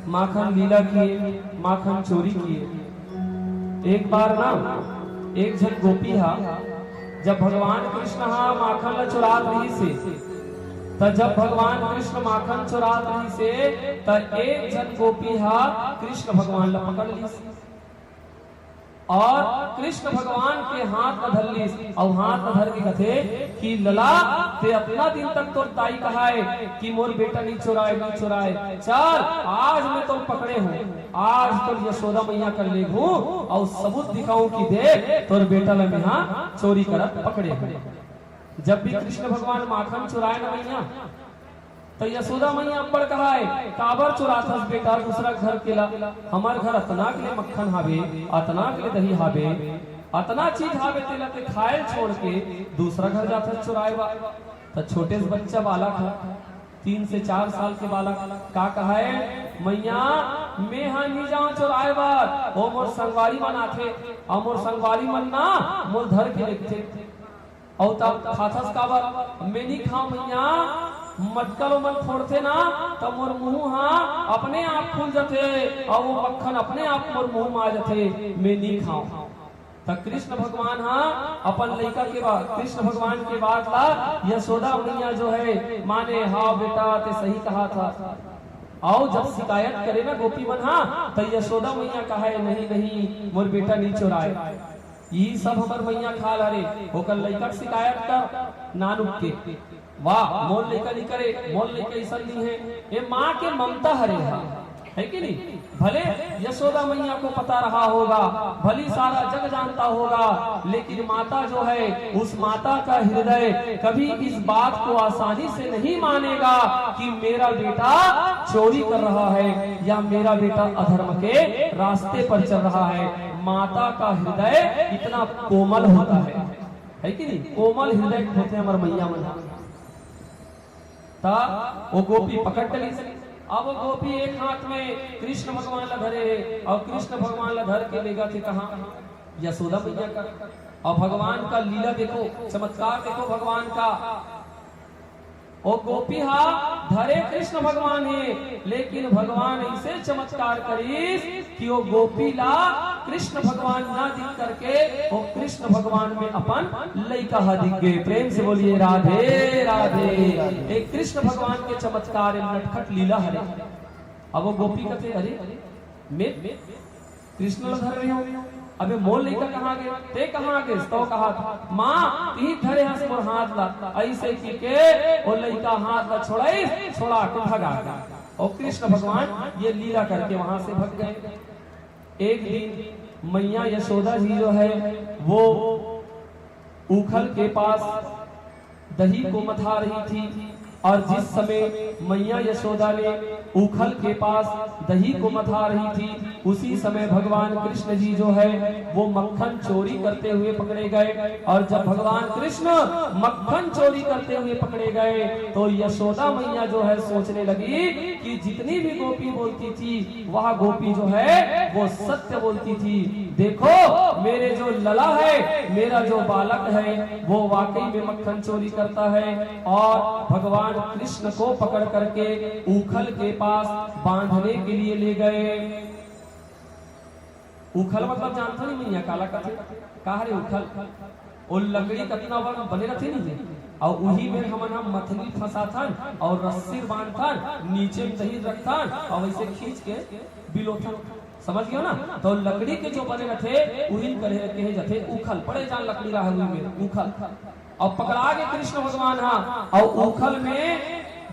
माखन लीला किए, माखन चोरी किए। एक बार ना, एक झन गोपी हा, जब भगवान कृष्ण हा माखन ला चुरात रहिस हे, त जब भगवान कृष्ण माखन चुरात रहिस हे, त एक झन गोपी हा कृष्ण भगवान ला पकड़ लिस। और कृष्ण भगवान के हाथ ला धर लिस, अउ हाथ ला धर के कथे कि लला, ते अतना दिन तक तोर दाई कहाय कि मोर बेटा नी चोराय, नी चोराय, चल, आज मैं तोर पकड़े हूँ, आज तोर यशोदा मैया कर लेगहूँ अउ सबूत दिखाऊं कि देख, तोर बेटा ला मेहा चोरी करत पकड़े हूँ। जब भी कृष्ण भगवान माखन चुराय ना मैया, त यशोदा मैया अब्बड़ कहाय, "काबर चुराथस बेटा दूसरा घर के ला? हमर घर अतना के ले मक्खन हावे, अतना के ले दही हावे, अतना चीज हावे, तेला ते खायल छोड़ के दूसरा घर जाथस चुराय बर।" त छोटे से बच्चा बालक ह, तीन से चार साल के बालक, का कहाय, "मैया, मैं हा नी जांव चुराय बर, ओ मोर संगवारी मन आथे, अउ मोर संगवारी मन ना मोर धर के लेगथे।" अउ तब खाथस काबर? मैं नी खांव मैया, मटका ल ओमन फोड़थे ना, त मोर मुंह हा अपने आप फूल जथे, अउ वो मक्खन अपने आप मोर मुंह म आ जथे, मैं नी खांव। त कृष्ण भगवान हा अपन लइका के बात, कृष्ण भगवान के बात ला यशोदा मैया जो है माने, "हाँ बेटा, ते सही कहाथस।" अउ जब शिकायत करे ना गोपी मन हा, त यशोदा मैया कहाय, "नहीं, नहीं, मोर बेटा नी चोराय।" ई सब हमर मैया खाल हरे, ओकर लइका के शिकायत कर, नानुक के। वाह, मोर लइका नी करे, मोर लइका अइसन नी हे। ए माँ के ममता हरे हा, है कि नहीं? भले यशोदा मैया को पता रहा होगा, भली सारा जग जानता होगा, लेकिन माता जो है, उस माता का हृदय कभी इस बात को आसानी से नहीं मानेगा कि मेरा बेटा चोरी कर रहा है या मेरा बेटा अधर्म के रास्ते पर चल रहा है। माता का हृदय इतना कोमल होता है, है कि नहीं? कोमल हृदय होथे हमर मैया मन। त वो गोपी पकड़ डलिस। अब वो गोपी एक हाथ में कृष्ण भगवान ला धरे हे, अउ कृष्ण भगवान ला धर के लेगथे कहाँ? यशोदा मैया कर। अउ भगवान का लीला देखो, चमत्कार देखो भगवान का। ओ गोपी हा धरे कृष्ण भगवान हे, लेकिन भगवान अइसे चमत्कार करिस कि ओ गोपी ला कृष्ण भगवान ना दिख करके ओ कृष्ण भगवान में अपन लइका हा दिख गे। प्रेम से बोलिए, "राधे राधे।" एक कृष्ण भगवान के चमत्कार, एक नटखट लीला हरे। अब ओ गोपी कथे, "अरे, मैं कृष्ण ला धर रहे हो, अबे मोर लइका कहाँ गे? ते कहाँ गे?" तो कहा, "माँ, तिही धरे हस मोर हाथ ला।" अइसे कहिके ओ लइका हाथ ला छोड़ाइस, छोड़ा के भगा गे। अउ कृष्ण भगवान ये लीला करके वहां से भग गए। एक दिन मैया यशोदा जी जो है, वो उखल के पास दही को मथा रही थी, और जिस समय मैया यशोदा ने उखल के पास दही को मथा रही थी, उसी समय भगवान कृष्ण जी जो है, वो मक्खन चोरी करते हुए पकड़े गए। और जब भगवान कृष्ण मक्खन चोरी करते हुए पकड़े गए, तो यशोदा मैया जो है, सोचने लगी कि जितनी भी गोपी बोलती थी, वह गोपी जो है, वो सत्य बोलती थी। देखो, मेरे जो लला है, मेरा जो बालक है, वो वाकई में मक्खन चोरी करता है। और भगवान कृष्ण को पकड़ करके उखल के पास बांधने के लिए ले गए। उखल मतलब जानथो नहीं मैया, काला कथे? का हरे उखल? ओ लकड़ी कतना बड़ बने रथे नहीं, अउ उही में हमन ह मथली फंसाथन अउ रस्सी बांधथन, नीचे में दही रखथन अउ वैसे खींच के बिलोथन। समझ गयो ना? तो लकड़ी के जो बने रथे, उही करे, कहे जाथे उखल। बड़े जान लकड़ी रहा उही में, उखल। अउ पकड़ा गे कृष्ण भगवान हा, अउ उखल में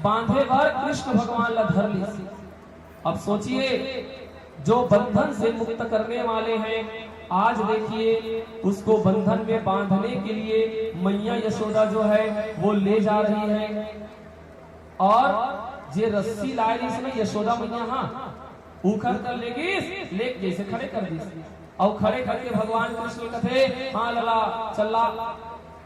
बांधे बर कृष्ण भगवान ला धर लिस। अब सोचिए, जो बंधन से मुक्त करने वाले हैं, आज देखिए, उसको बंधन में बांधने के लिए मैया यशोदा जो है, वो ले जा रही है। और जे रस्सी लाए रहिस ना यशोदा मैया, हाँ, उखल कर ले गिस, लेके जैसे खड़े कर दिस। अउ खड़े करके भगवान कृष्ण कथे, "हाँ लला, चल ला।"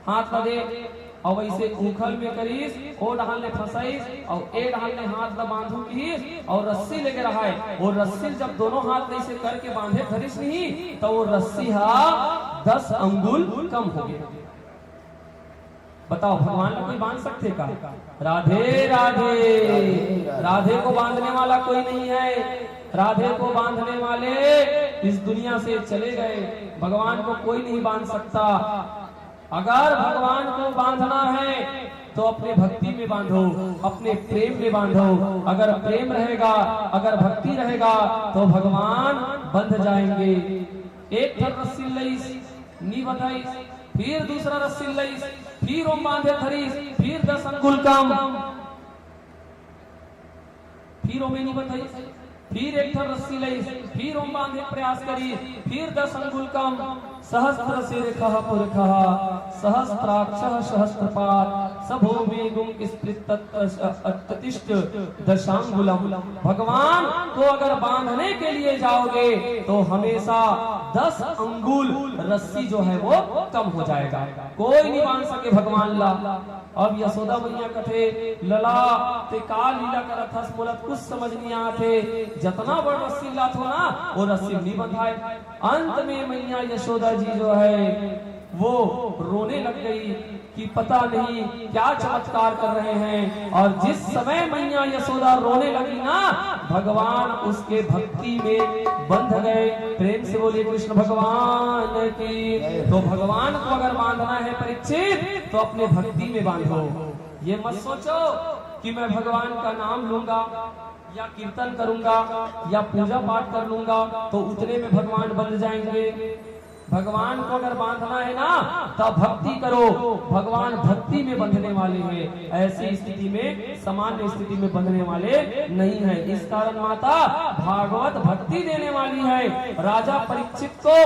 हाथ ला दे, अउ वैसे उखल में करिस, ओ डहान ले फंसाइस, अउ ए डहान ले हाथ ला बांधू किहिस, अउ रस्सी लेके रहाय। वो रस्सी जब दोनों हाथ ले ऐसे करके बांधे धरिस नहीं, तो वो रस्सी हा दस अंगुल कम हो गया। बताओ, भगवान ला कोई बांध सकथे का? राधे राधे। राधे को बांधने वाला कोई नहीं है। राधे को बांधने वाले इस दुनिया से चले गए। भगवान को कोई नहीं बांध सकता। अगर भगवान को बांधना है तो अपने भक्ति में बांधो, अपने प्रेम में बांधो। अगर प्रेम रहेगा, अगर भक्ति रहेगा, तो भगवान बंध जाएंगे। एक ठन रस्सी लईस, नी बंधाइस, फिर दूसरा रस्सी लईस, फिर ओम बांधे धरिस, फिर दस अंगुल कम, फिर ओमे नी बंधाइस, फिर एक ठन रस्सी लईस, फिर ओम बांधे प्रयास करिस, फिर दस अंगुल कम। सहस्त्र शीर्षः पुरुषः, सहस्त्राक्षः सहस्त्रपाद, सभो वेगुं स्पृत्तत् अतिष्ठ दशांगुलम। भगवान को अगर बांधने के लिए जाओगे तो हमेशा दस अंगुल रस्सी जो है वो कम हो जाएगा। कोई नहीं बांध सके भगवान ला। अब यशोदा मैया कथे, "लला, ते का लीला करत हस, मोला कुछ समझ नहीं आत हे। जतना बड़ रस्सी लाथो ना, वो रस्सी नहीं बंधाय।" अंत में मैया यशोदा जी जो है वो रोने लग गई कि पता नहीं क्या चमत्कार कर रहे हैं। और जिस समय मैया यशोदा रोने लगी ना, भगवान उसके भक्ति में बंध गए। प्रेम से बोलिए कृष्ण भगवान की। तो भगवान को अगर बांधना है परीक्षित, तो अपने भक्ति में बांधो। ये मत सोचो कि मैं भगवान का नाम लूंगा या कीर्तन करूंगा या पूजा पाठ कर लूंगा तो उतने में भगवान बंध जाएंगे। भगवान को अगर बांधना है ना, तो भक्ति करो। भगवान भक्ति में बंधने वाले हैं, ऐसी स्थिति में, सामान्य स्थिति में बंधने वाले नहीं है। इस कारण माता भागवत भक्ति देने वाली है। राजा परीक्षित को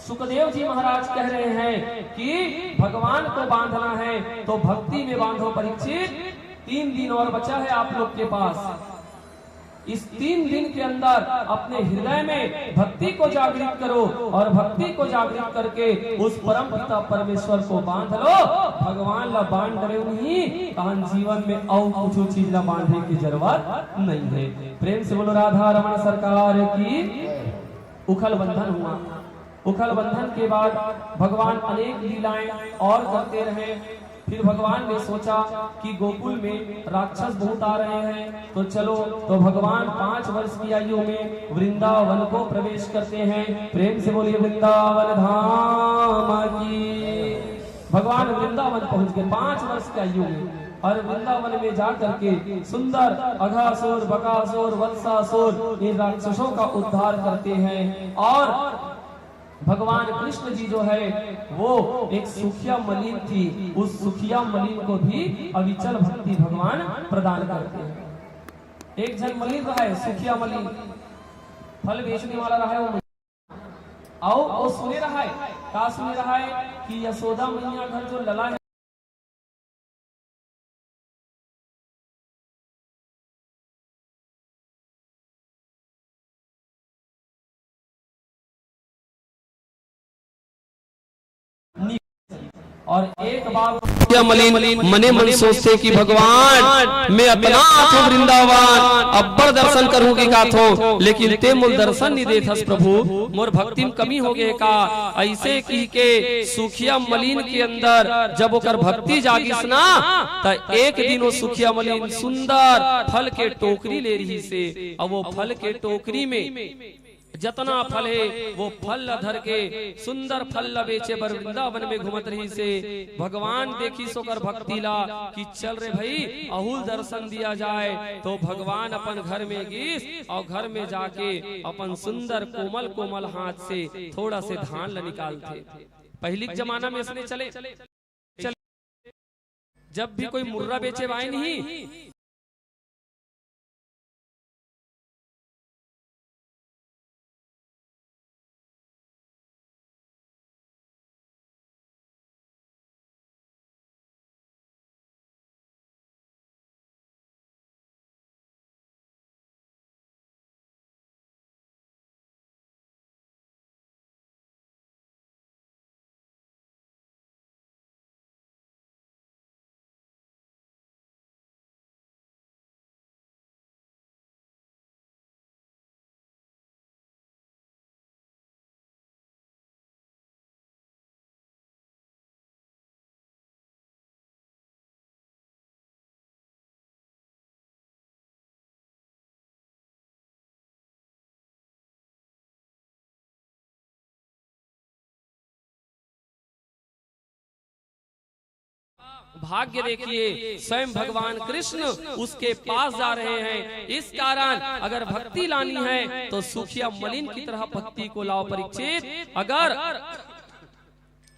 सुखदेव जी महाराज कह रहे हैं कि भगवान को बांधना है तो भक्ति में बांधो परीक्षित। तीन दिन और बचा है आप लोग के पास। इस तीन दिन के अंदर अपने हृदय में भक्ति को जागृत करो और भक्ति को जागृत करके उस परम पिता परमेश्वर को बांध लो। भगवान ला बांध डरे नहीं, तहन जीवन में और कुछ चीज ला बांधे की जरूरत नहीं है। प्रेम से बोलो राधा रमन सरकार की। उखल बंधन हुआ। उखल बंधन के बाद भगवान अनेक लीलाएं और करते रहे। फिर भगवान ने सोचा कि गोकुल में राक्षस बहुत आ रहे हैं, तो चलो, तो भगवान पांच वर्ष की आयु में वृंदावन को प्रवेश करते हैं। प्रेम से बोलिए वृंदावन धाम की। भगवान वृंदावन पहुंच गए पांच वर्ष की आयु में, और वृंदावन में जा करके सुंदर अघासुर, बकासुर, वत्सासुर, इन राक्षसों का उद्धार करते हैं। और भगवान कृष्ण जी जो है वो एक सुखिया मलिन थी, उस सुखिया मलिन को भी अविचल भक्ति भगवान प्रदान करते हैं। एक झन मलिन रहा है, सुखिया मलिन, फल बेचने वाला रहा है वो। आओ, वो सुने रहा है, का सुने रहा है कि यशोदा मैया घर जो लला है, और एक बार यह मलिन मने मन सोचते कि भगवान, मैं अतना आथों वृंदावन, अब्बड़ दर्शन करूं कि काथों, लेकिन ते मोल दर्शन नहीं देथस प्रभु, मोर भक्ति में कमी हो गए का? ऐसे कह के सुखिया मलिन के अंदर जब ओकर भक्ति जागिस ना, त एक दिन वो सुखिया मलिन सुंदर फल के टोकरी ले रहिसे, अउ वो फल के टोकरी में जतना फल हे, वो फल ल धर के सुंदर फल ल बेचे बर वृंदावन में घूमत रहिसे। भगवान देखिस ओकर भक्ति ला कि चल रे भई, अहू ल दर्शन दिया जाए। तो भगवान अपन घर में गिस अउ घर में जाके अपन सुंदर कोमल कोमल हाथ से थोड़ा से धान ल निकालथे। पहिली के जमाना में इसने चले, चले, जब भी कोई मुर्रा बेचे बर आए नहीं, भाग्य देखिए, स्वयं भगवान कृष्ण उसके पास जा रहे हैं। इस कारण अगर भक्ति लानी है तो सुखिया मलिन की तरह भक्ति को लाओ परीक्षित। अगर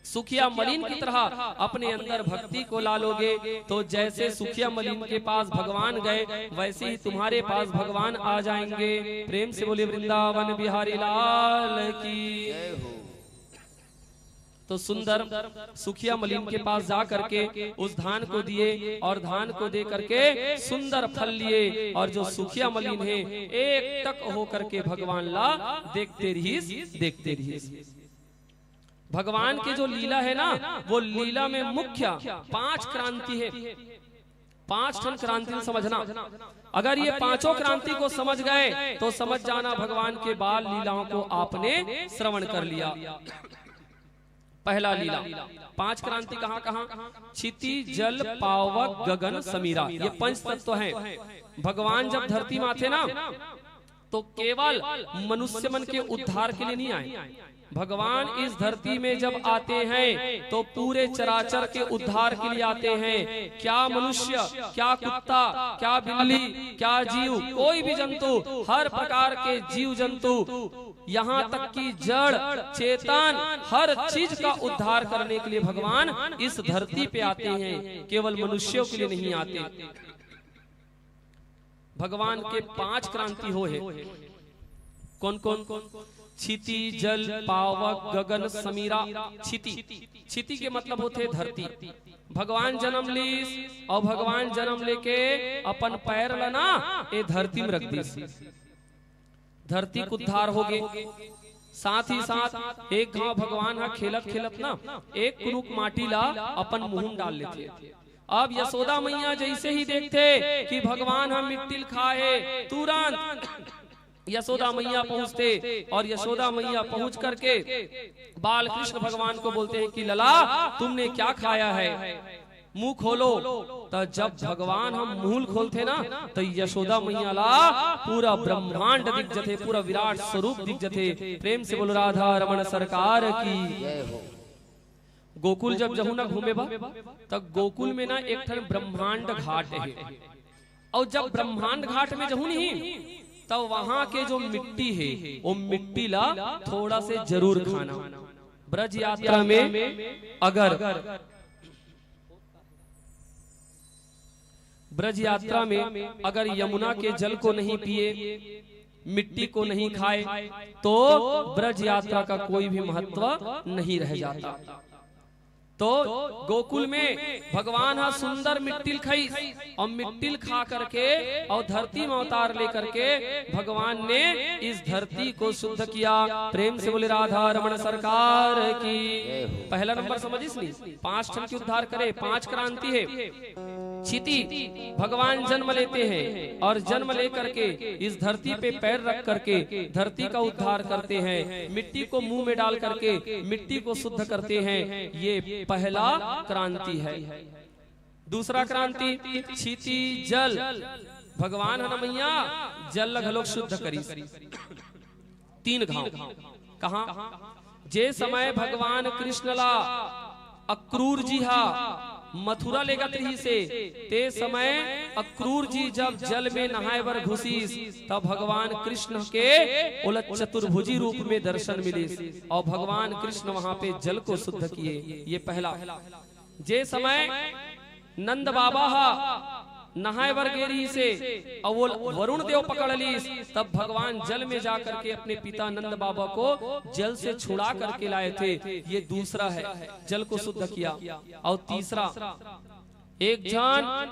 सुखिया मलिन की तरह अपने अंदर भक्ति को ला लोगे तो जैसे सुखिया मलिन के पास भगवान गए, वैसे ही तुम्हारे पास भगवान आ जाएंगे। प्रेम से बोलिए वृंदावन बिहारी लाल की। तो सुंदर सुखिया मलिन के पास जा करके उस धान को दिए और धान को दे करके सुंदर फल लिए, और जो सुखिया मलिन है, एकटक हो करके भगवान ला देखते रहिस, देखते रहिस। भगवान के जो लीला है ना, वो लीला में मुख्य पांच क्रांति है। पांच ठन क्रांति ल समझना। अगर ये पांचों क्रांति को समझ गए तो समझ जाना, भगवान के बाल लीलाओं को आपने श्रवण कर लिया। पहला लीला, पांच क्रांति कहां कहां? क्षिति, जल, पावक, गगन, समीरा, ये पंच तत्व हैं। भगवान जब धरती में आथे ना, तो केवल मनुष्य मन के उद्धार के लिए नहीं आए। भगवान इस धरती में जब आते हैं तो पूरे चराचर के उद्धार के लिए आते हैं। क्या मनुष्य, क्या कुत्ता, क्या बिल्ली, क्या जीव, कोई भी जंतु, हर प्रकार के जीव जंतु, यहाँ तक कि जड़ चेतन, हर चीज का उद्धार करने के लिए भगवान इस धरती पे आते हैं, केवल मनुष्यों के लिए नहीं आते। भगवान के पांच क्रांति होहे। कौन कौन? क्षिति, जल, पावक, गगन, समीरा। क्षिति, क्षिति के मतलब होथे धरती। भगवान जन्म लीस और भगवान जन्म लेके अपन पैर ल ना ए धरती में रख दीस। धरती के उद्धार होगे। साथ ही साथ एक घांव भगवान ह खेलत खेलत ना एक कुनुक माटी ला अपन मुंह में डाल लेथे। अब यशोदा मैया जैसे ही देखथे कि भगवान ह मिट्टी ल खाए, तुरंत यशोदा मैया पहुंचथे और यशोदा मैया पहुंच करके बाल कृष्ण भगवान को बोलते हैं कि लला, तुमने क्या खाया है, मुंह खोलो। त जब भगवान ह मुंह खोलथे ना, त यशोदा मैया ला पूरा ब्रह्मांड दिख जथे, पूरा विराट स्वरूप दिख जथे। प्रेम से बोलो राधा रमण सरकार की। गोकुल जब जहू ना घूमे बर, त गोकुल में ना एक ठन ब्रह्मांड घाट हे। और जब ब्रह्मांड घाट में जहू नहीं, त वहां के जो मिट्टी हे, वो मिट्टी ला थोड़ा से जरूर खाना। ब्रज यात्रा में अगर ब्रज यात्रा में अगर यमुना के जल को नहीं पिए, मिट्टी को नहीं खाए, तो ब्रज यात्रा का कोई भी महत्व नहीं रह जाता। तो गोकुल में भगवान ह सुंदर मिट्टी ल खाइस और मिट्टी ल खा करके और धरती में अवतार लेकर के भगवान ने इस धरती को शुद्ध किया। प्रेम से बोले राधा रमण सरकार की। पहला नंबर समझिस नी, पांच ठन के उद्धार करे, पांच क्रांति हे। क्षिति, भगवान जन्म लेते हैं और जन्म लेकर के इस धरती पे पैर रख करके धरती का उद्धार करते हैं, मिट्टी को मुंह में डाल करके मिट्टी को शुद्ध करते हैं। ये पहला क्रांति है। दूसरा क्रांति, क्षिति जल, भगवान ह ना मैया जल ल घलोक शुद्ध करिस। तीन घांव। कहां? जे समय भगवान कृष्ण ला अक्रूर जी हा मथुरा लेगत रहिसे, ते समय अक्रूर जी जब जल में नहाए बर घुसिस, तब भगवान कृष्ण के ओला चतुर्भुजी रूप में दर्शन मिलिस और भगवान कृष्ण वहां पे जल को शुद्ध किए। ये पहला। जे समय नंद बाबा हा नहाए बर गे रहिसे और वो वरुण देव पकड़ लीस, तब भगवान जल में जा करके अपने पिता नंद बाबा को जल से छुड़ा करके लाए थे। ये दूसरा है, जल को शुद्ध किया। और तीसरा, एक झन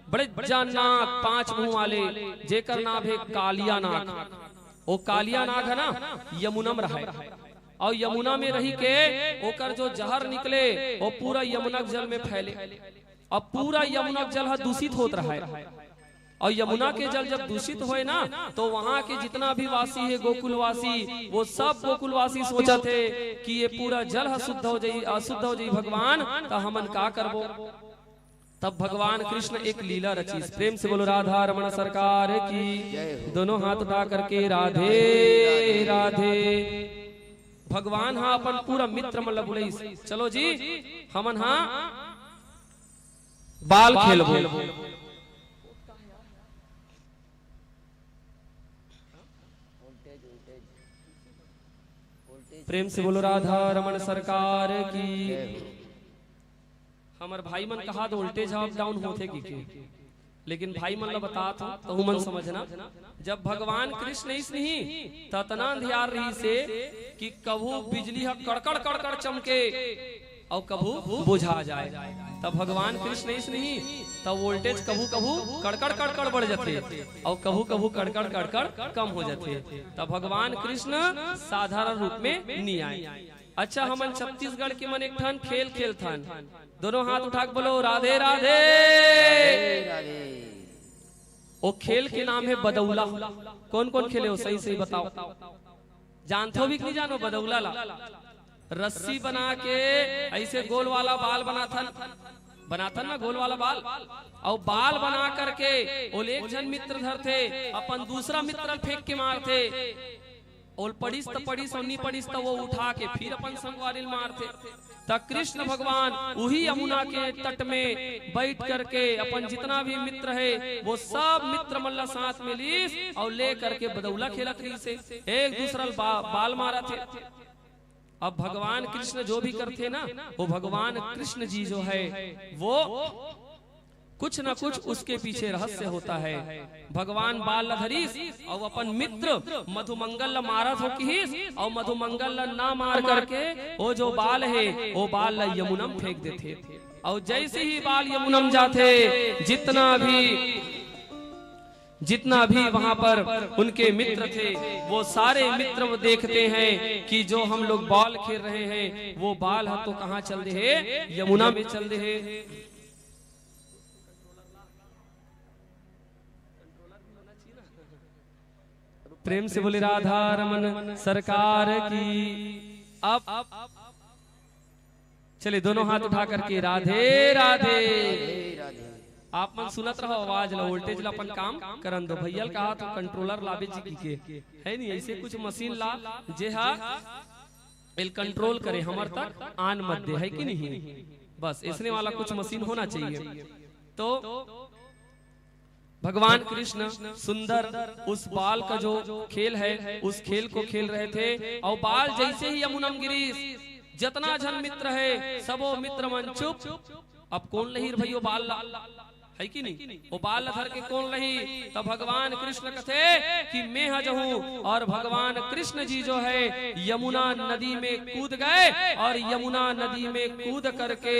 बड़े जान नाक, पांच मुंह वाले, जेकर नाम है कालिया नाग। वो कालिया नाग है ना, यमुना में रहे और यमुना में रही के ओकर जो जहर निकले, वो पूरा यमुना के जल में फैले और पूरा यमुना के जल ह दूषित होत रहे। और यमुना के जल जब दूषित होए ना, तो वहां के जितना भी वासी है गोकुलवासी, वो सब गोकुलवासी सोचत है कि ये पूरा जल ह शुद्ध हो जाई, अशुद्ध हो जाई भगवान, त हमन का करबो? तब भगवान कृष्ण एक लीला रचिस। प्रेम से बोलो राधा रमण सरकार की। दोनों हाथ उठा करके राधे राधे। भगवान हा अपन पूरा मित्र मन ला बुलाइस, चलो जी, हमन हा बाल खेलबो। प्रेम से बोलो राधा रमन सरकार की। हमर भाई मन कहा तो वोल्टेज अप डाउन होथे कि के, लेकिन भाई मन ला बतात हूँ, तहू मन समझना। जब भगवान कृष्ण इस नहीं, त अतना अंधियार रहिसे कि कभू बिजली ह कड़कड़ कड़कड़ चमके अउ कभू बुझा जाए। तब भगवान कृष्ण इस नहीं, तब वोल्टेज कभू कभू कड़कड़ कड़कड़ बढ़ जाथे अउ कभू कभू कड़कड़ कड़कड़ कम हो जाथे। तब भगवान कृष्ण साधारण रूप में नहीं आए। अच्छा, हमन छत्तीसगढ़ के मन एक ठन खेल खेलथन। दोनों हाथ उठा के बोलो, राधे राधे। ओ खेल के नाम है बदौला। कौन कौन खेले हो, सही सही बताओ। जानथो भी कि नहीं जानो बदौला ला? रस्सी बना के ऐसे गोल वाला बाल बनाथन, बनाथन ना गोल वाला बाल, अउ बाल बना करके ओल एक झन मित्र धरथे, अपन दूसरा मित्र ल फेंक के मारथे। ओल पड़िस त पड़िस अउ नी पड़िस त वो उठा के फिर अपन संगवारी ल मारथे। त कृष्ण भगवान उही यमुना के तट में बैठ करके अपन जितना भी मित्र है, वो सब मित्र मन ला साथ में लीस अउ ले करके बदौला खेलत रहिसे, एक दूसरा ल बा-, बाल मारत हे। अब भगवान कृष्ण जो भी करथे ना, वो भगवान कृष्ण जी जो है, वो कुछ ना कुछ उसके पीछे रहस्य होता है। भगवान बाल ला धरिस अउ अपन मित्र मधुमंगल ला मारत हो किहिस, अउ मधुमंगल ला ना मार करके वो जो बाल है, वो बाल ला यमुना में फेंक देथे। अउ जैसे ही बाल यमुना में जाथे, जितना भी, जितना भी वहां पर उनके मित्र थे, वो सारे मित्र वो देखते हैं कि जो हम लोग बाल खेल रहे हैं, वो बाल ह तो कहाँ चल दे है, यमुना में चल दे है। प्रेम से बोले राधा रमन सरकार की। अब चले दोनों हाथ उठा करके राधे राधे। आप मन सुनत रहो आवाज ला, वोल्टेज ला अपन काम करन दो। भैया ल कहा तो कंट्रोलर लाबे जी की के, है नहीं ऐसे कुछ मशीन ला जे हा एल कंट्रोल करे, हमर तक आन मत दे, है कि नहीं? बस इसने वाला कुछ मशीन होना चाहिए। तो भगवान कृष्ण सुंदर उस बाल का जो खेल है, उस खेल को खेल रहे थे। और बाल जैसे ही यमुना में गिरीस, जितना झन मित्र है, सबो मित्र मन चुप। अब कौन लही रे भई ओ बाल ला, है कि नहीं? ओ बाल ला धर के कौन लही? तब भगवान कृष्ण कथे कि मैं ह जहूं। और भगवान कृष्ण जी जो है, यमुना नदी में कूद गए और यमुना नदी में कूद करके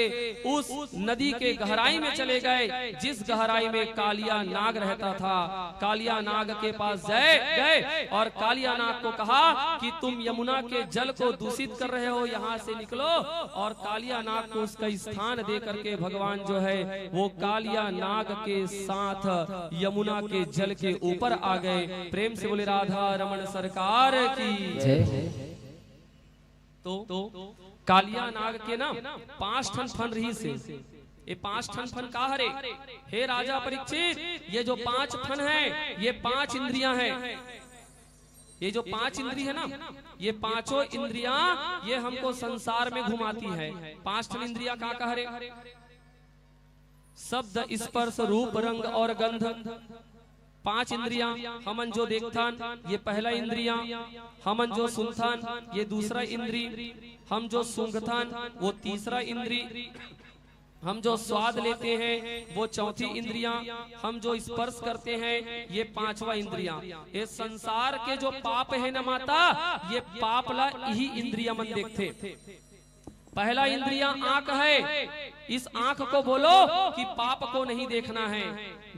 उस नदी के गहराई में चले गए, जिस गहराई में कालिया नाग रहता था। कालिया नाग के पास गए, गए और कालिया नाग को कहा कि तुम यमुना के जल को दूषित कर रहे हो, यहाँ से निकलो। और कालिया नाग को उसका स्थान दे करके भगवान जो है, वो कालिया नाग के साथ यमुना के जल के ऊपर आ गए। प्रेम से बोले राधा रमन सरकार की। जय। तो कालिया नाग के ना पांच ठन फन रहिस हे। ये पांच ठन फन का हरे? हे राजा परीक्षित, ये जो पांच फन है, ये पांच इंद्रियां हैं। ये जो पांच इंद्री है ना, ये पांचों इंद्रियां, ये हमको संसार में घुमाती है। पांच ठन इंद्रियां का कह रहे? शब्द, स्पर्श, रूप, रंग और गंध। पांच इंद्रियां हमन जो देखथन, ये पहला इंद्रियां। हमन जो सुनथन, ये दूसरा इंद्री। हम जो सूंघथन, वो तीसरा इंद्री। हम जो स्वाद लेते हैं, वो चौथी इंद्रियां। हम जो स्पर्श करते हैं, ये पांचवा इंद्रियां। ये संसार के जो पाप है ना माता, ये पाप ला यही इंद्रियां मन देखथे। पहला इंद्रिया आंख है, इस आंख को बोलो कि पाप को नहीं देखना है।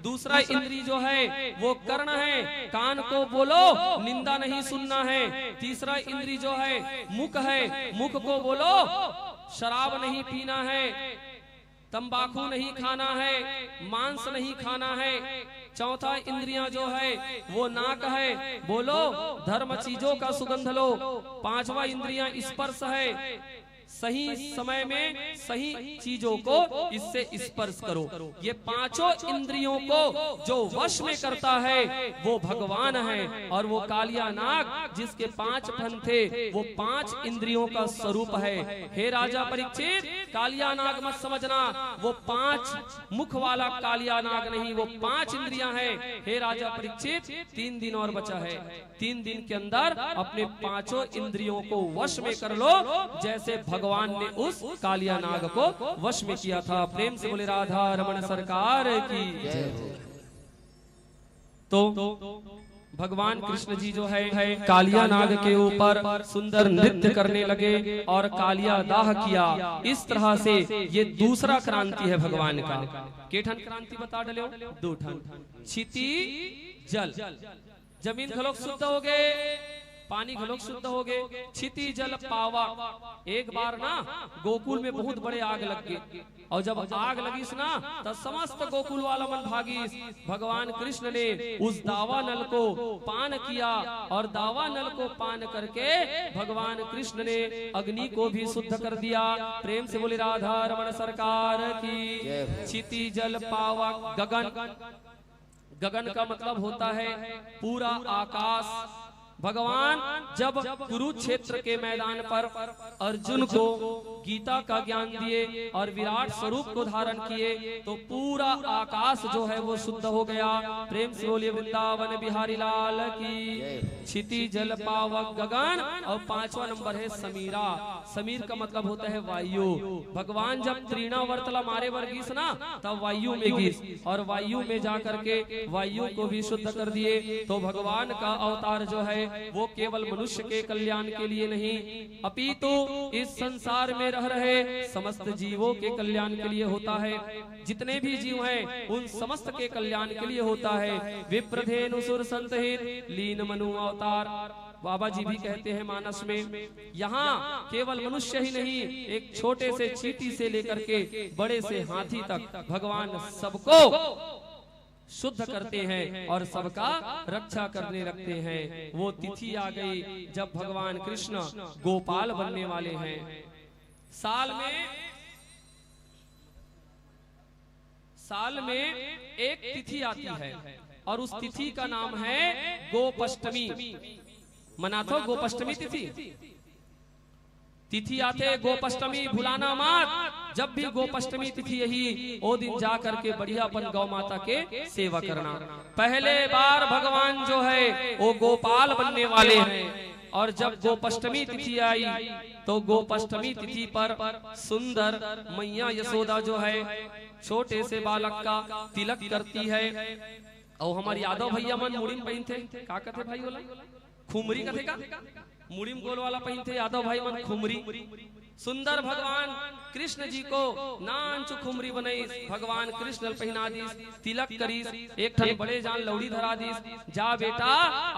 दूसरा इंद्री जो है, वो कर्ण है, कान को बोलो निंदा नहीं सुनना है। तीसरा इंद्री जो है, मुख है, मुख को बोलो शराब नहीं पीना है, तंबाकू नहीं खाना है, मांस नहीं खाना है। चौथा इंद्रियां जो है, वो नाक है, बोलो धर्म चीजों का सुगंध लो। पांचवा इंद्रियां स्पर्श है, सही समय में सही चीजों को इससे स्पर्श करो। ये पांचों इंद्रियों को जो वश में करता है, वो भगवान है। और वो कालिया नाग, जिसके पांच फन थे, वो पांच इंद्रियों का स्वरूप है। हे राजा परीक्षित, कालिया नाग मत समझना, वो पांच मुख वाला कालिया नाग नहीं, वो पांच इंद्रियां हैं। हे राजा परीक्षित, तीन दिन और बचा है, तीन दिन के अंदर अपने पांचों इंद्रियों को वश में कर लो, जैसे भगवान ने उस कालिया नाग को वश में किया था। प्रेम से बोले राधा रमन सरकार की। तो भगवान कृष्ण जी जो है, है कालिया नाग के ऊपर सुंदर नृत्य करने लगे और कालिया दाह किया। इस तरह से ये दूसरा क्रांति है भगवान का। के ठन क्रांति बता डले हो? दो ठन। क्षिति जल, जमीन घलोक शुद्ध हो गए, पानी घलोक शुद्ध हो गए। क्षिति जल पावक, एक बार ना गोकुल में बहुत बड़े आग लग गए, और जब आग लगिस ना, त समस्त गोकुल वाला मन भागिस। भगवान कृष्ण ने उस दावा नल को पान किया, और दावा नल को पान करके भगवान कृष्ण ने अग्नि को भी शुद्ध कर दिया। प्रेम से बोले राधा रमन सरकार की। क्षिति जल पावक गगन, गगन का मतलब होता है पूरा आकाश। भगवान जब कुरुक्षेत्र के मैदान पर अर्जुन को गीता का ज्ञान दिए और विराट स्वरूप को धारण किए, तो पूरा आकाश जो है, वो शुद्ध हो गया। प्रेम से बोलिए वृंदावन बिहारी लाल की। क्षिति जल पावक गगन, और पांचवा नंबर है समीरा। समीर का मतलब होता है वायु। भगवान जब तृणावर्त ला मारे बर गीस ना, तब वायु में गीस, और वायु में जा करके वायु को भी शुद्ध कर दिए। तो भगवान का अवतार जो है, वो केवल मनुष्य के कल्याण के लिए नहीं, अपितु इस संसार में रह रहे समस्त जीवों के कल्याण के लिए होता है। जितने भी जीव हैं, उन समस्त के कल्याण के लिए होता है। विप्रधेनु सुर संत हित लीन मनु अवतार। बाबा जी भी कहते हैं मानस में, यहाँ केवल मनुष्य ही नहीं, एक छोटे से चींटी से लेकर के बड़े से हाथी तक भगवान सबको शुद्ध करते हैं और सबका रक्षा करने लगते हैं। वो तिथि आ गई, जब भगवान कृष्ण गोपाल बनने वाले हैं। साल में, साल में एक तिथि आती है, और उस तिथि का नाम है गोपाष्टमी। मनाथो गोपाष्टमी तिथि? तिथि आथे गोपाष्टमी, भुलाना मत। जब भी गोपाष्टमी तिथि आही, ओ दिन जा करके बढ़िया अपन गौ माता के सेवा करना। पहले बार भगवान जो है, वो गोपाल बनने वाले हैं, और जब गोपाष्टमी तिथि आई, तो गोपाष्टमी तिथि पर सुंदर मैया यशोदा जो है, छोटे से बालक का तिलक करती है। और हमारे यादव भैया मन मुड़ी में पहिनथे, का कथे भाई बोला? खुमरी कथे का? मुड़ी में गोल वाला पहिनथे यादव भाई मन, खुमरी। सुंदर भगवान कृष्ण जी को नानचु खुमरी बनइस, भगवान कृष्ण ल पहिना दिस, तिलक करिस, एक ठन बड़े जान लौड़ी धरा दिस, जा बेटा,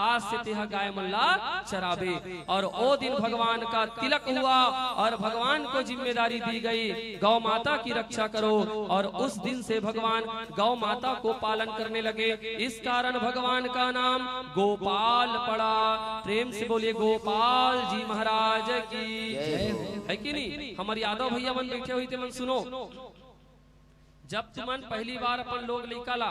आज से तेहा गाय मन ला चराबे। और ओ दिन भगवान का तिलक हुआ और भगवान को जिम्मेदारी दी गई, गौ माता की रक्षा करो। और उस दिन से भगवान गौ माता को पालन करने लगे। इस कारण भगवान का नाम गोपाल पड़ा। प्रेम से बोलिए गोपाल जी महाराज की। है कि नहीं? हमारे यादव भैया मन बैठे हुए थे, मन सुनो। जब तुमन पहली बार अपन लोग लइका ला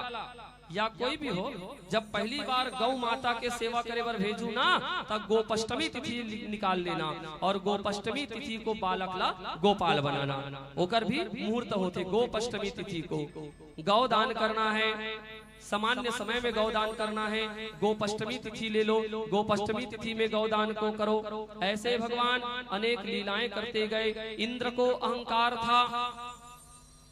या कोई भी हो, जब पहली बार गौ माता के सेवा करे बर भेजू ना, तब गोपाष्टमी तिथि नि-, निकाल लेना, और गोपाष्टमी तिथि को बालक ला गोपाल बनाना। ओकर भी मुहूर्त होथे गोपाष्टमी तिथि को। गौ दान करना है, सामान्य समय में गौ दान करना है। गोपाष्टमी तिथि ले लो, गोपाष्टमी तिथि में गौ दान को करो। ऐसे भगवान अनेक लीलाएं करते गए। इंद्र को अहंकार था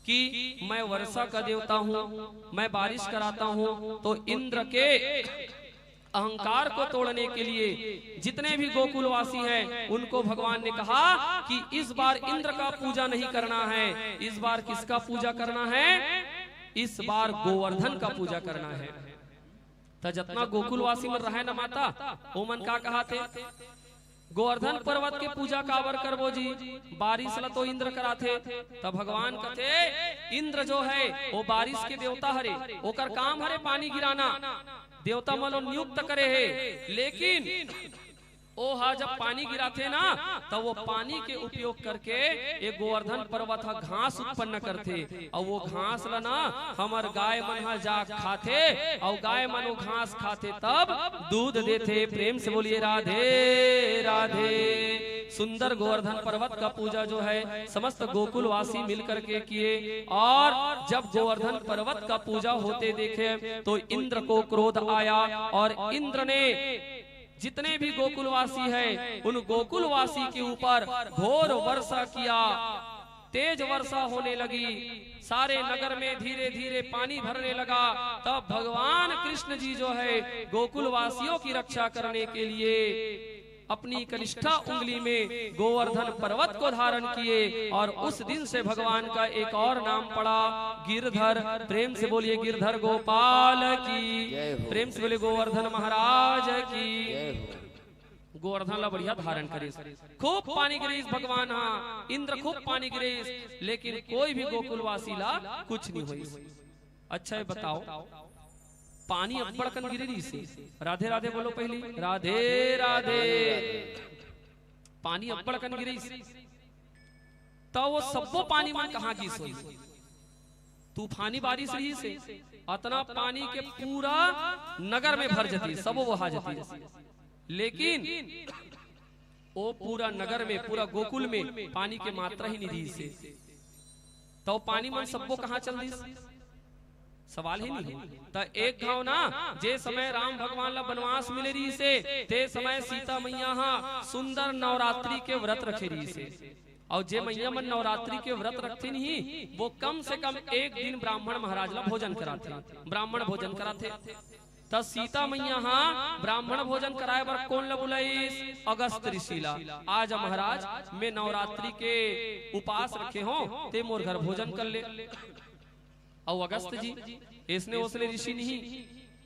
कि मैं वर्षा का देवता हूँ, मैं बारिश कराता हूँ, तो इंद्र के अहंकार को तोड़ने के लिए जितने भी गोकुलवासी हैं, उनको भगवान ने कहा कि इस बार इंद्र का पूजा नहीं करना है। इस बार किसका पूजा करना है? इस बार गोवर्धन का पूजा करना है। त जतना गोकुलवासी मन रहय न माता, ओमन का कहाथे, "गोवर्धन पर्वत के पूजा काबर करबो जी? बारिश ल तो इंद्र कराथे।" त भगवान कथे, "इंद्र जो है, वो बारिश के देवता हरे, ओकर काम हरे पानी गिराना, देवता मन ल नियुक्त करे हे, लेकिन ओहा जब पानी गिराथे ना, त वो पानी के उपयोग करके ये गोवर्धन पर्वत ह घास उत्पन्न करथे, अउ वो घास ल ना हमर गाय मन ह जा खाथे, अउ गाय मन वो घास खाथे तब दूध देथे। प्रेम से बोलिए राधे राधे। सुंदर गोवर्धन पर्वत का पूजा जो है समस्त गोकुलवासी मिल करके किए, और जब गोवर्धन पर्वत का पूजा होते देखे तो इंद्र को क्रोध आया और इंद्र ने जितने भी गोकुलवासी हैं, उन गोकुलवासी के ऊपर घोर वर्षा किया, तेज वर्षा होने लगी। सारे नगर में धीरे धीरे पानी भरने लगा। तब भगवान कृष्ण जी जो है गोकुलवासियों की रक्षा करने के लिए अपनी कनिष्ठा उंगली में गोवर्धन पर्वत को धारण किए और उस दिन से भगवान का एक और नाम पड़ा गिरधर। प्रेम से बोलिए गिरधर गोपाल की। प्रेम से बोलिए गोवर्धन महाराज की। गोवर्धन ला बढ़िया धारण करिस। खूब पानी गिरिस भगवान हा, इंद्र खूब पानी गिरिस, लेकिन कोई भी गोकुलवासी ला कुछ नहीं होइस। अच्छा, ये बताओ, पानी अब्बड़ कन गिरे रहिस हे। राधे राधे बोलो पहली, राधे राधे। पानी अब्बड़ कन गिरिस, त वो सब्बो पानी मन कहाँ गिस होही? तूफानी बारिश रहिस हे, अतना पानी के पूरा नगर में भर जतिस, सबो बहा जतिस। लेकिन वो पूरा नगर में, पूरा गोकुल में पानी के मात्रा ही नहीं रहिस हे। त वो पानी मन सब्बो कहाँ चल दिस? सवाल ही नहीं हे। त एक घाव ना, जे समय राम भगवान ला बनवास मिले रहिस हे, ते समय सीता मैया हा सुंदर नवरात्रि के व्रत रखे रहिस हे। अउ जे मैया मन नवरात्रि के व्रत रखथे नहीं, वो कम से कम एक दिन ब्राह्मण महाराज ला भोजन कराथे, ब्राह्मण भोजन कराथे। त सीता मैया हा ब्राह्मण भोजन कराए बर कोन ला बुलाइस? अगस्त ऋषि ला। "आजा महाराज, मैं नवरात्रि के उपास रखे हों, ते मोर घर भोजन कर ले।" अउ अगस्त जी, ऐसने ओसने ऋषि नहीं,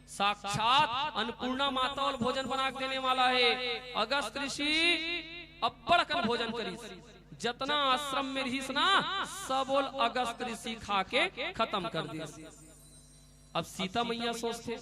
साक्षात अन्नपूर्णा माता ल भोजन बना के देने वाला हे। अगस्त ऋषि अब्बड़ अकन भोजन करिस, जतना आश्रम में रहिस ना, सबो ल अगस्त ऋषि खा के खत्म कर दिस। अब सीता मैया सोचथे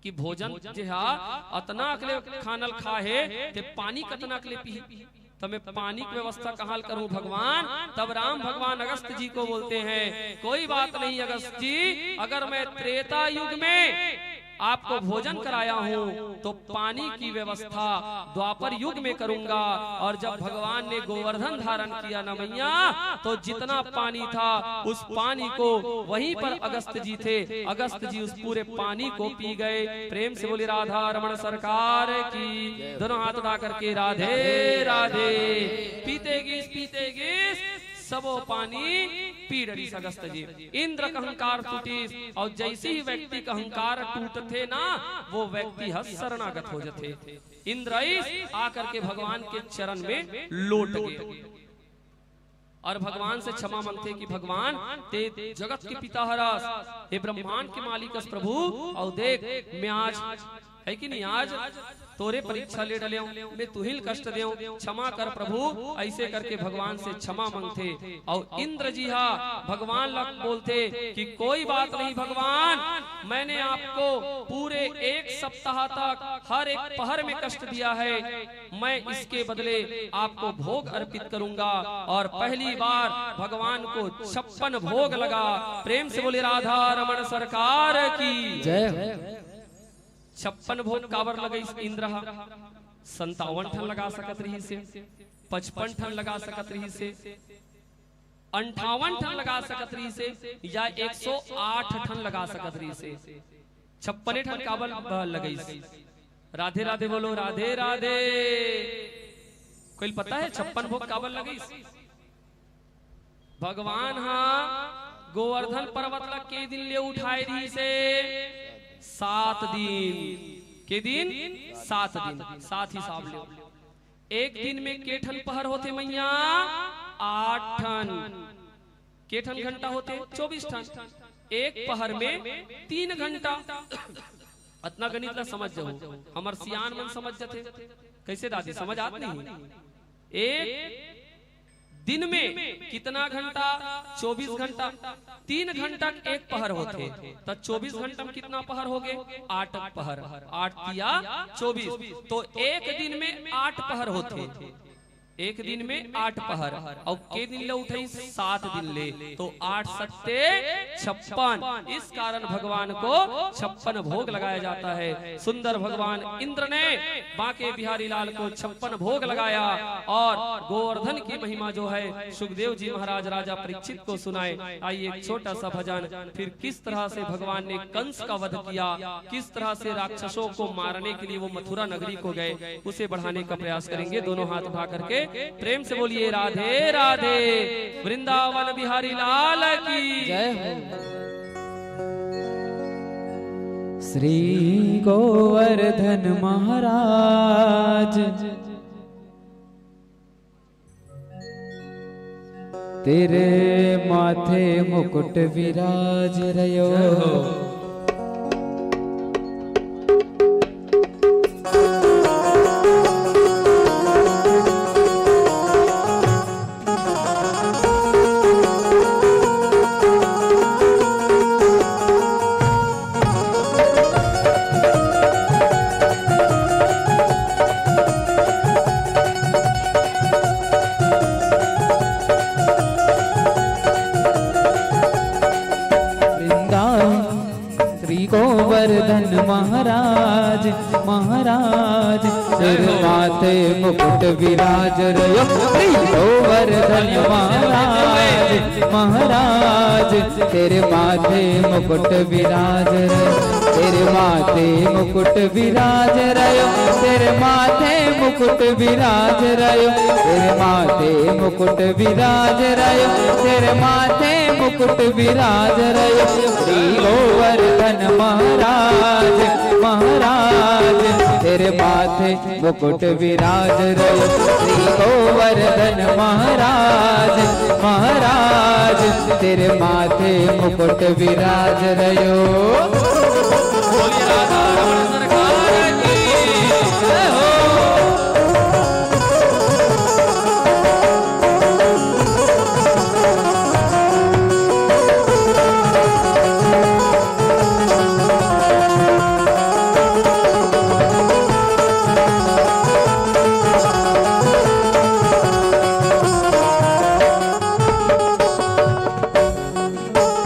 कि भोजन जे हा अतना अकले खाना ल खा हे, ते पानी कतना अकले पीही? त मैं पानी की व्यवस्था कहाँ ल करूं भगवान? तब राम भगवान अगस्त जी को बोलते हैं, "कोई बात नहीं अगस्त जी, अगर मैं त्रेता युग में आपको भोजन कराया हूँ तो पानी की व्यवस्था द्वापर युग में करूंगा।" और जब भगवान ने गोवर्धन धारण किया ना मैया, तो जितना पानी था उस पानी को वहीं पर अगस्त जी थे, अगस्त जी उस पूरे पानी को पी गए। प्रेम से बोलिए राधा रमण सरकार की। दोनों हाथ उठा करके राधे राधे। पीते गिस, पीते गिस, सबो पानी पी डरिस अगस्त जी। इंद्र का अहंकार टूटिस, और जैसे ही व्यक्ति का अहंकार टूटथे ना, वो व्यक्ति ह शरणागत हो जथे। इंद्र आइस आकर के भगवान के चरण में लोट गए। और भगवान से क्षमा मांगथे कि भगवान, ते जगत के पिता हरस, हे ब्रह्मांड के मालिक हस प्रभु, अउ देख, मैं आज, है कि नहीं, आज तोरे परीक्षा ले डलेंव, मैं तुहिल कष्ट देंव, क्षमा कर प्रभु। ऐसे करके भगवान से क्षमा मांगथे। अउ इंद्र जी हा भगवान ला बोलथे कि कोई बात नहीं भगवान, मैंने आपको पूरे एक सप्ताह तक हर एक पहर में कष्ट दिया है, मैं इसके बदले आपको भोग अर्पित करूंगा। और पहली बार भगवान को छप्पन भोग लगा। प्रेम से बोले राधा रमण सरकार की। जय हो। छप्पन भोग काबर लगाइस इंद्र हा? संतावन ठन लगा सकत रहिस हे, पचपन ठन लगा सकत रहिस हे, अंठावन ठन लगा सकत रहिस हे, या एक सौ आठ ठन लगा सकत रहिस हे। छप्पने ठन काबर, अ, लगाइस? राधे राधे बोलो, राधे राधे। कोई पता है छप्पन भोग काबर लगाइस? भगवान हा गोवर्धन पर्वत ला के दिन ले उठाए रहिस हे? सात दिन। के दिन? सात दिन। सात हिसाब ले। एक दिन में के ठन पहर होथे मैया? आठ ठन। के ठन घंटा होथे? चौबीस ठन। एक पहर में तीन घंटा। अतना गणित ला समझ जाओ, हमर सियान मन समझ जाथे। कैसे दादी, समझ आत नहीं? एक दिन में कितना घंटा? चौबीस घंटा। तीन घंटा के एक पहर होथे, त चौबीस घंटा में कितना पहर हो गे? आठ पहर। आठ तिया चौबीस। तो एक दिन में आठ पहर होथे, एक दिन में आठ पहर। अउ के दिन ले उठई? सात दिन ले। तो आठ सत्ते छप्पन। इस कारण भगवान को छप्पन भोग लगाया जाता है। सुंदर भगवान इंद्र ने बांके बिहारी लाल को छप्पन भोग लगाया और गोवर्धन की महिमा जो है सुखदेव जी महाराज राजा परीक्षित को सुनाए। आइए, एक छोटा सा भजन, फिर किस तरह से भगवान ने कंस का वध किया, किस तरह से राक्षसों को मारने के लिए वो मथुरा नगरी को गए, उसे बढ़ाने का प्रयास करेंगे। दोनों हाथ उठा करके प्रेम से बोलिए, राधे राधे, वृंदावन बिहारी लाल की। जय हो। श्री गोवर्धन महाराज, तेरे माथे मुकुट विराज रह्यो। जय हो। वृंदावन श्री गोवर्धन महाराज, महाराज, सिर माथे मुकुट विराज रह्यो। श्री गोवर्धन महाराज, महाराज, तेरे माथे मुकुट विराज रह्यो, तेरे माथे मुकुट विराज रह्यो, तेरे माथे मुकुट विराज रह्यो, तेरे माथे मुकुट विराज रह्यो, तेरे माथे मुकुट विराज रह्यो। श्री गोवर्धन महाराज, महाराज, तेरे माथे मुकुट विराज रह्यो। श्री गोवर्धन महाराज, महाराज, तेरे माथे मुकुट विराज रह्यो। बोलिए राधा रमण सरकार की जय हो।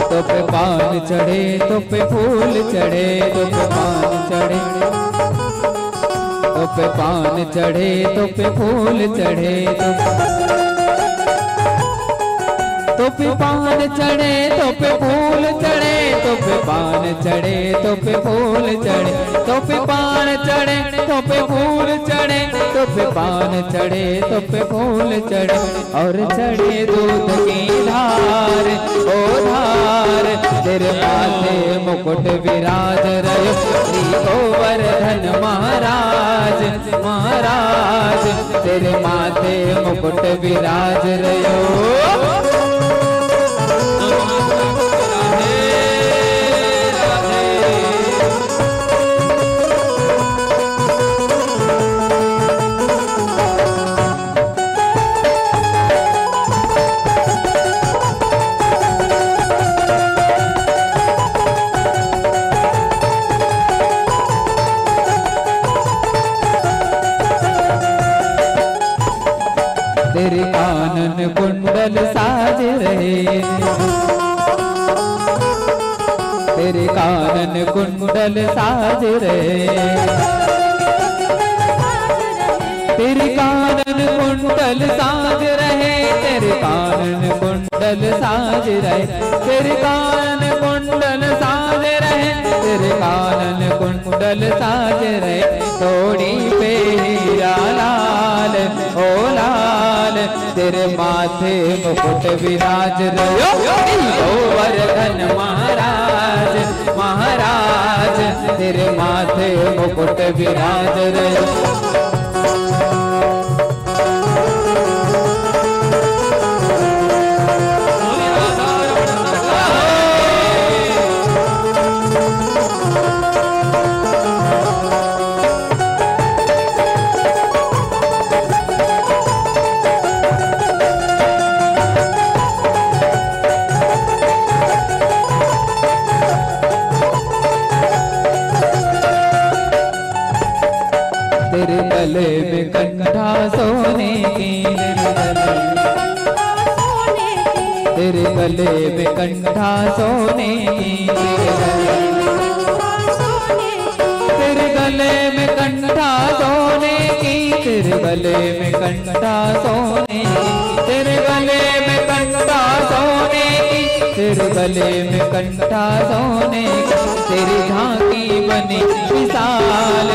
तो पे पान चढ़े, तो पे फूल चढ़े, तो पे पान चढ़े, तो पे पान चढ़े, तो पे फूल चढ़े, तो तो पे पान चढ़े, तो पे फूल चढ़े, तो पे पान चढ़े, तो पे फूल चढ़े, तो पे पान चढ़े, तो पे फूल चढ़े, तो पे पान चढ़े, तो पे फूल चढ़े, और चढ़े दूध की धार, ओ धार, तेरे माथे मुकुट विराज रह्यो। श्री गोवर्धन महाराज, महाराज, तेरे माथे मुकुट विराज रह्यो। तेरे कानन कुंडल साज रहे, तेरे कानन कुंडल साज रहे, तेरे कानन कुंडल साज रहे, तेरे कानन कुंडल साज रहे, तेरे कानन कुंडल साज रहे, तेरे कानन कुंडल साज रहे, तोड़ी पे हीरा लाल, ओ लाल, तेरे माथे मुकुट विराज रह्यो। श्री गोवर्धन महाराज, महाराज, तेरे माथे मुकुट विराज रह्यो। गले में कंठा सोने की, तेरे गले में कंठा सोने की, तेरे गले में कंठा सोने की, तेरे गले में कंठा सोने की, तेरे गले में कंठा सोने की, तेरे गले में कंठा सोने की, तेरी झांकी बनी विशाल,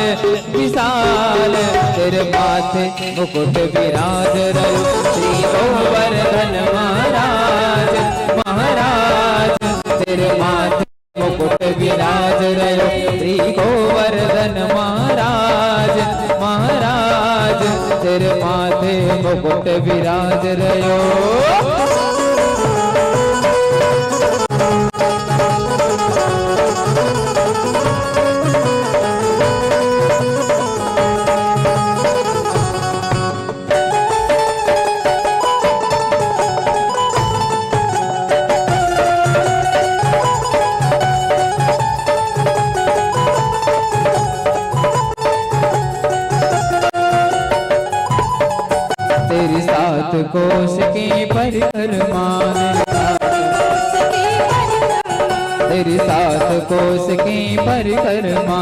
विशाल। तेरे माथे मुकुट विराज रहो श्री गोवर्धन महाराज, महाराज। तेरे माथे मुकुट विराज रहो श्री गोवर्धन महाराज, महाराज। तेरे माथे मुकुट विराज रहो। तेरी सात कोस की परिक्रमा, तेरी सात कोस की परिक्रमा,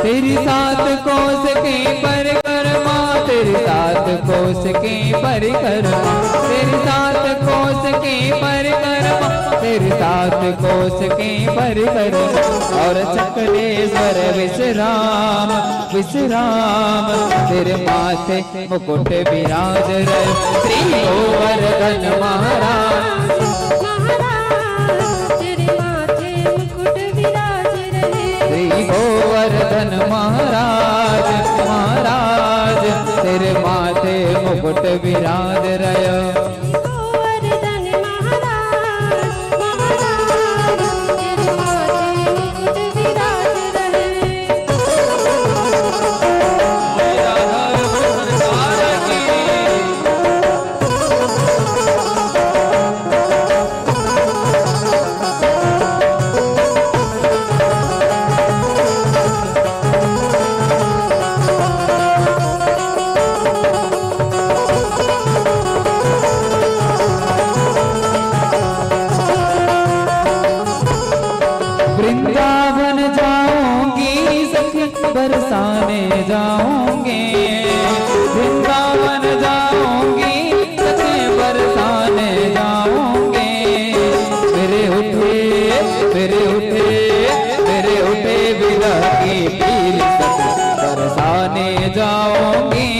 तेरी सात कोस की परिक्रमा, तेरी सात कोस की परिक्रमा, तेरी सात कोस की परिक्रमा, तेरी सात कोस की परिक्रमा। और चकलेश्वर विश्राम, विश्राम। तेरे माथे मुकुट विराज रहे श्री गोवर्धन महाराज, महाराज। तेरे माथे मुकुट विराज रहे श्री गोवर्धन महाराज, महाराज। तेरे माथे मुकुट विराज रहे। गोवर्धन महाराज, महाराज। तेरे माथे मुकुट विराज रहे। वृंदावन जाऊंगी सखी, बरसाने जाऊंगी। वृंदावन जाऊंगी सखी, बरसाने जाऊंगी। मेरे उठे, मेरे उठे, मेरे उठे विरह की पीर सखी, बरसाने जाऊंगी।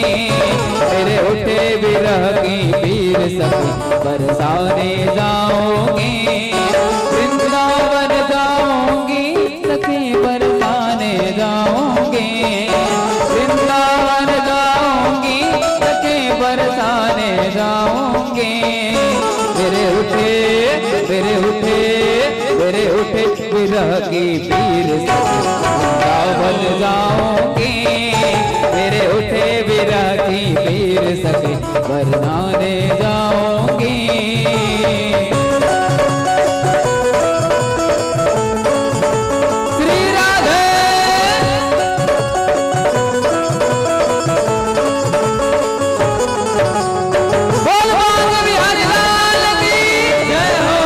मेरे उठे विरह की पीर सखी, बरसाने जाऊंगी। वृंदावन जाऊंगी सखी, बरसाने जाऊंगी। वृंदावन जाऊंगी सखी, बरसाने जाऊंगी। मेरे उठे, मेरे उठे, मेरे उठे विरह की पीर सखी, वृंदावन जाऊंगी। मेरे उठे विरह की पीर सखी, बरसाने जाऊंगी। श्री राधे। बोल बांके बिहारी लाल की जय हो।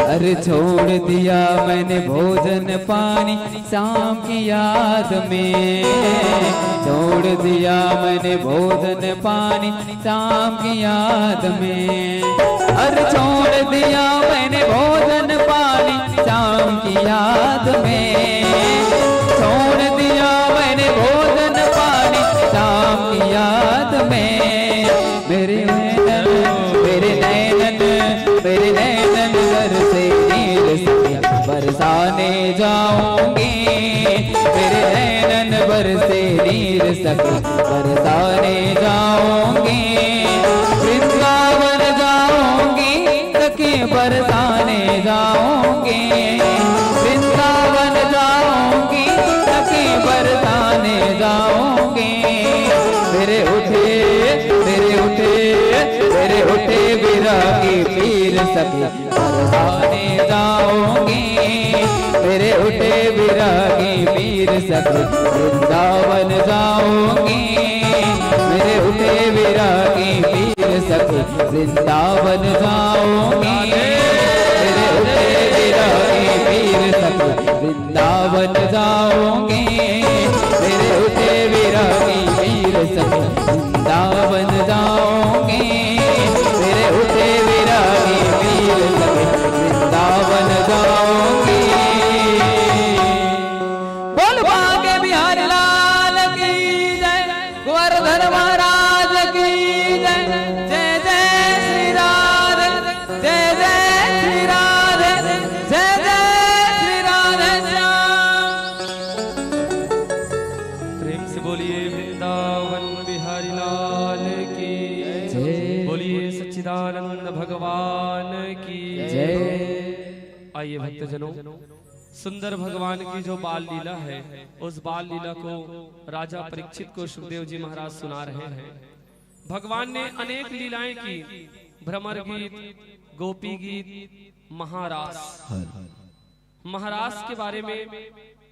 अरे छोड़ दिया मैंने भोजन पानी श्याम की याद में, छोड़ दिया मैंने भोजन पानी श्याम की याद में। अरे छोड़ दिया मैंने भोजन पानी श्याम की याद में, छोड़ दिया मैंने भोजन पानी श्याम की याद में। मेरे नैनन, मेरे नैनन, मेरे नैनन बरसे नीर सखी, बरसाने जाऊंगी। मेरे नैनन बरसे नीर सखी, बरसाने जाऊंगी। वृंदावन जाऊंगी सखी, बरसाने जाऊंगी। वृंदावन जाऊंगी सखी, बरसाने जाऊंगी। मेरे उठे, मेरे उठे, विरागी पीर सखी परवाने जाऊंगी। मेरे उठे विरागी पीर सखी वृंदावन जाऊंगी। मेरे उठे विरागी पीर सखी वृंदावन जाऊंगी। मेरे उठे विरागी पीर सखी वृंदावन जाऊंगी। मेरे उठे विरागी पीर सखी वृंदावन जाऊंगी। मेरे उठे विरागी पीर सखी वृंदावन जाऊंगी। बोल बांके बिहारी लाल की जय, गोवर्धन महाराज की जय। जय जय श्री राधे, जय जय श्री राधे, जय जय श्री राधे श्याम। प्रेम से बोलिए वृंदावन बिहारी लाल की जय। बोलिए सच्चिदानंद भगवान की जय। आइए भक्तजनों, सुंदर भगवान की जो बाल लीला है, उस बाल लीला को राजा परीक्षित को सुखदेव जी महाराज सुना रहे हैं। भगवान ने अनेक लीलाएं की, भ्रमर गीत, गोपी गीत, महारास। महारास के बारे में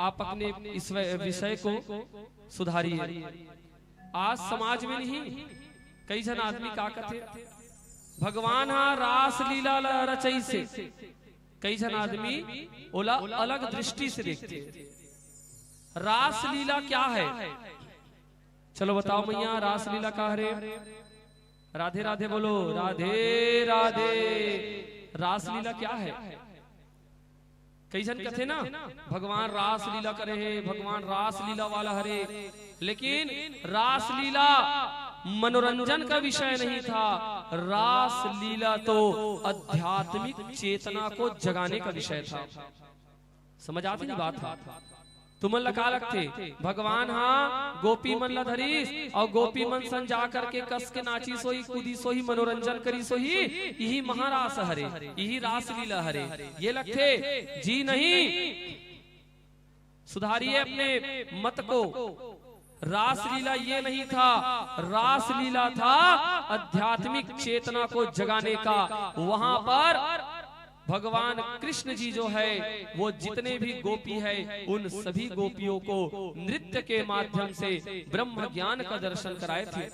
आप अपने इस वि-, विषय को सुधारिए। आज समाज में नहीं, कई झन आदमी का कथे, भगवान हा रास लीला ल रचइसे। कई झन आदमी ओला अलग दृष्टि से देखथे। रास लीला क्या है? चलो बताओ मैया, रास लीला का हरे? राधे राधे बोलो, राधे राधे। रास लीला क्या है? कई झन कथे ना, भगवान रास लीला करे हे, भगवान रास लीला वाला हरे, लेकिन रास लीला मनोरंजन का विषय नहीं था। रास लीला तो आध्यात्मिक चेतना को जगाने का विषय था। समझ आती ना बात? तुमन ला का लगथे, भगवान हा गोपी मन ला धरिस अउ गोपी मन सन जा करके कस के नाचिस होही, कूदिस होही, मनोरंजन करिस होही, इही महारास हरे, इही रास लीला हरे, ये लगथे? जी नहीं, सुधारिए अपने मत को। रासलीला ये नहीं था, रासलीला था आध्यात्मिक चेतना को जगाने का। वहां पर भगवान कृष्ण जी जो है, वो जितने भी गोपी है, उन सभी गोपियों को नृत्य के माध्यम से ब्रह्म ज्ञान का दर्शन कराए थे।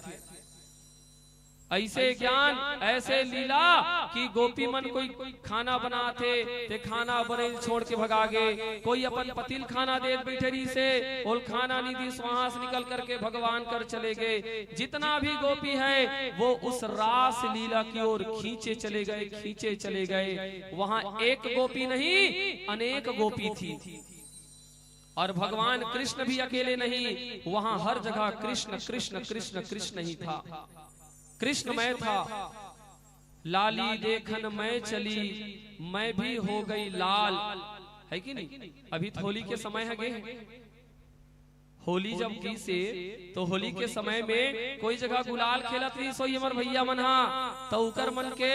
ऐसे ज्ञान, ऐसे लीला कि गोपी मन कोई खाना बनाथे, ते खाना बने छोड़ के भगा गे, कोई अपन पतिल खाना देत बैठे रहिसे, ओल खाना नहीं दिस, वहां से निकल करके भगवान कर चले गए। जितना भी गोपी है, वो उस रास लीला की ओर खींचे चले गए, खींचे चले गए। वहां एक गोपी नहीं, अनेक गोपी थी। और भगवान कृष्ण भी अकेले नहीं, वहां हर जगह कृष्ण, कृष्ण, कृष्ण, कृष्ण ही था। कृष्णमय था। लाली देखन मैं चली, मैं भी हो गई लाल, है कि नहीं? अभी तो होली के समय है गे। होली जब गिसे, तो होली के समय में कोई जगह गुलाल खेलत रहिस होही हमर भैया मन हा, तो उकर मन के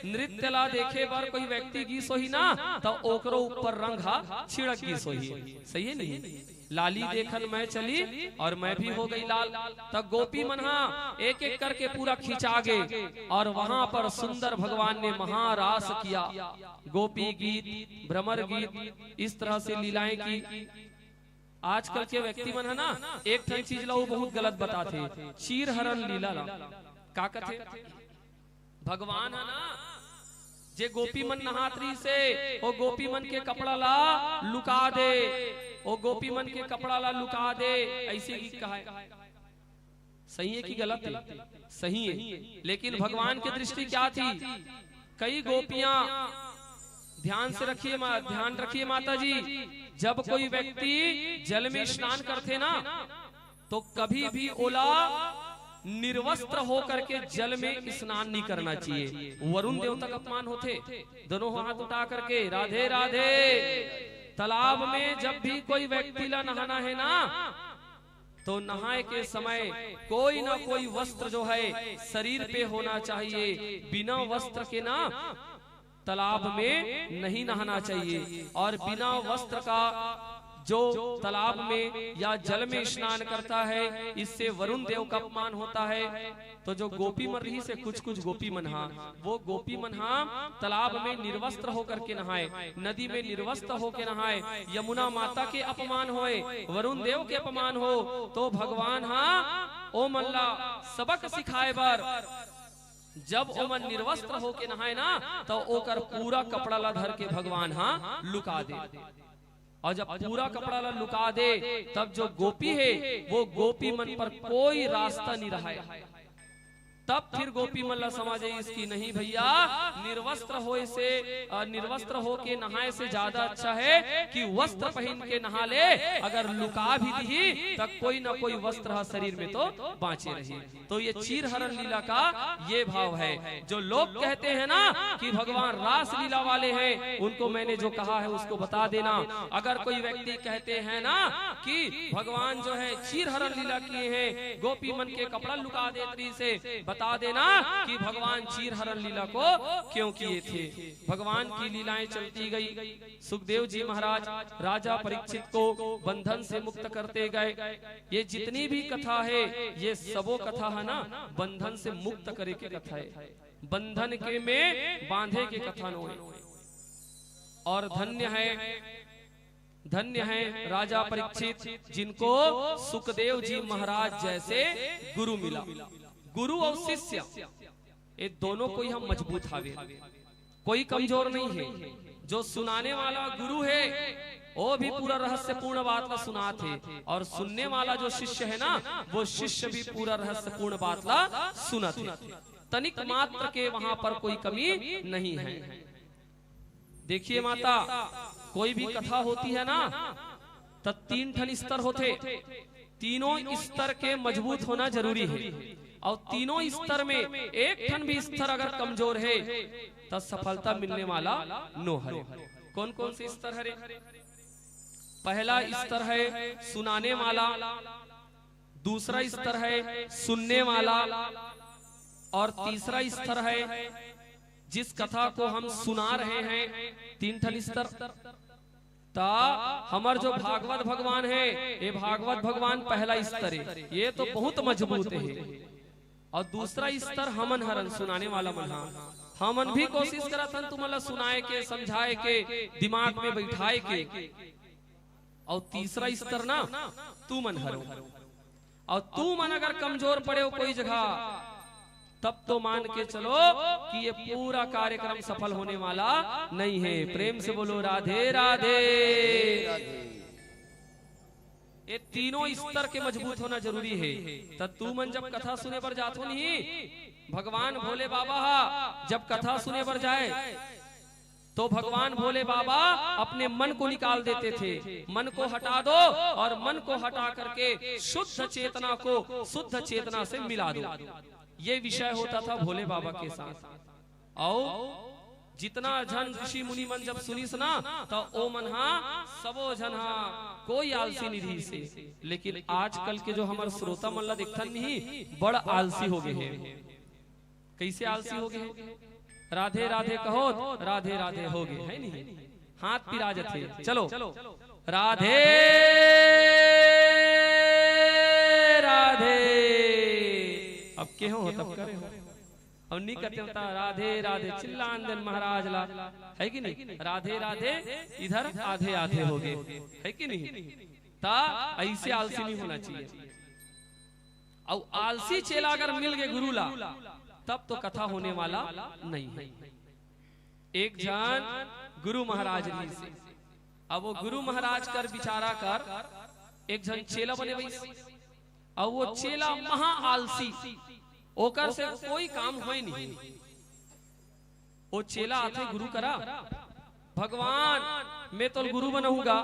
नृत्य ला देखे बर कोई व्यक्ति गिस होही ना, तो ओकरो ऊपर रंग हा छिड़क गिस होही। सही है नहीं? लाली देखन मैं चली और मैं भी हो गई लाल। तब गोपी मन हा एक एक करके पूरा खिंचा गे और वहां पर सुंदर भगवान ने महारास किया। गोपी गीत, भ्रमर गीत, इस तरह से लीलाएं की। आजकल के व्यक्ति मन है ना, एक ठन चीज ला वो बहुत गलत बताथे, चीर हरण लीला ला। का कथे? भगवान है ना, जे गोपी मन नहात रहिसे, ओ गोपी मन के कपड़ा ला लुका दे, ओ गोपी मन के कपड़ा ला लुका दे, ऐसे गीत कहाय। सही है कि गलत है? सही है। लेकिन भगवान की दृष्टि क्या थी? कई गोपियां, ध्यान से रखिए मा-, ध्यान रखिए माता जी, जब कोई व्यक्ति जल में स्नान करथे ना, तो कभी भी ओला निर्वस्त्र होकर के जल में स्नान नहीं करना चाहिए। वरुण देवता का अपमान होथे। दोनों हाथ उठा करके राधे राधे। तालाब में जब भी कोई व्यक्ति ला नहाना है ना, तो नहाए के समय कोई ना कोई वस्त्र जो है शरीर पे होना चाहिए। बिना वस्त्र के ना तालाब में नहीं नहाना चाहिए और बिना वस्त्र का जो तालाब में या जल में स्नान करता है, इससे वरुण देव का अपमान होता है। तो जो गोपी मन रहिस हे, कुछ कुछ गोपी मन हा, वो गोपी मन हा तालाब में निर्वस्त्र होकर के नहाए, नदी में निर्वस्त्र होके नहाए, यमुना माता के अपमान होए, वरुण देव के अपमान हो, तो भगवान हा ओ मन ला सबक सिखाए बर, जब ओमन निर्वस्त्र होके नहाए ना, तो ओकर पूरा कपड़ा ला धर के भगवान हा लुका दे। और जब पूरा कपड़ा ला लुका दे, तब जो गोपी हे, वो गोपी मन पर कोई रास्ता नहीं रहा है। तब फिर गोपी मन ला समझ आइस कि नहीं भैया, निर्वस्त्र होए से, अ, निर्वस्त्र होके नहाए से ज्यादा अच्छा है कि वस्त्र पहन के नहा ले। अगर लुका भी दिही, तब कोई ना कोई वस्त्र ह शरीर में तो बांचे रही। तो ये चीरहरण लीला का ये भाव है। जो लोग कहते हैं ना कि भगवान रास लीला वाले हैं, उनको मैंने जो कहा है उसको बता देना। अगर कोई व्यक्ति कहते हैं ना कि भगवान जो है चीरहरण लीला किए हैं, गोपी मन के कपड़ा लुका देत रहिस हे, बता देना कि भगवान चीरहरण लीला को क्यों किए थे। भगवान की लीलाएं चलती गई। सुखदेव जी महाराज राजा परीक्षित को बंधन से मुक्त करते गए। ये जितनी भी कथा है, ये सबो कथा है ना, बंधन से मुक्त करे के कथा है, बंधन के में बांधे के कथा नो है। और धन्य है, धन्य है राजा परीक्षित, जिनको सुखदेव जी महाराज जैसे गुरु मिला। गुरु और शिष्य, ये दोनों कोई हम मजबूत हावे। कोई कमजोर नहीं है। जो सुनाने वाला गुरु है, वो भी पूरा रहस्यपूर्ण बात ला सुनात है, और सुनने वाला जो शिष्य है ना, वो शिष्य भी पूरा रहस्यपूर्ण बात ला सुनत है। तनिक मात्र के वहां पर कोई कमी नहीं है। देखिए माता, कोई भी कथा होती है ना, त तीन ठन स्तर होथे। तीनों स्तर के मजबूत होना जरूरी है। और तीनों स्तर में एक ठन भी स्तर अगर कमजोर है, त सफलता मिलने वाला नो हरे। कौन कौन से स्तर हरे? पहला स्तर है सुनाने वाला, दूसरा स्तर है सुनने वाला, और तीसरा स्तर है जिस कथा को हम सुना रहे हैं। तीन ठन स्तर। ता हमर जो भागवत भगवान है, ये भागवत भगवान पहला स्तर है, ये तो बहुत मजबूत है। और दूसरा स्तर हमन हरन, सुनाने वाला मन हा। हमन भी कोशिश करत हन तुमन ला सुनाए के, समझाए के, दिमाग में बैठाए के। और तीसरा स्तर ना, तुमन हरो। और तुमन अगर कमजोर पड़े हो कोई जगह, तब तो मान के चलो कि ये पूरा कार्यक्रम सफल होने वाला नहीं है। प्रेम से बोलो राधे राधे। ये तीनों स्तर के मजबूत होना जरूरी है। त तुमन जब कथा सुने बर जाथो नहीं, भगवान भोले बाबा हा जब कथा सुने बर जाए, तो भगवान भोले बाबा अपने मन को निकाल देते थे। मन को हटा दो, और मन को हटा करके शुद्ध चेतना को शुद्ध चेतना से मिला दो। ये विषय होता था भोले बाबा के साथ। और जितना झन ऋषि मुनि मन जब सुनिस ना, तो ओ मन हा, सबो झन हा, कोई आलसी नहीं रहिस हे। लेकिन आजकल के जो हमर श्रोता मन ला देखथन नहीं, बड़ आलसी हो गए हैं। कैसे आलसी हो गए हैं? राधे राधे कहो, राधे राधे हो गए, है नहीं? हाथ पिरा जथे। चलो, राधे राधे। अब केहो हो तब करे हो। अब नहीं कहते होता राधे राधे, चिल्लान देन महाराज ला, है कि नहीं? राधे राधे इधर आधे आधे हो गए, है कि नहीं? ता ऐसे आलसी नहीं होना चाहिए। और आलसी चेला अगर मिल गए गुरु ला, तब तो कथा होने वाला नहीं है। एक झन गुरु महाराज रहिस हे। अब वो गुरु महाराज कर बिचारा कर एक झन चेला बने बइस। अब वो चेला महा आलसी, ओकर से कोई काम होय नहीं। वो चेला आथे गुरु करा, भगवान, मैं तोल गुरु बनहूंगा।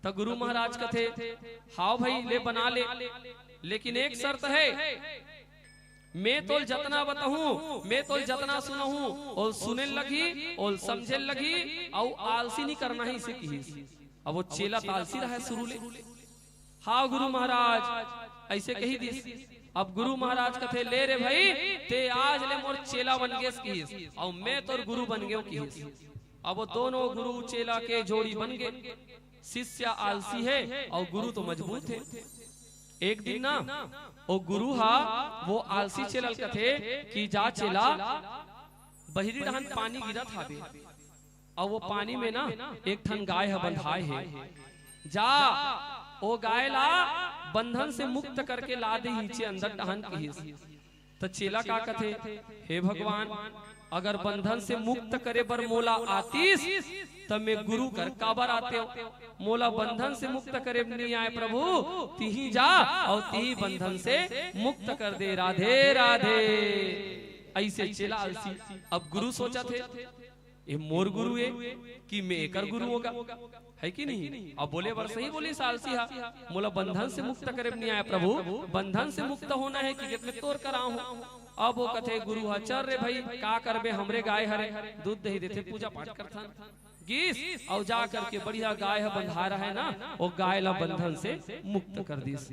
त गुरु महाराज कथे, हाव भाई, ले बना ले, लेकिन एक शर्त है, मैं तोल जतना बताहूं, मैं तोल जतना सुनाहूं, ओल सुने लगही, ओल समझे लगही, अउ आलसी नहीं करना है, इसे किहिस। अब वो चेला त आलसी रहा शुरू ले। हाव गुरु महाराज, ऐसे कही दिस। अब गुरु महाराज कथे, ले रे भाई, ते आज ले मोर चेला बन गेस किहिस, अउ मैं तोर गुरु बन गेव किहिस। अब वो दोनों गुरु चेला के जोड़ी बन गे। शिष्य आलसी हे अउ गुरु तो मजबूत हे। एक दिन ना, ओ गुरु हा वो आलसी चेला ल कथे कि जा चेला, बहिरी डहन पानी गिरत हावे, अउ वो पानी में ना एक ठन गाय ह बंधाय हे। जा, ओ गाय ला बंधन से मुक्त करके ला दे नीचे अंदर डहन, किहिस। त चेला का कथे, "हे भगवान, अगर बंधन से मुक्त करे बर मोला आतिस, त मैं गुरु कर काबर आतेव? मोला बंधन से मुक्त करे नी आय प्रभु, तिही जा अउ तिही बंधन से मुक्त कर दे।" राधे राधे। अइसे चेला आलसी। अब गुरु सोचत हे, "ए मोर गुरु ए कि मैं एकर गुरु हों गा?" है कि नहीं? अब बोले बर सही बोलिस आलसी हा, "मोला बंधन से मुक्त करे नी आय प्रभु, बंधन से मुक्त होना हे कि मैं तोर करा हूं।" अब वो कथे गुरु हा, "चल रे भाई, का करबे, हमरे गाय हरे, दूध दही देथे, पूजा पाठ करथन।" गिस अउ जा करके बढ़िया गाय ह बंधा रहय ना, वो गाय ला बंधन से मुक्त कर दिस।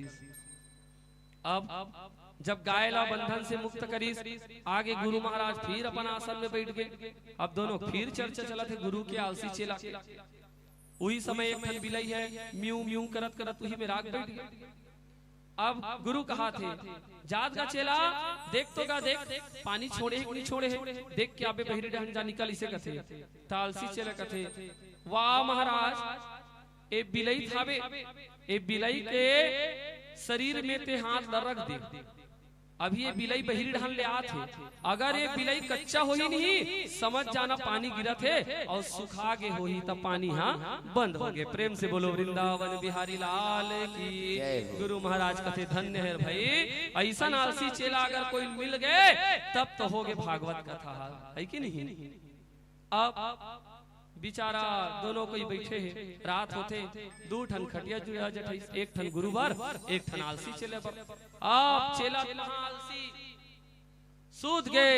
अब जब गाय ला बंधन से मुक्त करिस, आगे गुरु महाराज फिर अपन आसन में बैठ गे। अब दोनों फिर चर्चा चलत हे गुरु के आलसी चेला के। उही समय एक ठन बिलई ह म्यूं म्यूं करत करत उही में राग बैठ गे। अब गुरु कहाथे, "जात गा चेला, देख तो गा देख, पानी छोड़े हे कि नहीं छोड़े हे, देख के आबे बहिरी डहन जा निकल," इसे कथे। त आलसी चेला कथे, "वाह महाराज, ए बिलई थावे, ए बिलई के शरीर में ते हाथ ल रख दे। अभी ये बिलई बहिरी डहन ले आत हे, अगर ये बिलई कच्चा होही नहीं, समझ जाना पानी गिरत हे, अउ सुखा गे होही त पानी हा बंद हो गे।" प्रेम से बोलो वृंदावन बिहारी लाल की। जय हो। गुरु महाराज कथे, "धन्य हे भाई, अइसन आलसी चेला अगर कोई मिल गे, तब तो हो गे भागवत कथा हा, है कि नहीं?" अब बिचारा दोनों कोई बैठे हे, रात होथे, दू ठन खटिया जुड़ा जठइस, एक ठन गुरु बर, एक ठन आलसी चेला बर। अब चेला कहाँ आलसी, सूत गे,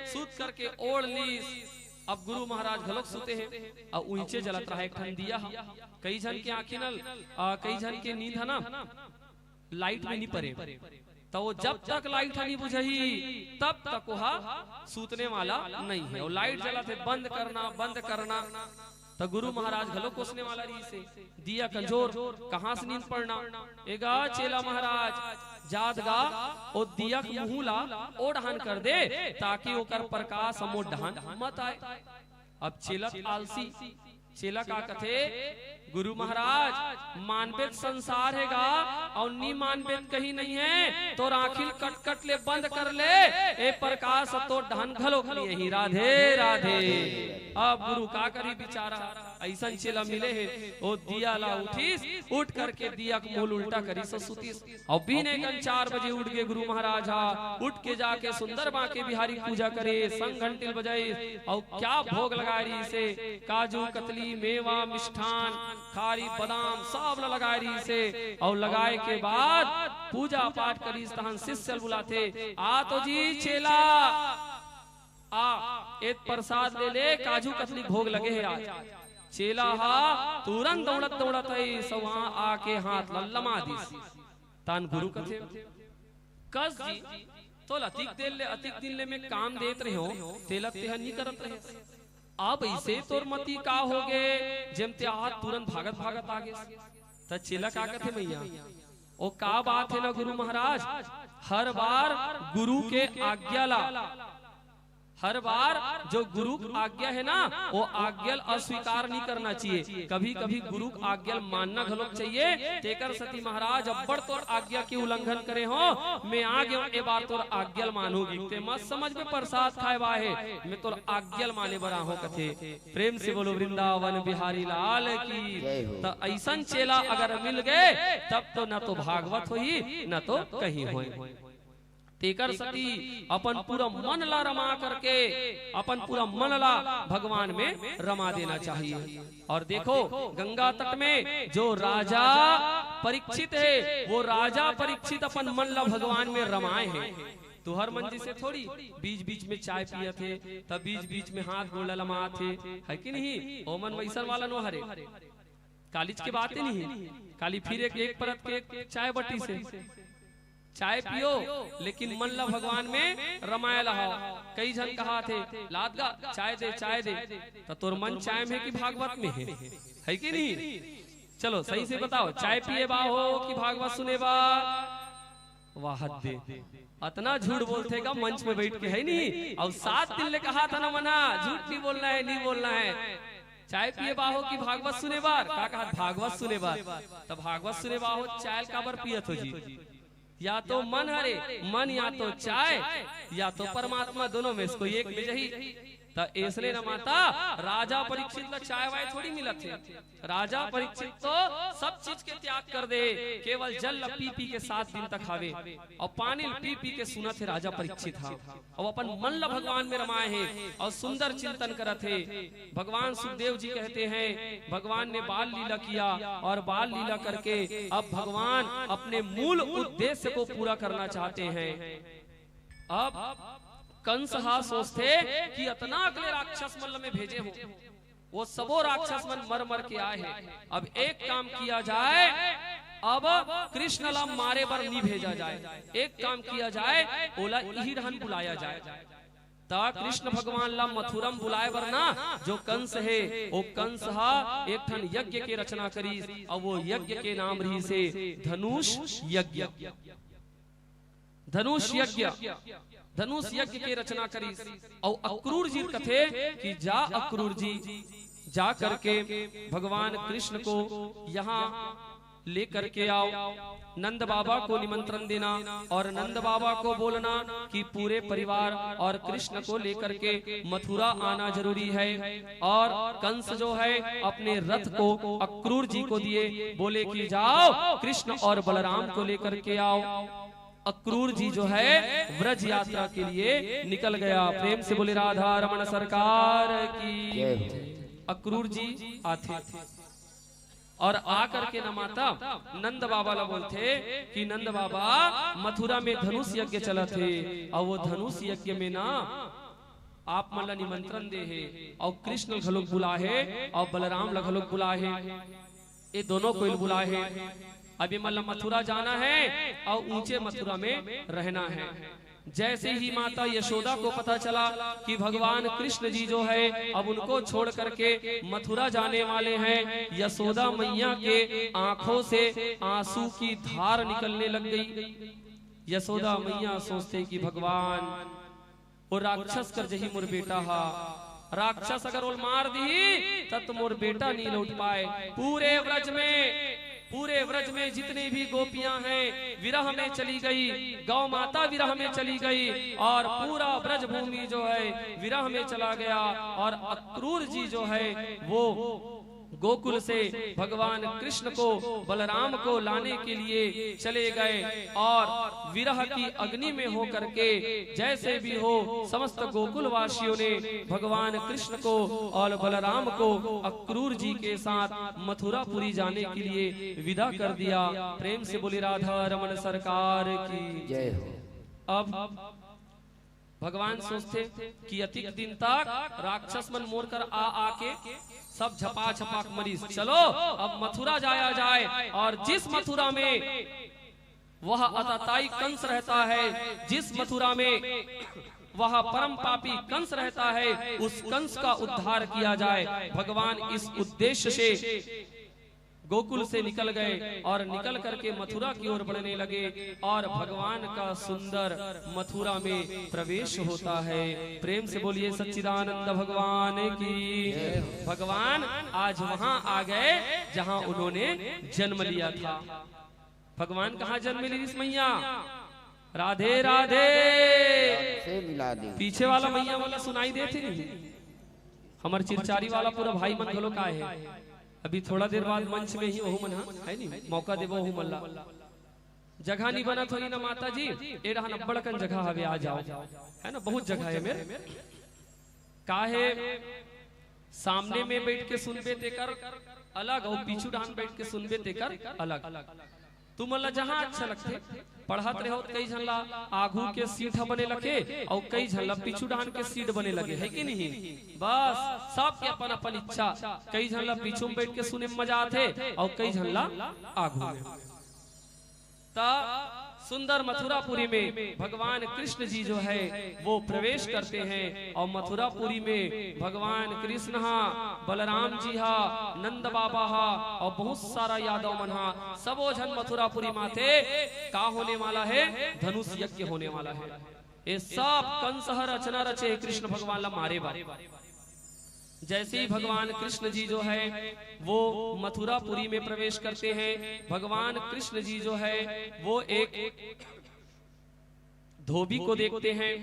सूत करके ओढ़ लीस। अब गुरु महाराज घलोक सूते हे, अउ उइचे जलत रहा एक ठन दिया ह। कई झन के आँखी नल, आ, कई झन के नींद ह ना, लाइट में नी परे, त वो जब तक लाइट ह नी बुझही, तब तक ओहा सूतने वाला नहीं है। वो लाइट जलत हे, बंद करना, बंद करना। त गुरु महाराज घलो कोसने वाला रहिस हे, दिया कमजोर, कहाँ से नींद पड़ना? ए गा चेला महाराज, जात गा, ओ दिया के मुहूं ला ओ डहान कर दे, ताकि ओकर प्रकाश हमो डहान मत आए। अब चेला आलसी, चेला का कथे, "गुरु महाराज, मानबे त संसार हे गा, अउ नी मानबे त कहीं नहीं हे, तोर आँखी ल कटकट ले बंद कर ले, ए प्रकाश तोर डहान घलोक नी आही।" राधे राधे। अब गुरु का करी बिचारा, अइसन चेला मिले हे, ओ दिया ला उठिस, उठ करके दिया के मुहूं ल उल्टा करिस अउ सुतिस। अउ बिहने कन चार बजे उठ गे गुरु महाराज हा, उठ के जाके सुंदर बांके बिहारी पूजा करे, संग घंटिल बजाइस, अउ क्या भोग लगाए रहिस हे, काजू, कतली, मेवा, मिष्ठान, खारी, बादाम, सब ला लगाए रहिस हे। अउ लगाए के बाद पूजा पाठ करिस, तहन शिष्य ल बुलाथे, "आ तो जी चेला, आ, ए प्रसाद ले ले, काजू कतली भोग लगे हे आज।" चेला हा तुरंत दौड़त दौड़त आइस, वहां आके हाथ ल लमा दिस। तान गुरु कथे, "कस जी, तोला अतिक देर ले, अतिक दिन ले मैं काम देत रहेंव, तेला तेहा नी करत रहे। अब अइसे तोर मती का हो गे, जेम ते आज तुरंत भागत भागत आ गेस?" त चेला का कथे, "भैया, ओ का बात हे ना गुरु महाराज, हर बार गुरु के आज्ञा ला, हर बार जो गुरु आज्ञा हे ना, वो आज्ञा ल अस्वीकार नहीं करना चाहिए। कभी-कभी गुरु आज्ञा ल मानना घलोक चाहिए। तेकर सती महाराज अब्बड़ तोर आज्ञा के उल्लंघन करे हों, मैं आ गेंव, ए बार तोर आज्ञा ल मानहूं गी। ते मत समझ में प्रसाद खाए बर आए हे, मैं तोर आज्ञा ल माने बर आए हों," कथे। प्रेम से बोलो वृंदावन बिहारी लाल की। जय हो। त अइसन चेला अगर मिल गे, तब तो न तो भागवत होही, न तो कहीं होय। तेकर सती अपन पूरा मन ला रमा करके, अपन पूरा मन ला भगवान में रमा देना चाहिए। अउ देखो, गंगा तट में जो राजा परीक्षित हे, वो राजा परीक्षित अपन मन ला भगवान में रमाए हे। तुहर मन जइसे थोड़ी बीच-बीच में चाय पियत हे, त बीच-बीच में हाथ गोड़ ला लमात हे, है कि नहीं? ओ मन वइसन वाला नो हरे। कालीच के बात ही नहीं, काली फिर एक, एक परत के एक चाय बटिस हे। चाय पियो, लेकिन मन ला भगवान में रमाए ला हव। कई झन कहाथे, "लात गा, चाय दे, चाय दे।" त तोर मन चाय में हे कि भागवत में हे? है कि नहीं? चलो सही से बताओ, चाय पिए बा हो कि भागवत सुने बा? वाह दे, अतना झूठ बोलथे का मंच में बैठ के, है नहीं? अउ सात दिन ले कहा था ना मना, झूठ नहीं बोलना है, नहीं बोलना है। चाय पिए बा हो कि भागवत सुने बर? का कहा? भागवत सुने बर। त भागवत सुने बा हो, चाय ल काबर पियत हो जी? या तो मन हरे, मन या तो चाय, या तो परमात्मा, दोनों में से कोई एक में जही। त इसने न माता, राजा परीक्षित ला चाय वाय थोड़ी मिलत हे। राजा परीक्षित तो सब चीज के त्याग कर दे, केवल जल ला पी पी के सात दिन तक हावे अउ पानी ला पी पी के सुनत हे राजा परीक्षित हा। अउ अपन मन ला भगवान में रमाए हे अउ सुंदर चिंतन करत हे। भगवान सुखदेव जी कहते हैं, भगवान ने बाल लीला किया और बाल लीला करके अब भगवान अपने मूल उद्देश्य को पूरा करना चाहते हैं। अब कंस हा सोचथे कि अतना अकले राक्षस मन ल मैं भेजे हूं, वो सबो राक्षस मन मर मर के आए हैं। अब एक काम किया जाए, अब कृष्ण ला मारे बर नहीं भेजा जाए, एक काम किया जाए, ओला इही रहन बुलाया जाए। त कृष्ण भगवान ला मथुरा म बुलाए बर ना, जो कंस हे, वो कंस हा एक ठन यज्ञ के रचना करिस, अउ वो यज्ञ के नाम रहिस हे धनुष यज्ञ। धनुष यज्ञ, धनुष यज्ञ के रचना करिस। अउ अक्रूर जी कथे कि जा अक्रूर जी, जा करके भगवान कृष्ण को यहाँ लेकर के आओ, नंद बाबा को निमंत्रण देना और नंद बाबा को बोलना कि पूरे परिवार और कृष्ण को लेकर के मथुरा आना जरूरी है। और कंस जो है अपने रथ को अक्रूर जी को दिए, बोले कि जाओ कृष्ण और बलराम को लेकर के आओ। अक्रूर जी जो है व्रज यात्रा के लिए निकल गया। प्रेम से बोले राधा रमन सरकार की। अक्रूर जी आथे और आ करके न माता नंद बाबा ला बोलथे कि नंद बाबा, मथुरा में धनुष यज्ञ चलत हे, अउ वो धनुष यज्ञ में ना आप मन ला निमंत्रण दे हे, अउ कृष्ण घलोक बुला हे अउ बलराम ला घलोक बुला हे, ये दोनों को बुला हे। अब ये मन ला मथुरा जाना है अउ ऊंचे मथुरा में रहना है। जैसे ही माता यशोदा को पता चला कि भगवान कृष्ण जी जो है अब उनको छोड़ करके मथुरा जाने वाले हैं, यशोदा मैया के आंखों से आंसू की धार निकलने लग गई। यशोदा मैया सोचथे कि भगवान, वो राक्षस कर जही मोर बेटा हा, राक्षस अगर ओल मार दिही तब तो मोर बेटा नहीं लौट पाए। पूरे व्रज में, पूरे व्रज में जितनी भी गोपियां हैं विरह में चली गई, गौ माता विरह में चली गई और पूरा ब्रज भूमि जो है विरह में चला गया। और अक्रूर जी जो है वो गोकुल से भगवान कृष्ण को, बलराम को लाने के लिए चले गए और विरह की अग्नि में होकर के जैसे भी हो समस्त गोकुल वासियों ने भगवान कृष्ण को और बलराम को अक्रूर जी के साथ मथुरापुरी जाने के लिए विदा कर दिया। प्रेम से बोली राधा रमन सरकार की जय हो। अब भगवान सोचथे कि अतिक दिन तक राक्षस मन मोर कर आ आके सब झपा झपाक मरिस, चलो अब मथुरा जाया जाए। और जिस मथुरा में वह अताताई कंस रहता है, जिस मथुरा में वह परम पापी कंस रहता है, उस कंस का उद्धार किया जाए। भगवान इस उद्देश्य से गोकुल से निकल गए और निकल करके मथुरा की ओर बढ़ने लगे और भगवान का सुंदर मथुरा में प्रवेश होता है। प्रेम से बोलिए सच्चिदानंद भगवान की। भगवान आज वहां आ गए जहां उन्होंने जन्म लिया था। भगवान कहाँ जन्म ली इस मैया? राधे राधे। से मिला दे। पीछे वाला मैया वाला सुनाई देथे नहीं? हमर चिरचारी वाला पूरा भाई मन घलो काय है। अभी थोड़ा देर बाद मंच में ही ओहू मन ह, है नी, मौका देबो ओहू मन ला। जगह नहीं बनत होही ना माता जी, ए डहान अब्बड़ अकन जगह हवे, आ जाओ, है ना, बहुत जगह है मेर। का है, सामने में बैठ के सुनबे तेकर अलग अउ पीछू डहान बैठ के सुनबे तेकर अलग। तुमन ला जहां अच्छा लगथे, पढ़त रहो त कई झन ला आघू के सीट ह बने लगे अउ कई झन ला पीछू डहान के सीट बने लगे, है कि नहीं? बस सबके अपन अपन इच्छा, कई झन ला पीछू में बैठ के सुने में मजा आथे अउ कई झन ला आघू में। त सुंदर मथुरापुरी में भगवान कृष्ण जी जो है वो प्रवेश करते हैं और मथुरापुरी में भगवान कृष्ण हा, बलराम जी हा, नंद बाबा हा और बहुत सारा यादव मन हा, सबो झन मथुरापुरी माथे का होने वाला है, धनुष यज्ञ होने वाला है। ये सब कंस ह रचना रचे हे कृष्ण भगवान ला मारे बर। जैसे ही भगवान कृष्ण जी जो है वो मथुरापुरी में प्रवेश करते हैं, भगवान कृष्ण जी जो है वो एक धोबी को देखते हैं।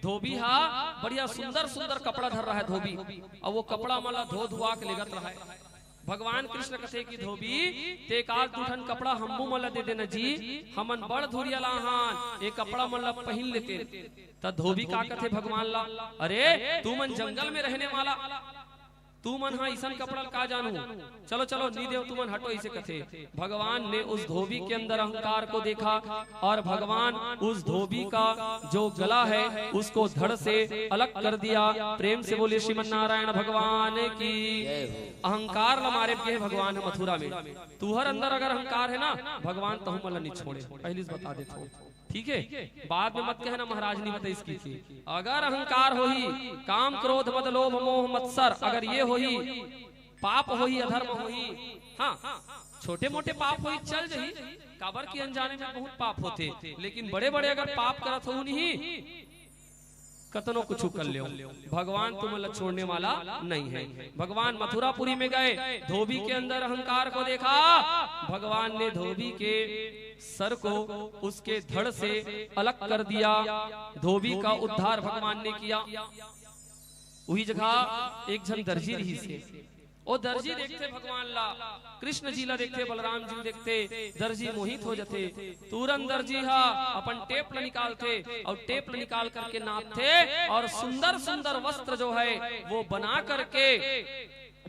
धोबी हा बढ़िया सुंदर सुंदर कपड़ा धर रहा है धोबी, और वो कपड़ा मन ला धो धुआ के लेगत रहा है। भगवान कृष्ण कथे कि धोबी, ते एकाध दू ठन कपड़ा हमू मन ला दे देना जी, हमन बड़ धुरिया ला हन, ये कपड़ा मन ला पहिन लेते। त धोबी का कथे भगवान ला, अरे तुमन जंगल में रहने वाला, तुमन हा अइसन कपड़ा ला का जानहू, चलो चलो नी देव तुमन, हटो, इसे कथे। भगवान ने उस धोबी के अंदर अहंकार को देखा और भगवान उस धोबी का जो गला है उसको धड़ से अलग कर दिया। प्रेम से बोलिए श्रीमन नारायण भगवान की। अहंकार ला मारे गे हे भगवान ह मथुरा में। तुहर अंदर अगर अहंकार है ना, भगवान तहू मन ला नी छोड़े, पहली से बता देता हूँ, ठीक है? बाद में मत कहना महाराज नी बताइस की थी। अगर अहंकार होही, काम क्रोध मद लोभ मोह मत्सर, अगर ये होही, पाप होही, अधर्म होही, हाँ, छोटे मोटे पाप होही, चल जही, काबर कि अनजाने में बहुत पाप होथे, लेकिन बड़े बड़े अगर पाप करत होहू नहीं, कतनो कुछ कर लेव, भगवान तुमन ला छोड़ने वाला नहीं है। भगवान मथुरापुरी में गए, धोबी के अंदर अहंकार को देखा, भगवान ने धोबी के सर को उसके धड़ से अलग कर दिया। धोबी का उद्धार भगवान ने किया। उही जगह एक झन दर्जी रहिस हे, ओ दर्जी देखथे भगवान ला, कृष्ण जी ला देखथे, बलराम जी ला देखथे, दर्जी मोहित हो जथे। तुरंत दर्जी हा अपन टेप ला निकालथे और टेप ला निकाल करके नापथे और सुंदर सुंदर वस्त्र जो है वो बना करके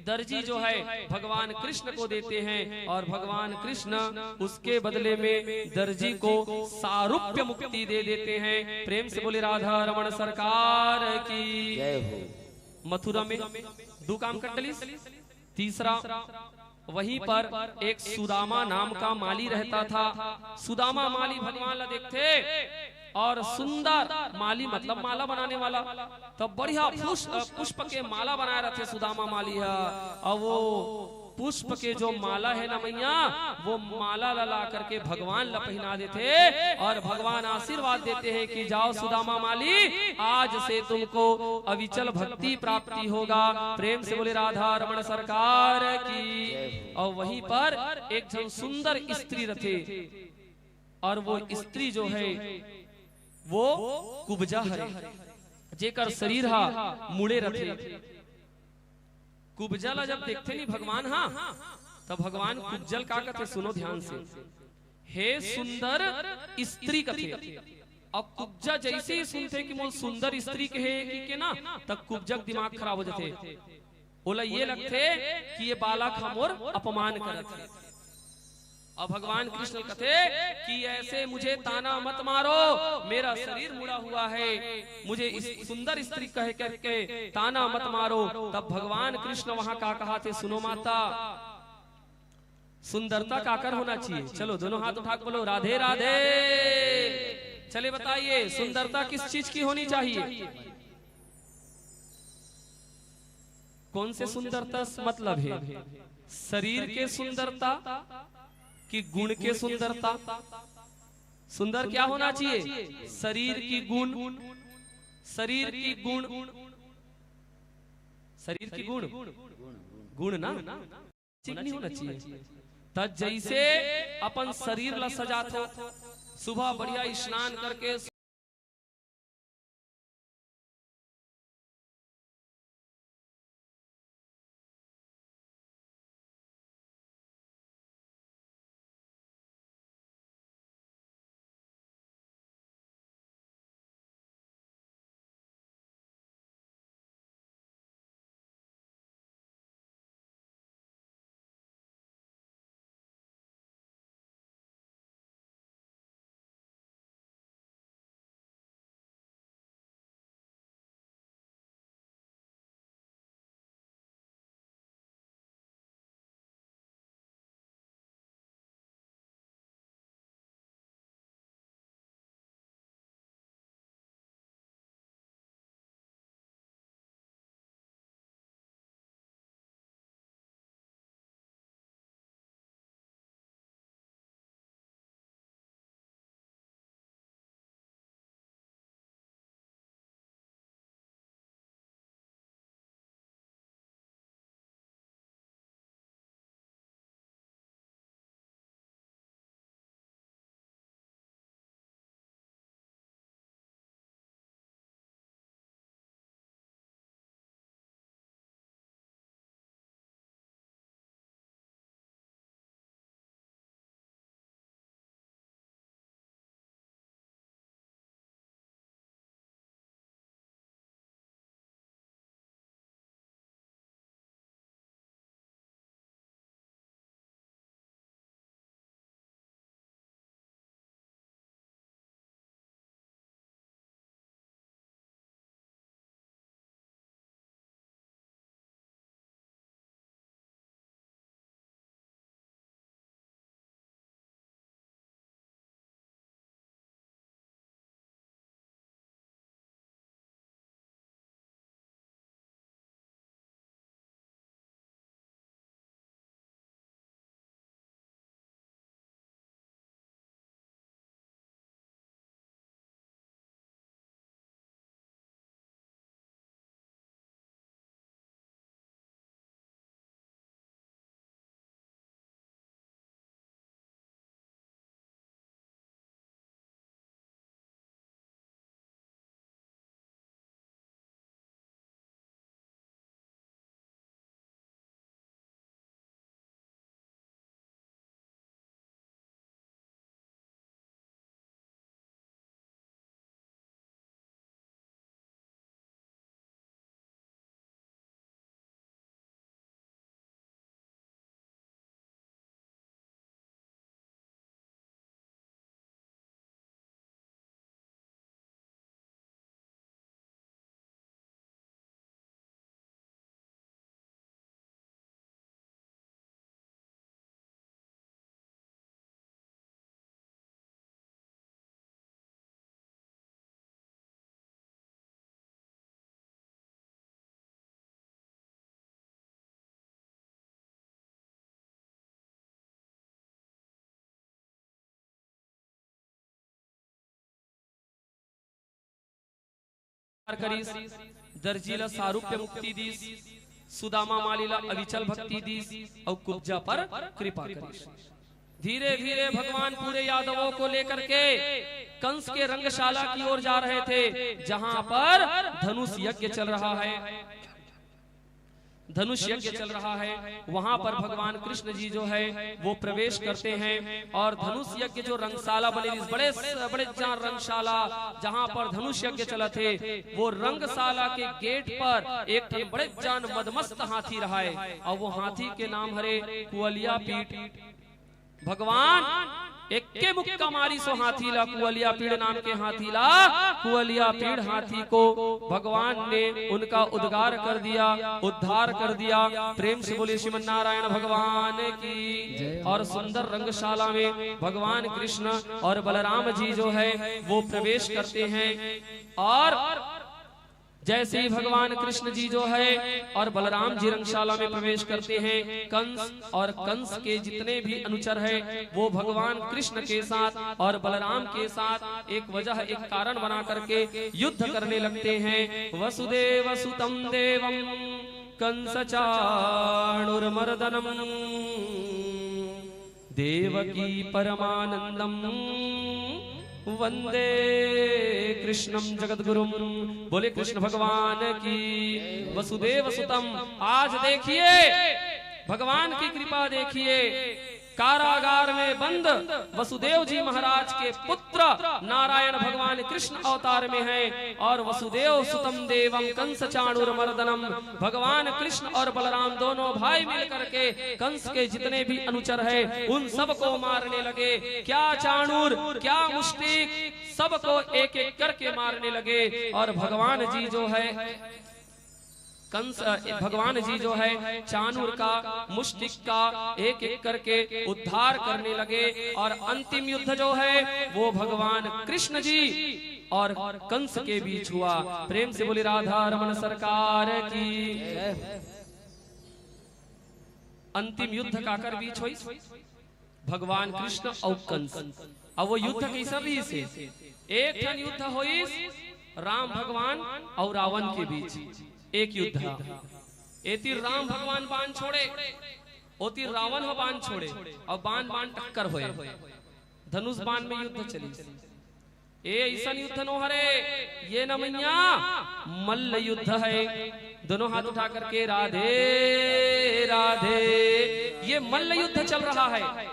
दर्जी जो है भगवान कृष्ण को देते हैं और भगवान कृष्ण उसके बदले में दर्जी को सारूप्य मुक्ति दे देते हैं। प्रेम से बोले राधा रमण सरकार की। जय हो। मथुरा में दू काम कर डलिस। तीसरा, वहीं पर एक सुदामा नाम का माली रहता था। सुदामा माली भगवान ला देखथे और सुंदर माली मतलब माला बनाने वाला, तो बढ़िया पुष्प, पुष्प के माला बनाए रहथे सुदामा माली हा। और वो पुष्प के जो माला है ना मैया, वो माला ला ला करके भगवान ला पहिना देथे और भगवान आशीर्वाद देते हैं कि जाओ सुदामा माली, आज से तुमको अविचल भक्ति प्राप्ति होगा। प्रेम से बोले राधा रमण सरकार की। और वहीं पर एक झन सुंदर स्त्री रथे और वो स्त्री जो है वो कुब्जा हरे, जेकर शरीर हा मुड़े रथे। कुब्जा ला जब देखथे नी भगवान हा, तब भगवान कुब्जा ल का कथे, सुनो ध्यान से, हे सुंदर स्त्री कथे। अब कुब्जा जैसे ही सुनथे कि मोला सुंदर स्त्री कहे कि के ना, तब कुब्जा के दिमाग खराब हो जाथे। ओला ये लगथे कि ये बालक हा मोर अपमान करत हे। अब भगवान कृष्ण कथे कि ऐसे मुझे ताना मत मारो, मेरा शरीर मुड़ा हुआ है, मुझे इस सुंदर स्त्री कह करके ताना मत मारो। तब भगवान कृष्ण वहां का कहा थे, सुनो माता, सुंदरता काकर होना चाहिए? चलो दोनों हाथ उठा के बोलो, राधे राधे। चले बताइए, सुंदरता किस चीज की होनी चाहिए? कौन से सुंदरता से मतलब है? शरीर के सुंदरता कि गुण के सुंदरता? सुंदर क्या होना चाहिए? शरीर की गुण, शरीर की गुण, शरीर की गुण, गुण ना, ठीक नहीं होना चाहिए। त जैसे अपन शरीर ला सजाथो, सुबह बढ़िया स्नान करके करिस, दर्जी ला सारूप्य मुक्ति दीस, सुदामा माली ला अविचल भक्ति दीस, अउ कुब्जा पर कृपा करिस। धीरे धीरे भगवान पूरे यादवों को लेकर के कंस के रंगशाला की ओर जा रहे थे, जहां पर धनुष यज्ञ चल रहा है। धनुष यज्ञ चल रहा है, वहां पर भगवान कृष्ण जी जो है वो प्रवेश करते हैं और धनुष यज्ञ जो रंगशाला बने, इस बड़े बड़े जान रंगशाला, जहां पर धनुष यज्ञ चलत हे, वो रंगशाला के गेट पर एक ठन बड़े जान मदमस्त हाथी रहा है और वो हाथी के नाम हरे कुअलिया पीठ। भगवान एक्के मुक्का मारिस ओ हाथी ला, कुअलिया पीड़ नाम के हाथी ला, कुअलिया पीड़ हाथी को भगवान ने उनका उद्गार कर दिया, उद्धार कर दिया। प्रेम से बोलिए श्रीमन नारायण भगवान की। और सुंदर रंगशाला में भगवान कृष्ण और बलराम जी जो है वो प्रवेश करते हैं और जैसे ही भगवान कृष्ण जी जो है और बलराम जी रंगशाला में प्रवेश करते हैं, कंस और कंस के जितने भी अनुचर हैं, वो भगवान कृष्ण के साथ और बलराम के साथ एक वजह, एक कारण बना करके युद्ध करने लगते हैं। वसुदेव सुतम देवम कंस चाणुरमर्दनम देवकी परमानंदम वंदे कृष्णम जगद्गुरुम। बोले कृष्ण भगवान की। वसुदेव सुतम, आज देखिए भगवान की कृपा, देखिए कारागार में बंद वसुदेव जी महाराज के पुत्र नारायण भगवान कृष्ण अवतार में हैं और वसुदेव सुतम देवम कंस चाणूर मर्दनम, भगवान कृष्ण और बलराम दोनों भाई मिल करके कंस के जितने भी अनुचर हैं उन सबको मारने लगे। क्या चाणूर, क्या मुष्टिक, सबको एक एक करके मारने लगे। और भगवान जी जो है कंस, अ, भगवान जी जो है चाणूर का, मुष्टिक का एक एक करके उद्धार करने लगे और अंतिम युद्ध जो है वो भगवान कृष्ण जी और कंस के बीच हुआ। प्रेम से बोले राधा रमन सरकार की। अंतिम युद्ध काकर बीच होइस? भगवान कृष्ण अउ कंस। अब वो युद्ध कैसन रहिस हे? एक ठन युद्ध होइस राम भगवान अउ रावण के बीच, एक युद्ध। एती राम भगवान बाण छोड़े, ओती रावण ह बाण छोड़े, अउ बाण बाण टक्कर होए, धनुष बाण में युद्ध चलिस। ए अइसन युद्ध नो हरे, ये न मैया, मल्ल युद्ध है। दोनों हाथ उठा करके राधे राधे, ये मल्ल युद्ध चल रहा है।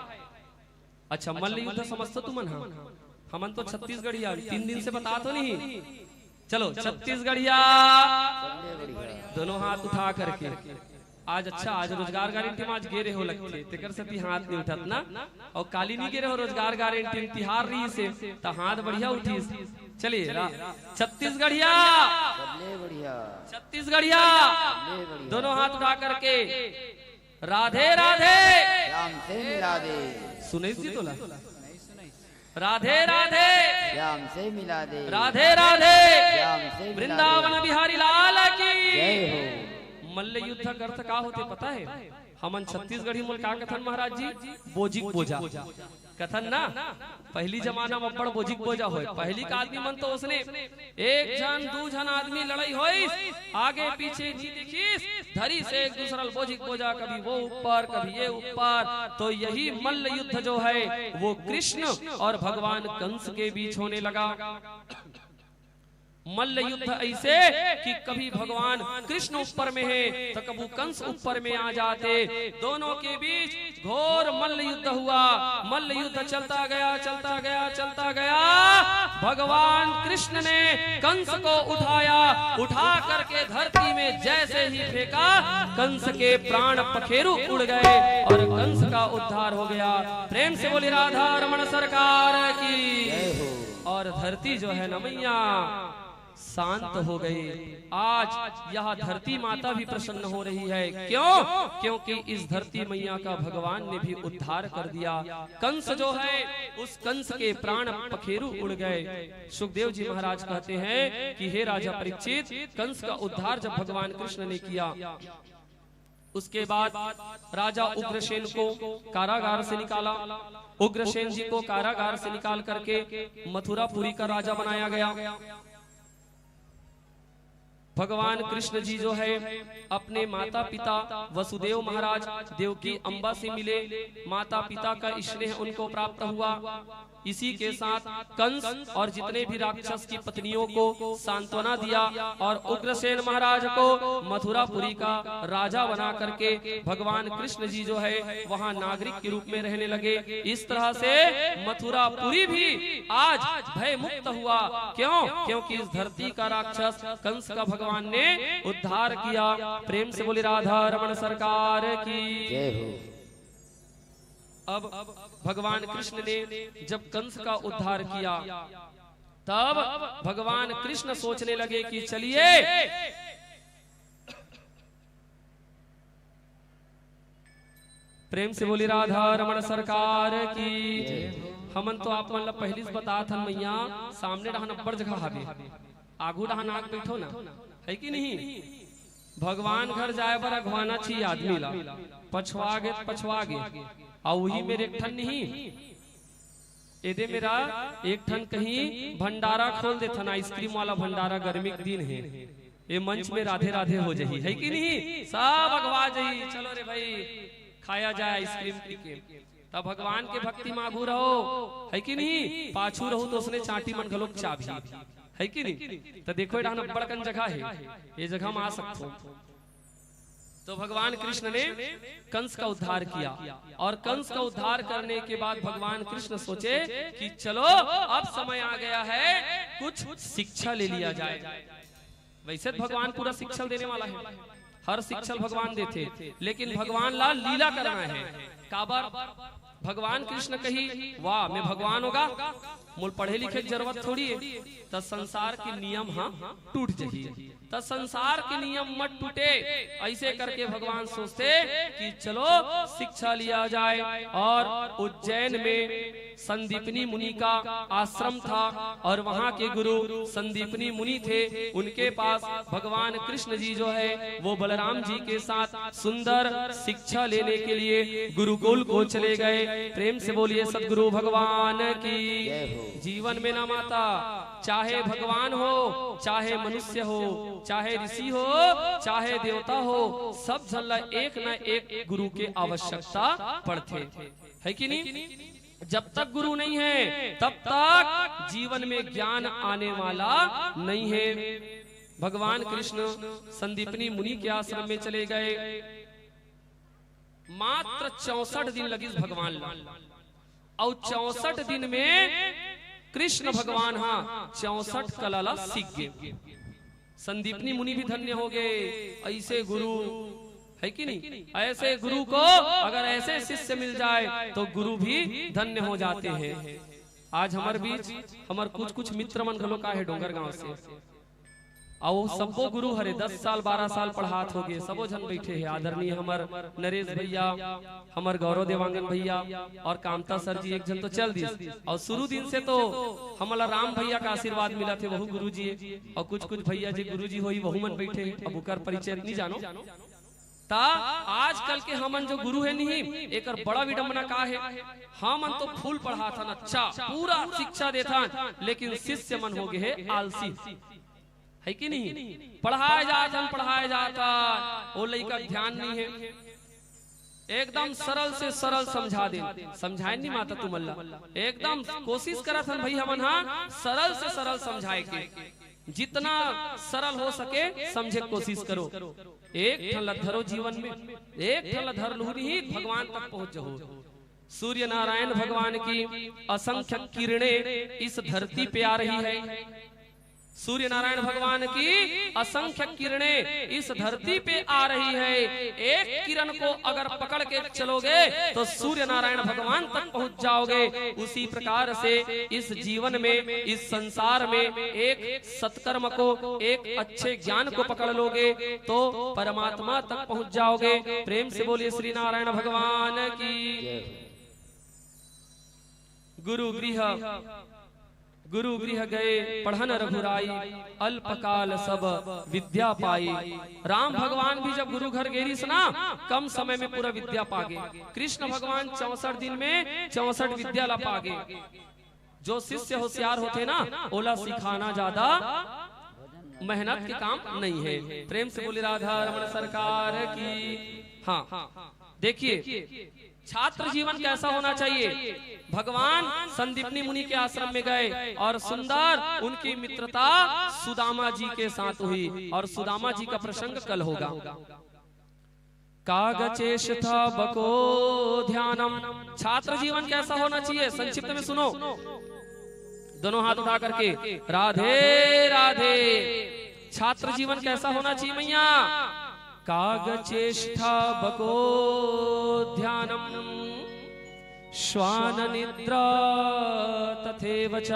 अच्छा, मल्ल युद्ध समझथो तुमन? हाँ, हमन तो छत्तीसगढ़िया, तीन दिन से बता तो नहीं। चलो, छत्तीसगढ़िया, दोनों हाथ उठा करके। आज अच्छा, आज रोजगार गारंटी में आज गे रहे हो लगथे, तेकर सेती हाथ नहीं उठत ना। अउ काली नहीं गे रहे हो रोजगार गारंटी में, तिहार रहिस हे, त हाथ बढ़िया उठिस। चलिए, रा-, छत्तीसगढ़िया, सबले बढ़िया। छत्तीसगढ़िया, सबले बढ़िया। दोनों हाथ उठा करके राधे राधे। श्याम से मिला दे। सुनइस जी तोला? राधे राधे। श्याम से मिला दे। राधे राधे। श्याम से मिला दे। वृंदावन बिहारी लाल की। जय हो। मल्ल युद्ध का अर्थ का होथे पता हे? हमन छत्तीसगढ़ी मन का कथन महाराज जी? बोजिक बोजा कथन ना। पहली जमाना में अब्बड़ बोजिक बोजा होय। पहली का आदमी मन तो ओसने एक झन, दू झन आदमी लड़ई होइस, आगे पीछे नी देखिस, धरिस एक दूसरा ल बोजिक बोजा, कभी वो ऊपर, कभी ये ऊपर। तो यही मल्ल युद्ध जो है, वो कृष्ण और भगवान कंस के बीच होने लगा। मल्ल युद्ध ऐसे कि कभी भगवान कृष्ण ऊपर में हे, तो कभू कंस ऊपर में आ जाते। दोनों के बीच घोर मल्ल युद्ध हुआ। मल्ल युद्ध चलता गया, चलता गया, चलता गया। भगवान कृष्ण ने कंस को उठाया, उठा करके धरती में जैसे ही फेंका, कंस के प्राण पखेरु उड़ गए और कंस का उद्धार हो गया। प्रेम से बोली राधा रमन सरकार की। जय हो। और धरती जो है न मैया, शांत हो गई। आज यह धरती माता भी प्रसन्न हो रही है। क्यों? क्योंकि इस धरती मैया का भगवान ने भी उद्धार कर दिया। कंस जो है, उस कंस के प्राण पखेरु उड़ गए। सुखदेव जी महाराज कहते हैं कि हे राजा परीक्षित, कंस का उद्धार जब भगवान कृष्ण ने किया, उसके बाद राजा उग्रसेन को कारागार से निकाला। उग्रसेन जी को कारागार से निकाल करके मथुरापुरी का राजा बनाया गया। भगवान कृष्ण जी जो है, अपने माता पिता वसुदेव महाराज, देवकी अम्बा से मिले, माता पिता का स्नेह उनको प्राप्त हुआ। इसी के साथ कंस और जितने भी राक्षस की पत्नियों को सांत्वना दिया और उग्रसेन महाराज को मथुरापुरी का राजा बना करके भगवान कृष्ण जी जो है, वहां नागरिक के रूप में रहने लगे। इस तरह से मथुरापुरी भी आज भय मुक्त हुआ। क्यों? क्योंकि इस धरती का राक्षस कंस का भगवान ने उद्धार किया। प्रेम से बोले राधा रमण सरकार की। जय हो। अब भगवान कृष्ण ने जब कंस का उद्धार किया, तब भगवान कृष्ण सोचने लगे कि चलिए, प्रेम से बोली राधा रमण सरकार की। हमन तो आप मन ला पहिली से बतात हन मैया, सामने डहान अब्बड़ जगह हावे, आगू डहान आके बैठो ना, है कि नहीं? भगवान घर जाए बर अगवाना चाहिए आदमी ला, पछवा गे त पछवा गे, अउ वही मेर एक ठन नहीं, एदे मेर एक ठन कहीं भंडारा खोल देथन, आइसक्रीम वाला भंडारा, गर्मी के दिन हे, ए मंच में राधे राधे हो जाही, है कि नहीं? सब अगवा जाही, चलो रे भाई, खाया जाए आइसक्रीम पी के। तब भगवान के भक्ति में आगू रहो, है कि नहीं? पाछू रहू तो उसने चांटी मन घलोक चाबही, है कि नहीं? तो देखो, एडा अब्बड़ कन जगह है, ये जगह में आ सकते हो। तो भगवान कृष्ण ने कंस का उद्धार किया और कंस का उद्धार करने के बाद भगवान कृष्ण सोचे कि चलो, अब समय आ गया है, कुछ शिक्षा ले लिया जाए। वैसे तो भगवान पूरा शिक्षा देने वाला है, हर शिक्षा भगवान देथे, लेकिन भगवान ला लीला करना है। काबर? भगवान कृष्ण कही, "वाह, मैं भगवान होगा, मोल पढ़े लिखे के जरूरत थोड़ी है।" त संसार के नियम ह टूट जही, त संसार के नियम मत टूटे। ऐसे करके भगवान सोचते कि चलो, शिक्षा लिया जाए। और उज्जैन में संदीपनी मुनि का आश्रम था और वहां के गुरु संदीपनी मुनि थे। उनके पास भगवान कृष्ण जी जो है, वो बलराम जी के साथ सुंदर शिक्षा लेने के लिए गुरुकुल को चले गए। प्रेम से बोलिए सदगुरु भगवान की। जीवन में ना माता, चाहे भगवान हो, चाहे मनुष्य हो, चाहे ऋषि हो, चाहे देवता हो, सब झन ला एक ना एक गुरु के आवश्यकता पड़थे, है कि नहीं? जब तक गुरु नहीं है, तब तक जीवन में ज्ञान आने वाला नहीं है। भगवान कृष्ण संदीपनी मुनि के आश्रम में चले गए। मात्र चौसठ दिन लगिस भगवान ला, अउ चौसठ दिन में कृष्ण भगवान हा चौसठ कला ला सीख गे। संदीपनी मुनि भी धन्य हो गए, ऐसे गुरु, है कि नहीं? ऐसे गुरु को अगर ऐसे शिष्य मिल जाए तो गुरु भी धन्य हो जाते हैं। आज हमर बीच हमर कुछ कुछ मित्र मन घलो का है डोंगरगांव से, अउ सब्बो गुरु हरे दस साल बारह साल पढ़ात हो गए, सबो झन बैठे हे, आदरणीय हमर नरेश भैया, हमर गौरव देवांगन भैया और कामता सर जी एक झन तो चल दिस। और शुरू दिन से तो हमला राम भैया का आशीर्वाद मिला थे, वहू गुरु जी, और कुछ कुछ भैया जी गुरु जी होई, वहू मन बैठे हे। अब उकर परिचय नहीं जानो। ता आजकल के हमन जो गुरु है नहीं, एकर बड़ा विडंबना का है, हमन तो फुल पढ़ाथन, अच्छा पूरा शिक्षा देथन, लेकिन शिष्य मन हो गए है आलसी, है कि नहीं? पढ़ाए जाथन, पढ़ाए जाथन, वो लइका के ध्यान नहीं है। एकदम सरल से सरल समझा दे, समझाए नहीं माता तुमन ला, एकदम कोशिश करत हन भाई हमन हा सरल से सरल समझाए के, जितना सरल हो सके समझे के कोशिश करो। एक ठन ला धरो जीवन में, एक ठन ला धर लुहू नहीं भगवान तक पहुंच जाहू। सूर्य नारायण भगवान की असंख्य किरणें इस धरती पे आ रही है। सूर्य नारायण भगवान की असंख्य किरणें इस धरती पे आ रही है। एक किरण को अगर पकड़ के चलोगे तो सूर्य नारायण भगवान तक पहुंच जाओगे। उसी प्रकार से इस जीवन में, इस संसार में एक सत्कर्म को, एक अच्छे ज्ञान को पकड़ लोगे तो परमात्मा तक पहुंच जाओगे। प्रेम से बोलिए श्री नारायण भगवान की। गुरु गृह, गुरु गृह गए पढ़न रघुराई, अल्पकाल सब विद्या पाई। राम भगवान भी जब गुरु घर गे रिहिस ना, कम समय में पूरा विद्या पागे। कृष्ण भगवान चौसठ दिन में चौसठ विद्या ला पागे। जो शिष्य होशियार होथे ना, ओला सिखाना ज्यादा मेहनत के काम नहीं है। प्रेम से बोली राधा रमण सरकार की। हाँ, देखिए, छात्र जीवन कैसा होना चाहिए? भगवान संदीपनी मुनि के आश्रम में गए और सुंदर उनकी मित्रता सुदामा जी के साथ हुई, और सुदामा जी का प्रसंग कल होगा। कागचेष्टा बको ध्यानम। छात्र जीवन कैसा होना चाहिए? संक्षिप्त में सुनो, दोनों हाथ उठा करके। राधे राधे। छात्र जीवन कैसा होना चाहिए मैया? कागचेष्टा बको ध्यानम श्वान निद्रा तथेव च।